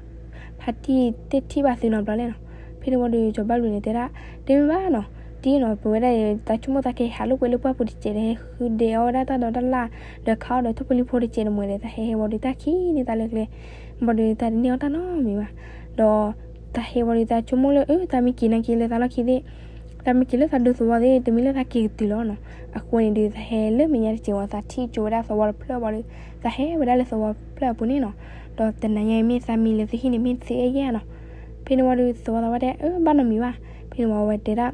ဖါတံၢ်တထံၣ်ဘၣ်သုနီတဘျီလဲၣ်နီၤ. ဖဲန့ၣ်ဝံၤဒီးကၠီၤဘၣ်ဘျုးန့ၣ်တဲဒၣ်, တမ့ၢ်ဘၣ်နီၤ, တံၢ်နီၤ ပဝဲဒၣ်အံၤ သးဆိကမိၣ်သးကဟးလိာ်ကွဲလၢပှၢ်ပူၤတစဲးဒီး ဟဲဃုဒဲးအီၣ်ဝဲဒၣ်တၢ်ဒီတၢ်လၣ်, ဒီးခးအီၣ်ဒီးထီၣ်ဖိလံၤဖိတစဲးတမှဲၤဒီး သးဟဲဟဲဝံၤဒီးတၢ်ခံးန့ၢ်သးလၢကျဲ, ဘၣ်ဒီးသးတန့ၢ်အီၣ်တၢ်နီတမံၤဘၣ်. ဒီး သးဟဲဝံၤဒီးသးဆိကမိၣ်လၢ အၢ သးမ့ၢ်က့ၤနာ်က့လၢသးလီၢ်ခံသ့ၣ်, သးမ့ၢ်က့ၤလၢသးဒူသဝီသ့ၣ် တမ့ၢ်လၢသးက့ၤကတုၤလီၤနီၤ. အဃိန့ၣ်ဒီး သးဟဲလၢမဲာ်ညါတစဲးဝံၤ သးထံၣ်ကၠိဝဲဒၣ်သဝီတဖျၢၣ်ဝံၤဒီး သးဟဲဝဲဒၣ်လၢသဝီဖျၢၣ်အပူၤန့ၣ်နီၤ. ဒီးတနၤညါအံၤမ့ၢ်သးမံလၢသုဟံၣ်န့ၣ် မ့ၢ်သုအဲၣ်ယဲၢ်ဧါနီၤ. ဖဲန့ၣ်ဝံၤဒီး သဝီသးပှၢ်တဲ အၢ ဘၣ်နီတမံၤဘၣ်. ဖဲန့ၣ်ဝံၤအဝဲတဲဒၣ်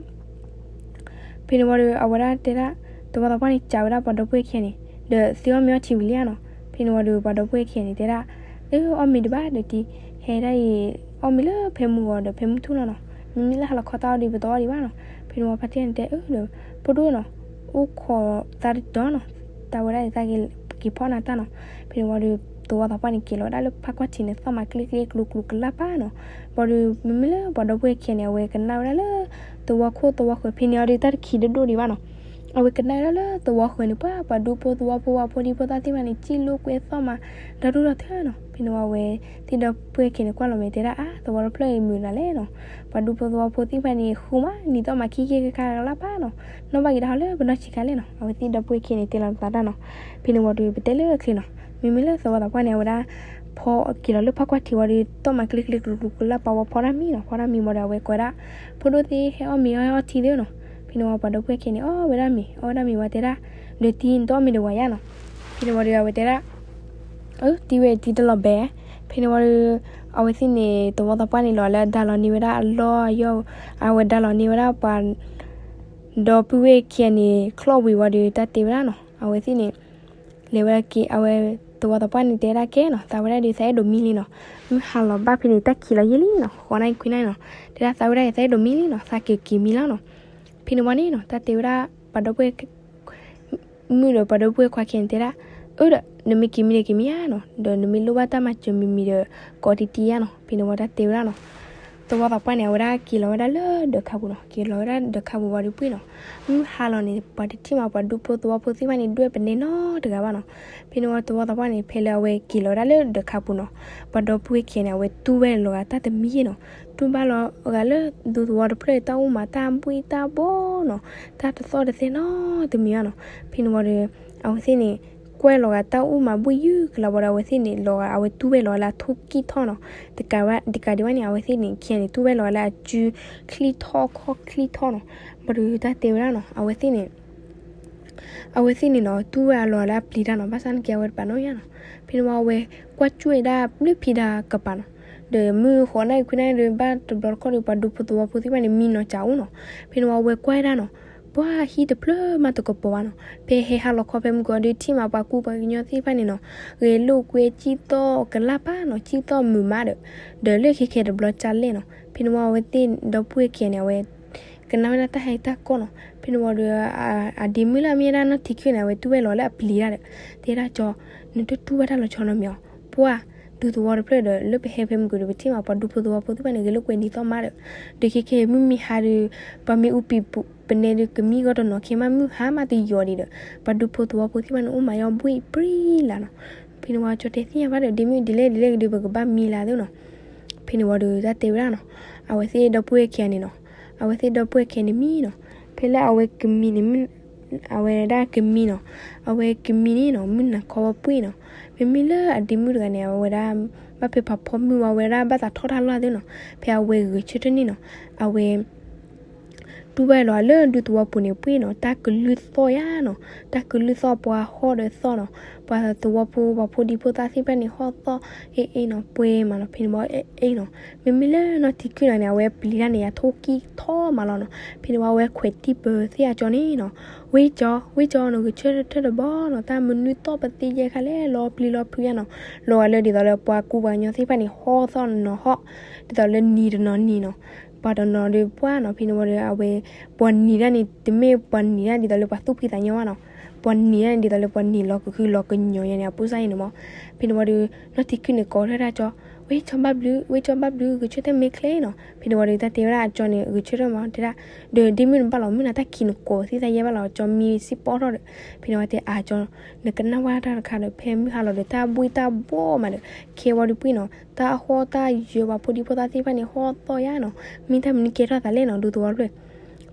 ဖဲန့ၣ်ဝံၤဒီး အဝဲဒၣ်တဲဒၣ် သဝီသးပှၢ်န့ၣ် စံးဝဲဒၣ်ပှၤဒီပုၢ်ဝဲၢ်ခံဂၤန့ၣ် ဒီးသုအီၣ်မ့ၤအီထံဝံၤလံဧါနီၤ. ဖဲန့ၣ်ဝံၤဒီး ပှၤဒီပုၢ်ဝဲၢ်ခံဂၤန့ၣ်တဲဒၣ် အၢ အီၣ်မ့ၤဒံးဘၣ်ဒီးတံၢ်, ဟဲဒၣ်အံၤ အီၣ်မ့ၤလၢဖဲမုၢ်ဂီၤဒီးဖဲမုၢ်ထူၣ်လီၤနီၤ. မ့မ့ၢ်လၢဟါလီၤခီတၢ်အီၣ်ဒီး ပတအီၣ်ဒံးဘၣ်နီၤ. ဖဲန့ၣ်ဝံၤဖါတံၢ်န့ၣ်တဲ အၢ ဒီး ဖိဒိၣ်နီၤ အိၣ်ခိးသးတတီၤနီၤ, တၢ်ဝဲဒၣ်အံၤသးက့ၤဖီၣ်နၤတၢ်နီၤ. ဖဲန့ၣ်ဝံၤဒီး သဝီသးပှၢ်န့ၣ် က့ၤလီၤဝဲဒၣ်လၢဖးကွၢ်ထံးန့ၣ် သီၣ်မးကျ့ကျ့ကျိၤကျိၤကလၢ်ပၢ်နီၤ. ဘၣ်ဒီး မ့မ့ၢ်လၢပှၤဒီပုၢ်ဝဲၢ်ခံဂၤန့ၣ် အဝဲကနၣ်ဝဲဒၣ်လၢ သဝီခိၣ်သဝီဃၢၤ ဖဲန့ၣ်အီၤဒီး တၢ်တခံးဒိၣ်ဒိၣ်ဒံးဘၣ်နီၤ. အဝဲကနၣ်ဝဲဒၣ်လၢသဝီဃၢၤန့ၣ် ပှၤ ပှၤဒူဖိသဝီဖိ ပှၤဖိဒံဖိသၣ်သ့ၣ်တဖၣ်န့ၣ် စံၣ်လိာ်ကွဲသီၣ်မး ဒီဒူၣ်ဒီထၢနီၤ. ဖဲန့ၣ်ဝံၤအဝဲသ့ၣ်ဒီပုၢ်ဝဲၢ်ခံဂၤန့ၣ် ကွၢ်လီၤမဲာ်တဲဒၣ် အါ သဝီတဖျၢၣ်အံၤမုာ်နၤလဲၣ်နီၤ. ပှၤဒူဖိသဝီဖိသ့ၣ်တဖၣ်န့ၣ် ဃုမး နံၤသီၣ်မးခံခံခါခါကလၢ်ပၢ်နီၤ. နီၣ်ဘၣ်က့ၤတၢ်ဟီလၢပနီၢ်ဆံးခါလဲၣ်နီၤ. အဝဲသ့ၣ်ဒီပုၢ်ဝဲၢ်ခံဂၤန့ၣ် တဲလီၤသးတၢ်နီၤ. ဖဲန့ၣ်ဝံၤဒီး ပတဲလၢအချ့နီၤ. မ့မ့ၢ်လၢသဝီသးပှၢ်န့ၣ် အဝဲဒၣ် ဖီက့ၤလီၤလၢဖးကွၢ်ထံးဝံၤဒီး သီၣ်မးကျ့ကျ့ကျိၤကျိၤကလၢ်ပၢ်ဝံၤဖီတၢ်မံနီၤ. ဖီတၢ်မံဝံၤဒီး အဝဲကိးဝဲဒၣ် ဖိဒိၣ်သ့ၣ် ဟဲအီၣ်မ့ၤအီထံသ့ၣ်နီၤ. ဖဲန့ၣ်ဝံၤပှၤဒီပုၢ်ဝဲၢ်ခံဂၤန့ၣ် အီၣ်ဝဲဒၣ်မ့ၤ အီၣ်ဝဲဒၣ်မ့ၤဝံၤတဲဒၣ် ဒီးတံၢ် နတအီၣ်မ့ၤဒီးဝဲယါနီၤ. ဖဲန့ၣ်ဝံၤဒီး အဝဲတဲဒၣ် အၢ တံၢ်ဝဲတံၢ်တလီၤဘဲ. ဖဲန့ၣ်ဝံၤဒီး အဝဲသ့ၣ်န့ၣ် သဝီသးပှၢ်န့ၣ်လီၤလၢဒါလီၤန့ၢ်ဝဲဒၣ်အလီၢ်အယီၢ်, အဝဲဒါလီၤန့ၢ်ဝဲဒၣ်ပှၤ ဒီပုၢ်ဝဲၢ်ခံဂၤန့ၣ် ချီၣ်ဝံၤဝံၤဒီး တၢ်တဲဝဲဒၣ်နီၤ. အဝဲသ့ၣ်န့ၣ် လဲၤဝဲဒၣ်က့ၤ အဝဲ သဝီသးပှၢ်န့ၣ် တဲဝဲဒၣ်ကဲနီၤ, သးဝဲဒၣ်ဒီး သးအဲၣ်ဒိးမံလံနီၤ. မုၢ်ဟါလီၤဘၣ်ဖဲန့ၣ် တၢ်ခံးလီၤယဲၢ်လံနီၤ, ဃိးနၣ်ရံၣ်ခွံနၣ်ရံၣ်နီၤ. တဲဒၣ်သးဝဲဒၣ် သးအဲၣ်ဒိးမံလံနီၤ, သးက့ၤက့ၤမံလီၤနီၤ. ဖဲန့ၣ်ဝံၤန့ၣ်နီၤ တၢ်တဲဝဲဒၣ် ပှၤဒီပုၢ်ဝဲၢ် မုၣ်ဒီးပှၤဒီပုၢ်ဝဲၢ်ခွါခံဂၤန့ၣ်တဲဒၣ်, အၢ ဒီး နမ့ၢ်က့ၤမံဒီးက့ၤမံဧါနီၤ, ဒီးနမ့ၢ်လိၣ်ဘၣ်တၢ်မၤစၢၤမံၤမံၤဒီး ကိးတံၢ်တံၢ်ဧါနီၤ. ဖဲန့ၣ်ဝံၤတၢ်တဲဝဲဒၣ်နီၤ, သဝီသးပှၢ်န့ၣ် အဝဲဒၣ်က့ၤလီၤဝဲဒၣ်လၢဒၢးခါပူၤနီၤ, က့ၤလီၤဝဲဒၣ်ဒၢးခါပူၤဝံၤဒီးပှ့ၤနီၤ, မုၢ်ဟါလီၤန့ၣ် ပှၤတထံၣ်မးပှၤဒူဖိသဝီဖိသ့ၣ်တဖၣ်န့ၣ် ဒွဲၣ်ပနဲနီတဂၤဘၣ်နီၤ. ဖဲန့ၣ်ဝံၤသဝီသးပှၢ်န့ၣ် ဖဲလၢအဝဲက့ၤလီၤဝဲဒၣ်လၢဒၢးခါပူၤနီၤ, ပှၤဒီပုၢ်ဝဲၢ်ခံဂၤန့ၣ် အဝဲတူၢ်ဝဲလီၤဂာ်တၢ်တမံၤနီၤ, တူၢ်ဘၣ်လီၤဂာ်လၢဒူသဝီတဖျၢၣ် တၢ်အိၣ်မးတၢ်ဘှံးတၢ်ဘှီနီၤ, တၢ်တသီၣ်တသဲနီတမံၤဘၣ်နီၤ. ဖဲန့ၣ်ဝံၤဒီး အဝဲသ့ၣ်န့ၣ် ကွၢ်လီၤဂာ်တၢ်အိၣ်မးဘှံးယုၢ်ကလါဘၣ်ဒီး အဝဲသ့ၣ်န့ၣ် လီၤဂာ် အဝဲတူၢ်ဝဲလီၤဂာ်လၢအထူၣ်ကံၢ်ထီၣ်နီၤ, တကးဒံးဘၣ်န့ၣ် အဝဲသ့ၣ်န့ၣ် ခံဂၤန့ၣ် တူၢ်ဝဲလီၤဂာ်လၢအစုချံထီၣ်ခီၣ်ချံထီၣ်နီၤ. ဘၣ်ဒီးတၢ်တဲဝဲဒၣ်နီၤ အဝဲသ့ၣ်န့ၣ် အဝဲသ့ၣ်န့ၣ်နီၤ တူၢ်ဝဲအလီၤဂာ်လၢအပျံၤတၢ်နီၤ, ဘၣ်ဆၣ်နာ်က့ အဝဲတပာ်နီၣ်ယါနီၤ. ဖဲန့ၣ်ဝံၤအဝဲကွၢ်ကၠူၣ်ဝဲဒၣ်ဘျုးဖံးတၢ်ကပၤနီၤ, ဒီးမုၢ်ဃိးနၣ်ရံၣ်ခွံနၣ်ရံၣ်ဒီး ဘၣ်တဘျီတခီၣ်ဒီး ပှၤဒူဖိသဝီဖိသ့ၣ်တဖၣ်န့ၣ် မံနီၤကၠးအိၣ်နီၤ. ဖဲန့ၣ်ဝံၤအဝဲကွၢ်ဝဲဒၣ်နီၤ, ပှၤဟံၣ်တဖျၢၣ်မးတကပီၤဘၣ်နီၤ. ဖဲဟဲဟးလီၤခီဖဲမုၢ်ကီၤဒီး ထံၣ်မးပှၤကူပှၤကညီသ့ၣ်တဖၣ်န့ၣ်နီၤ, ဂဲၤလိာ်ကွဲစံၣ်သီၣ်ကလၢ်ပၢ်နီၤ, စံၣ်သီၣ်မုာ်မးဒီး, ဒီးလၢခဲခဲတဘျီကၢ်လဲၣ်နီၤ. ဖဲန့ၣ်ဝံၤအဝဲသ့ၣ်ဒီပုၢ်ဝဲၢ်ခံဂၤန့ၣ် အဝဲ ကနၣ်ဝဲဒၣ်တၢ်ဟဲတၢ်ကီၢ်နီၤ. ဖဲန့ၣ်ဝံၤဒီး အဒ့မုၣ်လၢအမ့ၢ်ဝဲဒၣ်နီၢ်ထံခုၣ်န့ၣ် အဝဲတူၢ်ဝဲလီၤလၢအပျံၤတၢ်ဒီး တဲဒၣ်ကၠီ, နတတူၢ်ဘၣ်တၢ်လီၤဆီနီတမံၤအီၤ, ပှၤ ဒူသဝီတဖျၢၣ်ဒီး လၢပဟဲဖဲမုၢ်ကီၤဒီး ပထံၣ်မးပှၤဒူဖိသဝီဖိသ့ၣ်တဖၣ်န့ၣ် ဂဲၤလိာ်ကွဲနံၤသီၣ်မးဒီး, ဒီးခဲခဲမုၢ်မံၤဟါဒီး ပှၤမ့ၢ်အူပံၤပနဲဒီး ကမံဂီၢ်တနီၤခဲမး မုၢ်ဟါမးတယီၤဒံးဒီး ပှၤဒူဖိသဝီဖိသ့ၣ်တဖၣ်န့ၣ် အိၣ်မးယီၤဘှံးပြံလၢ်နီၤ. ဖဲန့ၣ်ဝံၤကၠီတဲသ့ၣ်ညါဘၣ်ဒီး ဒ့မုၣ်ဒ်လဲၣ်ဒ်လဲၣ်ကဒီး ပကဘၣ်မံလၢသ့နီၤ. ဖဲန့ၣ်ဝံၤဒီးတၢ်တဲဝဲဒၣ်နီၤ, အဝဲသ့ၣ်ဒီပုၢ်ဝဲၢ်ခံဂၤန့ၣ်နီၤ, အဝဲသ့ၣ်ဒီပုၢ်ဝဲၢ်ခံဂၤန့ၣ်မံနီၤ, ဖဲလၢအဝဲကမံန့ၣ် အဝဲဒၣ်ကမံနီၤ, အဝဲကမံန့ၣ်နီၤ မုၢ်နၤခီဝဲပှ့ၤနီၤ, မ့မ့ၢ်လၢအဒ့မုၣ်တဂၤန့ၣ် အဝဲဒၣ် ဘၣ်ဖဲဖးဖီမုၢ်ဝဲ အဝဲဒၣ်ဘၣ်သးထီၣ်တၢ်လီၢ်သ့နီၤ, ဖဲအဝဲဂဲၤဆၢထၢၣ်န့ၣ်နီၤ, အဝဲ တူၢ်ဘၣ်လီၤလၢဒူသဝီပူၤန့ၣ်ပှ့ၤနီၤ, တၢ်ကလုၢ်သီၣ်ယါနီၤ, တၢ်ကလုၢ်သီၣ်ပှၤဟီၣ်ဒီးသီၣ်နီၤ, ပှၤသဝီဖိ ပှၤဖိဒံဖိသၣ်သ့ၣ်တဖၣ်န့ၣ် ဟီၣ်သီၣ်အ့ၣ်အ့ၣ်နီၤ, ပှ့ၤမးနီၤ, ဖဲန့ၣ်ဝံၤအ့ၣ်အ့ၣ်နီၤ, မ့မ့ၢ်လၢနီၢ်ထံခုၣ်န့ၣ် အဝဲပျံၤတၢ်န့ၣ် အထိၣ်ကံၢ်ထီၣ်မးလီၤနီၤ, ဖဲန့ၣ်ဝံၤ အဝဲခွဲးတံၢ်ပၢၤသ့ၣ်အကၠီန့ၣ်နီၤ, ဝ့ၢ်ကၠီ ဝ့ၢ်ကၠီ နဂဲၤဆၢထၢၣ်တဘျီနီၤ, တၢ်မနုၤသီၣ်ပသ့ယဲၢ်ခါလဲၣ် လီၤပျံၤလီၤဖုးယါနီၤ, လီၤဂာ်လၢဒ်သိးလၢပှၤကူပှၤကညီသ့ၣ်တဖၣ်န့ၣ် ဟီၣ်သီၣ်နီၤဟီၣ်, ဒ်သိးလၢနံၤတနီၤနံၤနီၤ, ပှၤတနီၤဒီးပှၢ်နီၤ, ဖဲန့ၣ်ဝံၤဒီးအဝဲ ပှၤနံၤတၢ်န့ၣ် တမ့ၢ်ပှၤနံၤတၢ်ဒ်သိးလၢပှၤသူၣ်ဖှံသးညီဘၣ်နီၤ, ပှၤနံၤတၢ်န့ၣ် ဒ်သိးလၢပှၤနံၤလီၤကဟုလီၤကညီၤယါန့ၣ် အပိၢ်စၢ်အံၤန့ၣ်မး, ဖဲန့ၣ်ဝံၤဒီး နီၢ်ထံခုၣ်န့ၣ် ကိးထီၣ်ဒၣ်ကၠီ, ဝ့ၢ်ကၠီဘၣ်ဘျုး ဝ့ၢ်ကၠီဘၣ်ဘျုး ဂဲၤဆၢထၢၣ်မ့ၢ်ချ့နီၤ, ဖဲန့ၣ်ဝံၤဒီးတၢ်တဲဝဲဒၣ်အကၠီန့ၣ် ဂဲၤဆၢထၢၣ်မး တဲဒၣ်, ဒီးဒ့မုၣ်နဘၣ်လီၤ မုၢ်နၤတၢ်ခံးနကိးသ့ၣ်သးယဲၢ်ဘၣ်လီၤ, ကၠီမံစ့ၢ်ပီၣ်ထီၣ်ဒီး, ဖဲန့ၣ်ဝံၤတဲအကၠီ, နကနၣ်ဝဲတၢ်တခါဒီး ဖဲမုၢ်ဟါလီၤဒီး တၢ်ဘှ့ၣ်တၢ်ဘှီၣ်မးဒီး ခဲဝံၤဒီးပှ့ၤနီၤ, တၢ်ဟီၣ်တၢ်ယၢၤပှၤဖိဒံဖိသၣ်သ့ၣ်တဖၣ်န့ၣ် ဟီၣ်သီၣ်ယါနီၤ, မ့ၢ်တၢ်မနုၤကဲထီၣ်သးလဲၣ်နီၤ ဒူသဝီတဖျၢၣ်,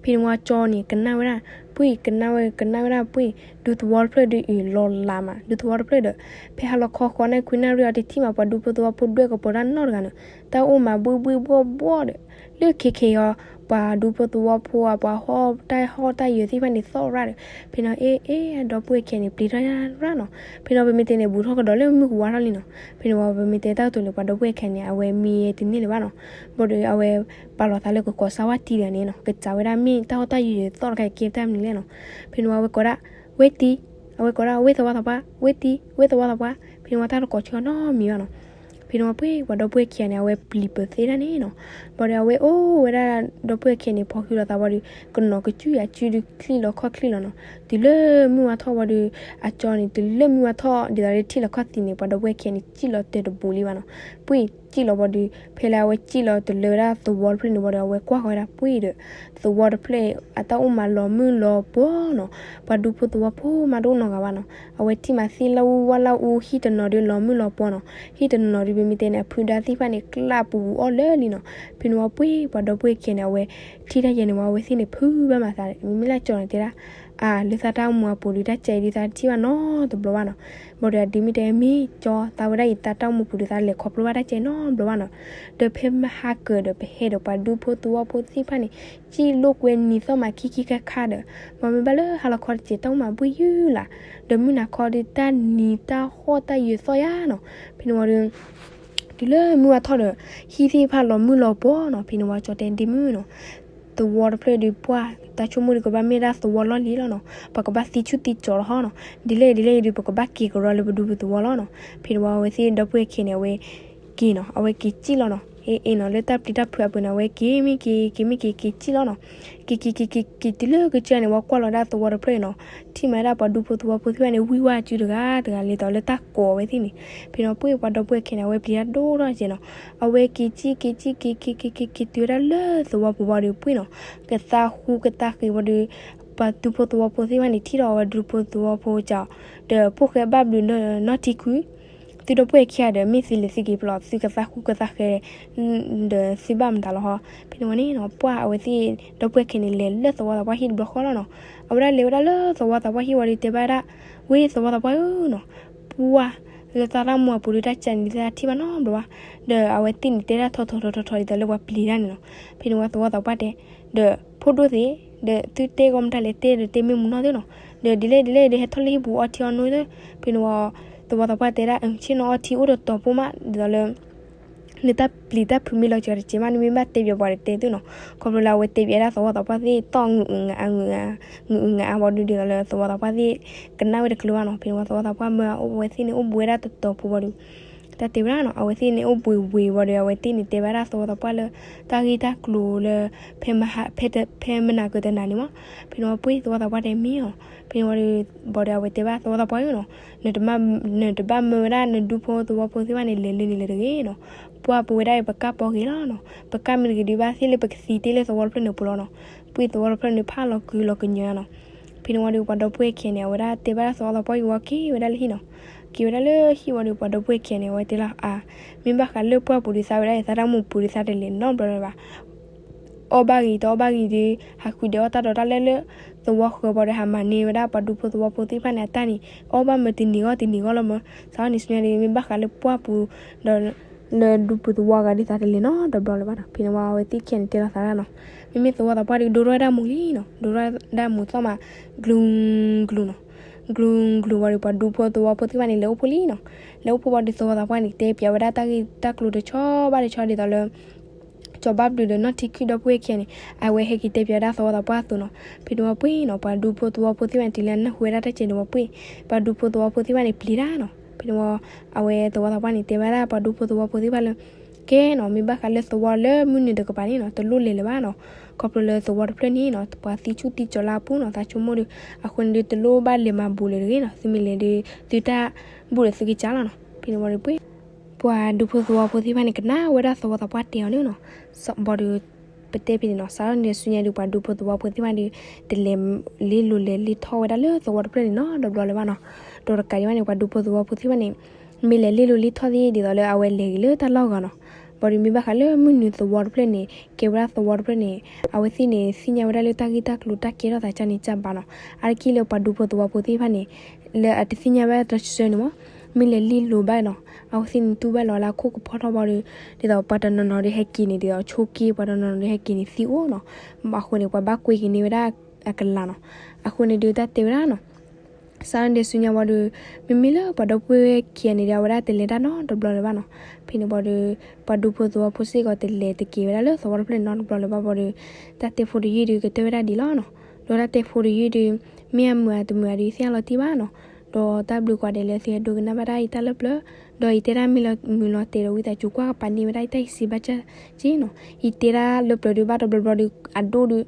ဖဲန့ၣ်ဝံၤကၠီန့ၣ် ကနၣ်ဝဲဒၣ်ပှ့ၤ ကနၣ်ဝဲ ကနၣ်ဝဲဒၣ်ပှ့ၤ ဒူသဝီတဖျၢၣ်ဒီးအံၤလီၤလးမး ဒူသဝီတဖျၢၣ်ဒီး, ဖဲဟါလီၤခီဃီနၣ်ရံၣ်ခွံနၣ်ရံၣ်အီၤတထံၣ်မး ပှၤဒူဖိသဝီဖိဒွဲၣ်ကပီၤတၢ်နီတဂၤန့ၣ်, တၢ်အိၣ်မးဘှ့ၣ်ဘှ့ၣ်ဘှီၣ်ဘှီၣ်ဒီး, လၢခဲခဲအံၤ ပှၤဒူဖိသဝီဖိ ပှၤဟီၣ်တၢ်ဟီၣ်တၢ်ယၢၤသ့ၣ်တဖၣ်န့ၣ် သီၣ်ရၣ်ဒီး, ဖဲန့ၣ် အ့ၣ်အ့ၣ် ဒီပုၢ်ဝဲၢ်ခံဂၤန့ၣ် ပျံၤထီၣ်ယါရၣ်နီၤ, ဖဲန့ၣ်ပမ့ၢ်တဲန့ၣ် ဘူးထီၣ်ကဒီးလၢမုၢ်ကဝါထီၣ်လံနီၤ, ဖဲန့ၣ်ဝံၤပမ့ၢ်တဲတၢ်ကတိၤလၢပှၤဒီပုၢ်ဝဲၢ်ခံဂၤန့ၣ် အဝဲမံတန့ၢ်လၢၤဘၣ်နီၤ, ဘၣ်ဒီးအဝဲ ပာ်လီၤသးလၢကကိးစၢ်ဝဲတံၤတဂၤန့ၣ်နီၤ, ကစးဝဲဒၣ်မ့ၢ်တၢ်ဟီၣ်တၢ်ယၢၤသီၣ်တခါအံၤကဲတၢ်မနုၤလဲၣ်နီၤ, ဖဲန့ၣ်ဝံၤအဝဲကိးဒၣ်, ဝ့ၢ်တံၤ, အဝဲကိးဒၣ် ဝ့ၢ်သဝီသးပှၢ် ဝ့ၢ်တံၤ ဝ့ၢ်သဝီသးပှၢ်, ဖဲန့ၣ်ဝံၤတၢ်တကိးဆၢကနီတမံၤဘၣ်နီၤ, ဖဲန့ၣ်ဝံၤပှ့ၤပှၤဒီပုၢ်ဝဲၢ်ခံဂၤန့ၣ် အဝဲပျံၤပၢၤသ့ဒၣ်န့ၣ်နီၤ, ဘၣ်ဒီးအဝဲအိၣ်ဝဲဒၣ်ဒီပုၢ်ဝဲၢ်ခံဂၤန့ၣ် ဖီဃံလိာ်သးဘၣ်ဒီး ကနီၤကစူၣ်ယၤစုဒုးချံၣ်လီၤခီၣ်ချံၣ်လီၤနီၤ, တုၤလၢမုၢ်ဝါထီၣ်ဝံၤဒီး အကၠီန့ၣ် တုၤလၢမုၢ်ဝါထီၣ်ဒ်သိးလၢထံၣ်လီၤခီၣ်သံးန့ၣ် ပှၤဒီပုၢ်ဝဲၢ်ခံဂၤန့ၣ် စံၣ်လီၤတၢၤတဘူးလံဘၣ်နီၤ, ပှ့ၤစံၣ်လီၤဘၣ်ဒီး ဖဲလၢအဝဲစံၣ်လီၤတလၢဝဲဒၣ်သဝီတဖျၢၣ်န့ၣ်ဝံၤဒီး အဝဲကွၢ်ဃီၤဝဲဒၣ်ပှ့ၤဒီး သဝီတဖျၢၣ်အတၢ်အိၣ်မးလီၤမုၢ်လီၤပှီၤနီၤ, ပှၤဒူဖိသဝီဖိမးတအိၣ်နီတဂၤဘၣ်နီၤ, အဝဲထံၣ်မးသ့ၣ်လၢအူဝါလၢအူ ဟံၣ်တနီၤဒီးလီၤမုၢ်လီၤပှီၤနီၤ, ဟံၣ်တနီၤဒီးပမ့ၢ်တဲန့ၣ် အဖုဒါသ့ၣ်တဖၣ်န့ၣ် ကျးပူၤပူၤအီၣ်လၢာ်လံနီၤ, ဖဲန့ၣ်ဝံၤပှ့ၤပှၤဒီပုၢ်ဝဲၢ်ခံဂၤန့ၣ် အဝဲထံၣ်တၢ်ယဲၢ်န့ၣ်ဝံၤ အဝဲသ့ၣ်န့ၣ် ဖုဘၣ်မၤသးဒီး မ့မ့ၢ်လၢကၠီန့ၣ်တဲဒၣ်, အၢ လၢသးတၢ်အိၣ်မူအပူၤဒီး တၢ်ကဲအံၤဒုးသးတထံၣ်ဘၣ်နီတဘျီဘၣ်နီၤ, ဘၣ်ဒီးအဒ့မုၣ်တဲမ့ၢ်ကၠီ သးဝဲဒၣ်အံၤသးတၢ်အိၣ်မူပူၤဒီး သးလဲၤခီဖျိဘၣ်တၢ်ကဲနီတဘျီဘၣ်နီၤ, ဒီးဖဲမဟါကၢၤဒီး ပဟဲဒီးပှၤဒူဖိသဝီဖိသ့ၣ်တဖၣ်န့ၣ် စံၣ်လိာ်ကွဲနံၤသီၣ်မးခံခံခါခါဒီး မ့မ့ၢ်ဘၣ်လၢဟါလီၤခီတစဲး တၢ်အိၣ်မးဘှ့ၣ်ယုၢ်လၢ်, ဒီးမုၢ်နၤခီဒီးတၢ်နံၤတၢ်ဟီၣ်တၢ်ယၢၤသီၣ်ယါနီၤ, ဖဲန့ၣ်ဝံၤဒီး တုၤလၢမုၢ်ဝါထီၣ်ဒီး ဟံၣ်သ့ၣ်တဖၣ်လီၤမုၢ်လီၤပှီၤနီၤ, ဖဲန့ၣ်ဝံၤကၠီတဲဒ့မုၣ်နီၤ, သဝီတဖျၢၣ်ဒီးပှၢ် တၢ်ဆိကမိၣ်ဒီးကဘၣ်မ့ၢ်ဒၣ်သဝီလီၢ်လံၤလီၤနီၤ, ပကဘၣ်သံဆူၣ်သံကၠီၤလီၤဟီနီၤ, ဒ်လဲၣ်ဒ်လဲၣ်အံၤဒီး ပကဘၣ်က့ၤကရီလၢပဒူပသဝီလီၤနီၤ, ဖဲန့ၣ်ဝံၤအဝဲသ့ၣ်ဒီပုၢ်ဝဲၢ်ခံဂၤန့ၣ် အဝဲက့ၤနီၤ, အဝဲက့ၤစံၣ်လီၤနီၤ, အ့ၣ်အ့ၣ်နီၤ လၢတၢ်ပျံၤတၢ်ဖုးအပူၤန့ၣ် အဝဲက့ၤမ့ၢ်က့ၤ က့ၤမ့ၢ်က့ၤ က့ၤစံၣ်လီၤနီၤ, က့ၤက့ၤက့ၤက့ၤက့ၤတုၤလၢကစၢၢ်န့ၣ် ဝံၤကွၢ်လီၤဒၣ်သဝီတဖျၢၣ်အံၤနီၤ, ထံၣ်မးဒၣ်ပှၤဒူဖိသဝီဖိသ့ၣ်တဖၣ်န့ၣ် ဝံၢ်ဝါစုတဂၤတဂၤ လဲၤသီးလၢတၢ်ကိးအဝဲသ့ၣ်န့ၣ်, ဖဲန့ၣ်ပှ့ၤပှၤဒီပုၢ်ဝဲၢ်ခံဂၤန့ၣ် အဝဲပျံၤတၢ်ဒိၣ်ထီၣ်ကဲနီၤ, အဝဲက့ၤစံၣ်က့ၤစံၣ်က့ၤက့ၤက့ၤက့ၤက့ၤတုၤဝဲဒၣ်လၢသဝီပူၤဝံၤဒီးပှ့ၤနီၤ, ကသးဃူကသးဃ့ၤဝံၤဒီး ပှၤဒူဖိသဝီဖိသ့ၣ်တဖၣ်န့ၣ် ထံၣ်ဒီးအဝဲဒူဖိသဝီဖိကၠီ ဒီးဖိၣ်ဃဲဘၣ်ဘျုးနီၢ်ထံခုၣ်, သုဒီပုၢ်ဝဲၢ်ခံဂၤဒီး မ့ၢ်သုလဲၤသုက့ၤဖဲလဲၣ် သုကသးဃူကသးဃ့ၤ ဒီးသုဘၣ်မတၤလီၤဟီ, ဖဲန့ၣ်ဝံၤန့ၣ်နီၤ ပှၢ်အဝဲသ့ၣ်ဒီပုၢ်ဝဲၢ်ခံဂၤန့ၣ် လဲၤလၢသဝီသးပှၢ်ဟံၣ်တဘျီဃီလီၤနီၤ, အဝဲဒၣ်လဲၤဝဲဒၣ်လၢသဝီသးပှၢ်ဟံၣ်ဝံၤဒီးတဲဘၣ်ဒၣ်, ဝ့ၢ်သဝီသးပှၢ်ဧၢနီၤ, ပှၢ်လၢသးတၢ်အိၣ်မူအပူၤဒီးတၢ်ကဲန့ၣ် သးထံၣ်ဘၣ်နီတဘျီဘၣ်, ဒီးအဝဲသ့ၣ်န့ၣ်တဲဒၣ်ထီထီထီထီထီဒ်သိးလၢပှၤပျံၤတၢ်န့ၣ်နီၤ, ဖဲန့ၣ်ဝံၤသဝီသးပှၢ်တဲ, ဒီးဖိဒိၣ်သ့ၣ်, ဒီးသုတဲကီမတၤလဲၣ်တဲဒီးတဲမ့ၢ်မူနီၢ်သ့ၣ်နီၤ, ဒီးဒ်လဲၣ်ဒ်လဲၣ်ဒီးဟဲထီၣ်လၢဟံၣ်ပူၤအီထံအီနိသ့ၣ်, ဖဲန့ၣ်ဝံၤ သဝီသးပှၢ်တဲဒၣ် ဆ့ၣ်နီၤအီထံအိၣ်တတီၤဖိမး ဒ်သိးလၢ နတၢ်ပျံၤတၢ်ဖုးမ့ၢ်လီၤစှၤတစဲးမး နမ့ၢ်ဘၣ်တဲပၠးပှၤဒီးတဲသုနီၤ, ခီဖျိလၢအဝဲတဲပၠးဒၣ်သဝီသးပှၢ်သ့ၣ် သီၣ်ငုာ်အုးငါအါ ငုာ်အုးငါအါဘၣ်ဒီး ဒ်သိးလၢသဝီသးပှၢ်သ့ၣ် ကနၣ်ဝဲတချုးဘၣ်နီၤ, ဖဲန့ၣ်ဝံၤသဝီသးပှၢ်မၢအဝဲသ့ၣ်န့ၣ် အိၣ်ဘှံးဝဲဒၣ်တတီၤဖိဘၣ်ဒီး တၢ်တဲဝဲဒၣ်နီၤ, အဝဲသ့ၣ်န့ၣ်အိၣ်ဘှံးဝံၤဝံၤဒီး အဝဲသ့ၣ်န့ၣ်တဲဘၣ်ဒၣ်သဝီသးပှၢ်လၢ တၢ်ဂ့ၢ်တၢ်ကျိၤလၢ ဖဲမဟါ ဖဲ ဖဲမနၤကတနၤန့ၣ်မး, ဖဲန့ၣ်ဝံၤပှ့ၤသဝီသးပှၢ်တဲမ့ၢ်အီၤ, ဖဲန့ၣ်ဝံၤဒီး ဘၣ်ဒီးအဝဲတဲဘၣ်သဝီသးပှၢ်ဧၢနီၤ, နတဘၣ်မၢဝဲဒၣ်နဒူဖိသဝီဖိသ့ၣ်တဖၣ်န့ၣ် လဲၤလၢန့ၣ်လၢၤတဂ့ၤနီၤ, ပှၢ်ပဝဲဒၣ်အံၤ ပကၢ်ပီဂ့ၤလီၤနီၤ, ပကၢ်မ့ၢ်တဂ့ၤဒုးဘၣ်သ့ၣ်လၢပကသံတ့ၢ်လၢသဝီတဖျၢၣ်န့ၣ်ပူၤလီၤနီၤ, ပှ့ၤသဝီတဖျၢၣ်န့ၣ် ဖးလီၤကုာ်လီၤကညီၤနီၤ, ဖဲန့ၣ်ဝံၤဒီးပှၤဒီပုၢ်ဝဲၢ်ခံဂၤန့ၣ် အဝဲဒၣ်တဲဘၣ်ဒၣ်သဝီသးပှၢ်ဝံၤက့ၤဝဲဒၣ်လၢဟံၣ်နီၤ, က့ၤ က့ၤဝဲဒၣ်လၢဟံၣ်ဝံၤဒီး ပှၤဒီပုၢ်ဝဲၢ်ခံဂၤန့ၣ် အဝဲတဲလီၤအါ, မ့ၢ်ဘၣ်ဃးလၢပှၢ်ပူၤဒီး သးဝဲဒၣ်အံၤ သးတၢ်မူပူၤဒီး သးတလဲၤနီတဘျီလၢၤဘၣ်. အီၣ်ဘၣ်ဂ့ၤတအီၣ်ဘၣ်ဂ့ၤဒီး ဟးဃုဒီးအီၣ်တၢ်ဒီးတၢ်လၢလၢ သဝီဃၢၤဘၣ်ဒီး ဟးမၤန့ၢ်ဝဲဒၣ်ပှၤဒူဖိသဝီဖိသ့ၣ်တဖၣ်န့ၣ် အတၢ်န့ၣ် အီၣ်ဘၣ်မၢတနံၤဂီၢ်တနံၤဂီၢ်လီၤမၢ်. စးထီၣ်န့ၣ်ဆူညါဒီး မ့ၢ်ဘၣ်ဃးလၢပှၢ်ပူၤဒီး လၢဒူဖိသဝီအဂၤဒီး သးတလဲၤနီတဘျီလၢၤဘၣ်နီၤ. ဖဲန့ၣ်ဝံၤ အဝဲသ့ၣ်ခံဂၤန့ၣ် တဲလီၤသးဒၣ်နီၤ, မ့မ့ၢ်သဝီသးပှၢ်ဒီး ဒိထီၣ်ဝဲဒၣ်မူလံနီၤ, ဒိထီၣ်ဝဲဒၣ်မူသီၣ်မး ကျူၤကျူၤနီၤ, ကျူၤကျူၤဝံၤဒီး ပှၤဒူဖိသဝီဖိသ့ၣ်တဖၣ်န့ၣ် လဲၤအိၣ်ဖှိၣ်လံနီၤ. လဲၤအိၣ်ဖှိၣ်ဝံၤဒီး သဝီသးပှၢ်န့ၣ် တဲပၠးဝဲဒၣ်တၢ်ဂ့ၢ်တၢ်ကျိၤတဆီဘၣ်တဆီ ဒ်သိးလၢ စီၤဘၣ်ဘျုးဒီးနီၢ်ထံခုၣ်ဒီပုၢ်ဝဲၢ်ခံဂၤန့ၣ် အဝဲဟဲက့ၤတဲပၠးဝဲဒၣ်သဝီသးပှၢ်အသိးနီၤ. ဖဲန့ၣ်ဝံၤပှ့ၤနီၤ ပှၤဒူဖိသဝီဖိသ့ၣ်တဖၣ်န့ၣ် တုၤလၢနၢ်ဟူဝဲဒၣ်တၢ်စဲးန့ၣ်ဝံၤပှ့ၤ ပှၤဒူဖိသဝီဖိသ့ၣ်တဖၣ်န့ၣ် ပျံၤတၢ်နီၤ. ဖဲန့ၣ်ဝံၤ အဝဲသဝီသးပှၢ်န့ၣ် တဲဝဲဒၣ်ပှၤဒူဖိသဝီဖိသ့ၣ်တဖၣ်လၢ ကဲနီၤ မ့ၢ်ဘၣ်ဃးလၢသဝီလၢမုၢ်နုာ်တကပၤန့ၣ်နီၤ တလိၣ်လဲၤလၢၤဘၣ်နီၤ. ခီဖျိလၢသဝီတဖျၢၣ်န့ၣ်နီၤ ပှၤသံဆူၣ်သံကၠီၤလၢအပူၤနီၤ သးဆိကမိၣ်ဒီး အဃိန့ၣ်ဒီး တလိၣ်ဘၣ်လဲၤမၤဘူးလဲၤတဂ့ၤနီၤ. သုမ့ၢ်လဲၤဒီး သုတၢ်ဘူးဒီးသုကစၢ်လီၤနီၤ. ဖဲန့ၣ်ဝံၤဒီးပှ့ၤ ပှၤဒူဖိသဝီဖိသ့ၣ်တဖၣ်န့ၣ် ကနၣ်ဝဲဒၣ်သဝီသးပှၢ်တဲအီၤန့ၣ်နီၤ. ဘၣ်ဒီး ပတဲဖဲန့ၣ်နီၤ စးထီၣ်န့ၣ်ဒီးဆူညါဒီး ပှၤဒူဖိသဝီဖိသ့ၣ်တဖၣ်ဒီး တလဲၤလ့လိၤလဲၤလ့ထီၣ်ဝဲဒၣ်လၢသဝီတဖျၢၣ်န့ၣ်နီတဘျီလၢၤဘၣ်နီၤ. ဒီးတကးဒံးဘၣ်န့ၣ် ပှၤဒူဖိသဝီဖိသ့ၣ်တဖၣ်န့ၣ် မ့ၢ်လဲၤလ့လိၤလ့ထီၣ်သ့ ဒ်သိးလၢအဝဲလဲၤဂ့ၤလၢတၢ်လီၢ်အဂၤနီၤ. ဘၣ်ဒီးမ့ၢ်ဘၣ်ဃးလၢမုၢ်နုာ်သဝီတဖျၢၣ်န့ၣ် ကဲဝဲဒၣ်သဝီတဖျၢၣ်န့ၣ် အဝဲသ့ၣ်န့ၣ် သ့ၣ်ညါဝဲဒၣ်လၢတၢ်ဂ့ၢ်တၢ်ကျိၤတၢ်ကဲထီၣ်သးကၢ်န့ၣ်ကၢ်ဘၣ်နီၤ. အါတက့ၢ်လၢပှၤဒူဖိသဝီဖိသ့ၣ်တဖၣ်န့ၣ် လၢအတသ့ၣ်ညါဝဲဒၣ်တၢ်စၢၤန့ၣ်မး မ့ၢ်လဲၤလ့လိၤဘၣ်နီၤ အဝဲသ့ၣ်န့ၣ်တူၢ်ဘၣ်လီၤလၢအခိၣ်ကဖီထီၣ်ဘၣ်ဒီး ဒ်သိးပှၤတနီၤနီၤဒီးဟဲက့ၤန့ၣ် ဒ်သိးဆိက့ ပှၤတနီၤနီၤဒီးဟဲက့ၤန့ၣ်သံအိၣ်နီၤ. အဃိန့ၣ် ပှၤဘၣ်ကွဲက့ၤန့ၢ်ဝဲဒၣ်အကလၤနီၤ. အဃိန့ၣ်ဒီးတၢ်တဲဝဲဒၣ်နီၤ စးထီၣ်န့ၣ်ဒီးဆူညါဝံၤဒီး မ့မ့ၢ်လၢပှၤဒီပုၢ်ဝဲၢ်ခံဂၤန့ၣ်ဒီး အဝဲဒၣ်တလဲၤတၢ်နီတဘျီလၢၤဘၣ်နီၤ. ဖဲန့ၣ်ဝံၤဒီး ပှၤဒူဖိသဝီဖိစ့ၢ်ကီး တလဲၤတက့ၤဝဲဒၣ်လၢသဝီတဖျၢၣ်န့ၣ်နီတဘျီလၢၤဘၣ်ဝံၤဒီး တၢ်တဲဖိတယုၢ်ဒီးကတၢၢ်ဝဲဒၣ်ဒံးလီၤနီၤ. ဒီးတၢ်တဲဖိတယုၢ်ဒီး မ့ၢ်အမုာ်အတမုာ်ဒီး သ့ၣ်ညါလီၤတံၢ်ဘၣ်နီၤ. ဒီးတၢ်ဘျုးကိးဂၤဒဲးလၢသုဟဲဒိကနၣ်ဘၣ်ဒၣ်ယတၢ်လၢပျၢၤ, ဒီးယတဲဒၣ်မ့ၢ်လီၤမုာ်လီၤတဲာ်ဒီး ဝံသးစူၤကွၢ်ကပၤန့ၢ်ဝဲဒၣ်ယတၢ်ဟံးစံးဘၣ်စၢ်က့နီၤ.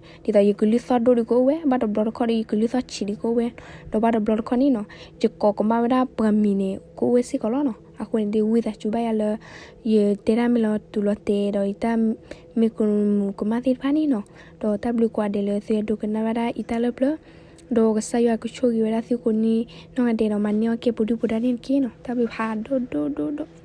ယတဲဒၣ်လၢပျၢၤဒီး ဘၣ်တဘျီဘျီဒီး အဒိၣ်ဒီး ဒ်သိးယကလုၢ်သီၣ်ဒိၣ်ဒီးကအိၣ်ဝဲ, ဘၣ်တဘျီတခီၣ်ဒီး ယကလုၢ်သီၣ်ဆံးဒီးကအိၣ်ဝဲ, ဒီးဘၣ်တဘျီတခီၣ်န့ၣ်နီၤ ယကိးကမၣ်ဝဲဒၣ်ပှၤမံၤန့ၣ် ကအိၣ်ဝဲစ့ၢ်ကီးလီၤနီၤ. အဃိန့ၣ်ဒီး ဝံသးစူၤဘၣ်ယၤလၢ ယတဲဒၣ်မ့ၢ်လီၤတူၢ်လီၤတဲာ်ဒီး ယတၢ်မ့ၢ်ကမူၤကမၣ်သ့ၣ်တဖၣ်န့ၣ်နီၤ. ဒီးတၢ်ဘျုးကိးဂၤဒဲးလၢသုဟဲဒိကနၣ်ဘၣ်ဒၣ်ယတၢ်လၢပျၢၤ, ဒီးကစၢ်ယွၤကဆိၣ်ဂ့ၤဝဲဒၣ်သုကိးနံၤနီၢ်ဂၤဒဲးဒီး မၤန့ၢ်အီၣ်ကဲပူၤဒုၣ်ပူၤဒါန့ၣ်တက့ၢ်နီၤ. တၢ်ဘျုးဖးဒိၣ်ဒိၣ်ဒိၣ်ဒိၣ်